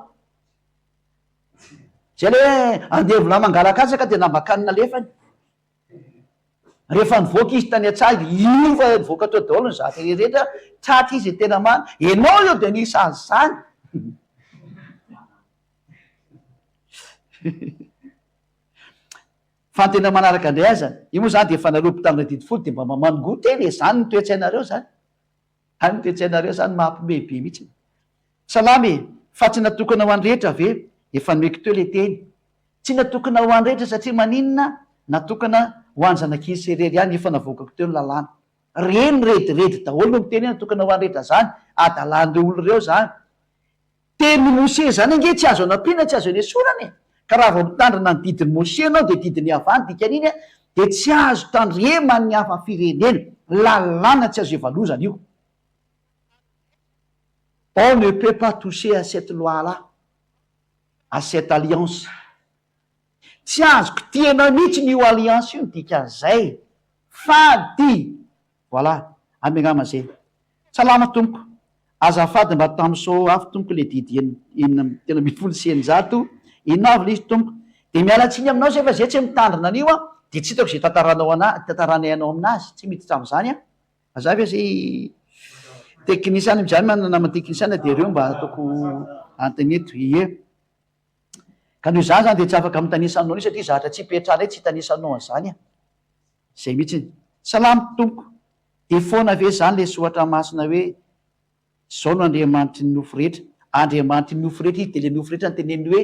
zay le hoe andevo lahy mangalakatsaka dia nambakany nalefany. Rehefa nivoaka izy tany an-tsaha dia io fa nivoaka teo daholo ny zavatra rehetra, tratra izy tena marina, ianao io dia anisan'izany. Fa ny tena manaraka indray aza, io moa izany dia efa nareo mpitandrina didy folo dia mba mamangoa tena e, izany ny toe-tsainareo izany. Izany ny toe-tsainareo izany mampiomehy be mihitsy. Salama e! Fa tsy natokana ho an'ny rehetra ve? Efa nomeko teo ilay teny. Tsy natokana ho an'ny rehetra satria maninona? Natokana ho an'ny zanak'Israely irery ihany, efa navoakako teo ny lalàna. Reny rediredy daholo no miteny hoe natokana ho an'ny rehetra zany, adalan'ireo olona ireo zany. Tenin'i Mose zany ange tsy azo anampiana tsy azo anesorana e! Ka raha vao mitandrina ny didin'i Mose ianao dia didin'i Yavah ny dikan'iny a, dia tsy azo tandreman'ny hafa firenena, lalàna tsy azo evalozana io. On ne peut pas toucher à cette loi là, à cette alliance. Tsy azo kitihana mihitsy io alliance io ny dikan'izay. Fady! Voilà, ampy angamba zay. Salama tompoko. Azafady mba tamso avy tompoko le didy 636, inona avy le izy tompoko? De miala tsiny aminao zay fa zay tsy mitandrina an'io an, de tsy hitako zay tantaranao ana, tantaranay anao aminazy, tsy miditra amzany an. Fa za ve zay teknisiana, zany manana namana teknisiana de reo mba ataoko antony eto, ie. Ka noho izany izany dia tsy afaka mitanisa anao an'io satria zatra tsy ipetrahanay tsy hitanisa anao an'izany aho. Izay mihitsy. Salama tompoko. Dia foana ve izany ilay soratra masina hoe izao no Andriamanitry ny nofo rehetra? Andriamanitry ny nofo rehetra izy dia ilay nofo rehetra noteneniny hoe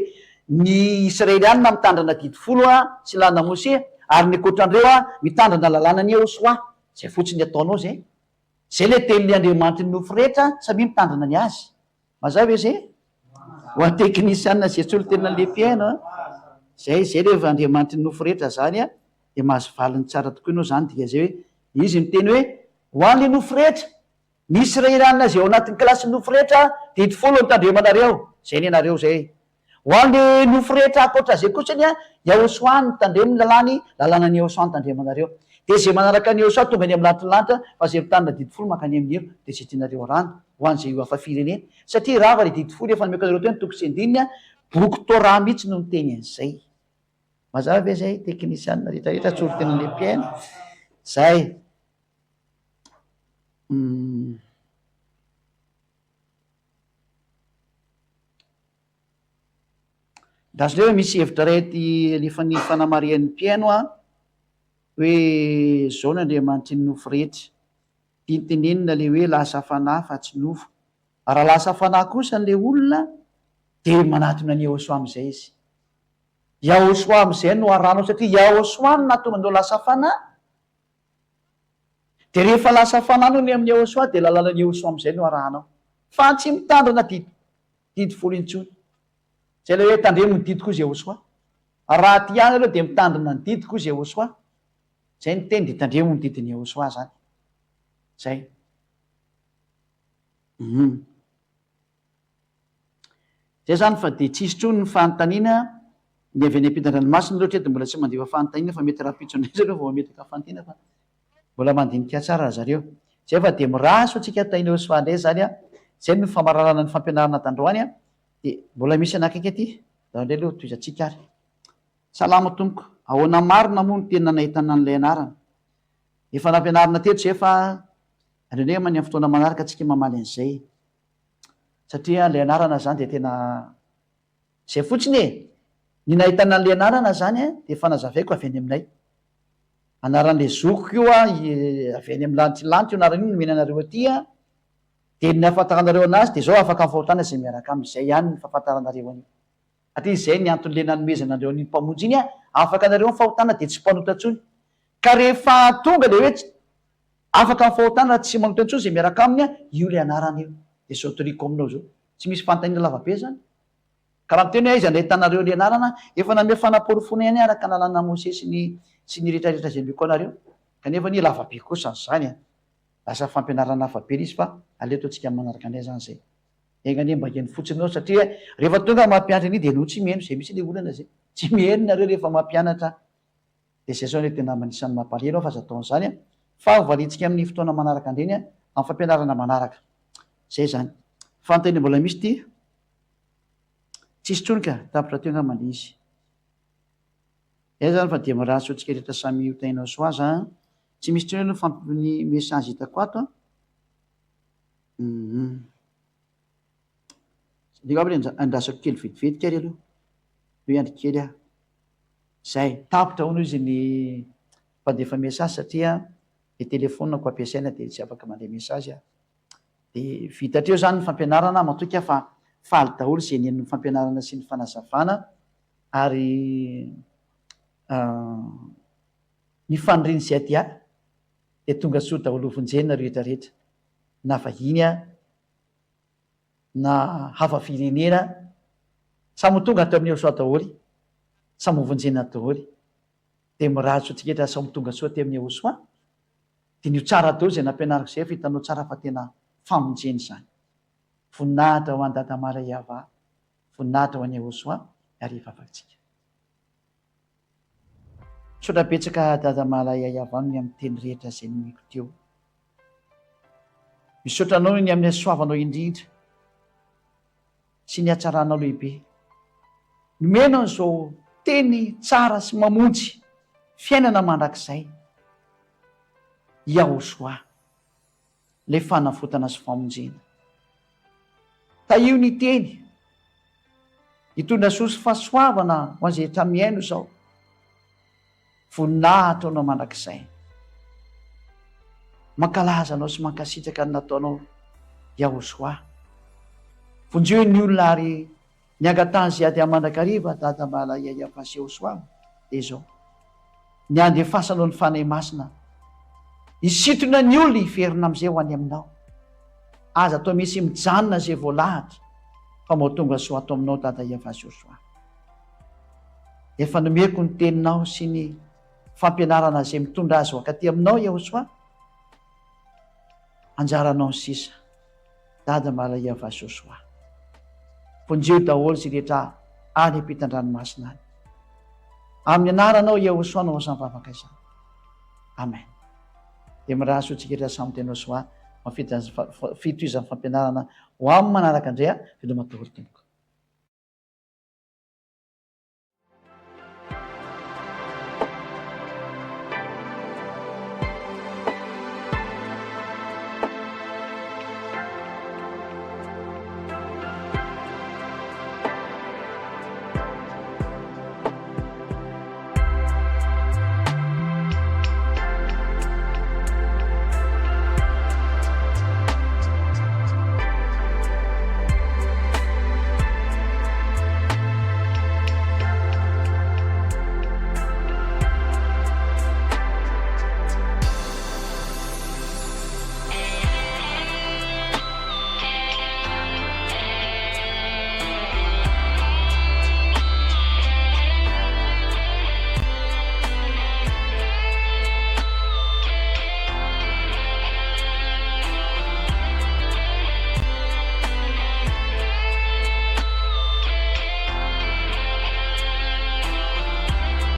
ny Israelianina mitandrina didy folo sy lalana Mosea ary ny ankoatran'ireo mitandrina lalànan'i Yehosua. Izay fotsiny ataonao izay. Izay ilay tenin'ilay Andriamanitry ny nofo rehetra samia mitandrina ny azy. Mazava ve zay? Ho an'ny teknisiana izay solontenan'ny le mpihaino an, zay zay rehefa Andriamanitry ny nofo rehetra zany an, dia mahazo valiny tsara tokoa ianao zany dika zay hoe izy miteny hoe ho an'le nofo rehetra, ny Israelianina izay ao anatin'ny kilasin'ny nofo rehetra didy folo no tandremanareo, zay ny anareo zay. Ho an'le nofo rehetra ankoatra izay kosa anie, Yahoshuah no tandremo ny lalàny, lalànan'i Yahoshuah no tandremanareo. Dia izay manaraka an'i Yahoshuah tonga any amin'ny lanitry ny lanitra, fa izay mitandrina didy folo mankany amin'ny helo, dia izay tianareo arahana, ho an'izay io hafa firenena. Satria rava ilay didy folo efa nomeko anareo teo ny toko sy andininy, boky Torah mihitsy no miteny an'izay. Mazava ve izay? Teknisianina rehetra rehetra, tsory tena le mpihaino. Zay. Hum. Andraso indray fa misy hevitra iray aty alefan'ny fanamarihan'ny mpihaino an, hoe izao ny Andriamanitry ny nofo rehetra. Tiany tenenina ilay hoe lasa fanahy fa tsy nofo. Raha lasa fanahy kosa ilay olona dia manatona an'i Yahoshuah amin'izay izy. Yahoshuah amin'izay no arahanao satria Yahoshuah no nahatonga anao lasa fanahy. Dia rehefa lasa fanahy anao ny amin'i Yahoshuah dia lalànan'i Yahoshuah amin'izay no arahanao. Fa tsy mitandrina didy didy folo intsony. Izay ilay hoe tandremo ny didiko hozy Yahoshuah. Raha tia ahy nareo dia mitandrina ny didiko hozy Yahoshuah. Izay ny teny dia tandremo ny didin'i Yahoshuah izany. Izay. Hum. Zay zany fa dia tsisy tsony ny fanontaniana, ny avy any ampitan-dranomasina aloha hatreto mbola tsy mandefa fanontaniana fa mety rahampitso indray zareo vao mametraka fanontaniana fa mbola mandinika tsara ry zareo. Zay fa dia mirary soa antsika tahin'i Yehosua indray zany an, zay no famaranana ny fampianarana tandroany an, dia mbola misy anakaiky aty, ndao indray aloha tohizantsika ary. Salama tompoko, ahoana marina moa no tena nahitana an'ilay anarana? Efa nampianarina teto zay fa aleo indray angamba ny amin'ny fotoana manaraka tsika mamaly an'izay. Satria ilay anarana zany dia tena izay fotsiny e! Ny nahitana an'ilay anarana zany dia efa nazavaiko avy any aminay. Anaran'ilay zokiko io an, avy any amin'ny lanitry lanitra io anarana io nomena anareo aty an, dia ny nahafantaranareo anazy dia izao afaka amin'ny fahotana izay miaraka aminy, izay ihany ny fahafantaranareo an'io. Satria izay ny anton'ilay nanomezana anareo an'iny Mpamonjy iny an, afaka anareo amin'ny fahotana dia tsy mpanota intsony. Ka rehefa tonga ilay hoe afaka amin'ny fahotana raha tsy manota intsony izay miaraka aminy an, io ilay anarana io. Dia izao toriko aminao izao. Tsy misy fanontaniana lava be izany. Ka raha miteny hoe aiza no ahitanareo ilay anarana, efa nanome fanaporofoana ihany araka ny lalàna Mosesy sy ny sy ny rehetra rehetra izay omeko anareo. Kanefa anie lava be kosa izany an. Lasa fampianarana hafa be ilay izy fa aleo ataontsika amin'ny manaraka indray izany izay. Enga anie mba heno fotsiny ianao satria rehefa tonga mampianatra anie dia ianao tsy mihaino, izay mihitsy ilay olana izay. Tsy mihaino nareo rehefa mampianatra. Dia izay izao ilay tena anisan'ny mampalahelo aho fa aza atao an'izany an! Fa ho valiantsika amin'ny fotoana manaraka indray ny amin'ny fampianarana manaraka. Izay izany. Fanontaniana mbola misy ity? Tsisy intsony ka, tapitra teo angamba ilay izy. Izay izany fa dia mirary soa antsika rehetra samy ho tahinao soa aza an! Tsy misy intsony aloha ny message hitako ato an! Hum. Aleo aby andrasako kely vetivety kary aloha. Hiandry kely aho. Zay, tapitra hono izy ny mpandefa message satria ny telephone-ko ampiasaina dia tsy afaka mandray message aho. Dia vita hatreo izany ny fampianarana, matoky aho fa faly daholo izay nihaino ny fampianarana sy ny fanazavana ary ny fanirian'i ZA dia tonga soa daholo hovonjena rehetra rehetra na vahiny na hafa firenena samy ho tonga ato amin'ny Yehosua daholo samy hovonjena daholo dia mirary soa antsika rehetra samy ho tonga soa aty amin'ny Yehosua. Diniho tsara daholo izay nampianariko izay fa hitanao tsara fa tena famonjena izany. Voninahitra ho an'i Dada Mara Yavah, voninahitra ho an'i Yehosua ary hivavaka tsika. Misaotra betsaka Dada Malaya Yavah ny amin'ny teny rehetra izay nomeko teo. Misaotra anao ny amin'ny hasoavanao indrindra sy ny hatsaranao lehibe. Nomena an'izao teny tsara sy mamonjy fiainana mandrakizay Yahoshua, ilay fanavotana sy famonjena. Tahio ny teny, hitondra soa sy fahasoavana ho an'izay rehetra mihaino izao. Voninahitra ho anao mandrakizay. Mankalaza anao sy mankasitraka ny nataonao Yahoshua. Vonjeo ny olona ary ny angatahany izay ady mandrakariva Dada Mala Yaya Fasy Yahoshua dia izao. Ny handefasanao ny Fanahy Masina hisintona ny olona hiverina amin'izay ho any aminao. Aza atao misy mijanona izay voalahatra fa mao tonga soa ato aminao Dada Yaya Fasy Yahoshua. Efa nomeko ny teninao sy ny fampianarana izay mitondra azy ho ankaty aminao Yahoshuah. Anjaranao ny sisa. Dada Malahia Vasosoa. Vonjeo daholo izay rehetra any ampitan-dranomasina any. Amin'ny anaranao Yahoshuah no izany vavaka izany. Amen. Dia mirary soa antsika rehetra samy tena soa fitohizan'ny fampianarana ho amin'ny manaraka indray. Veloma daholo tompoko.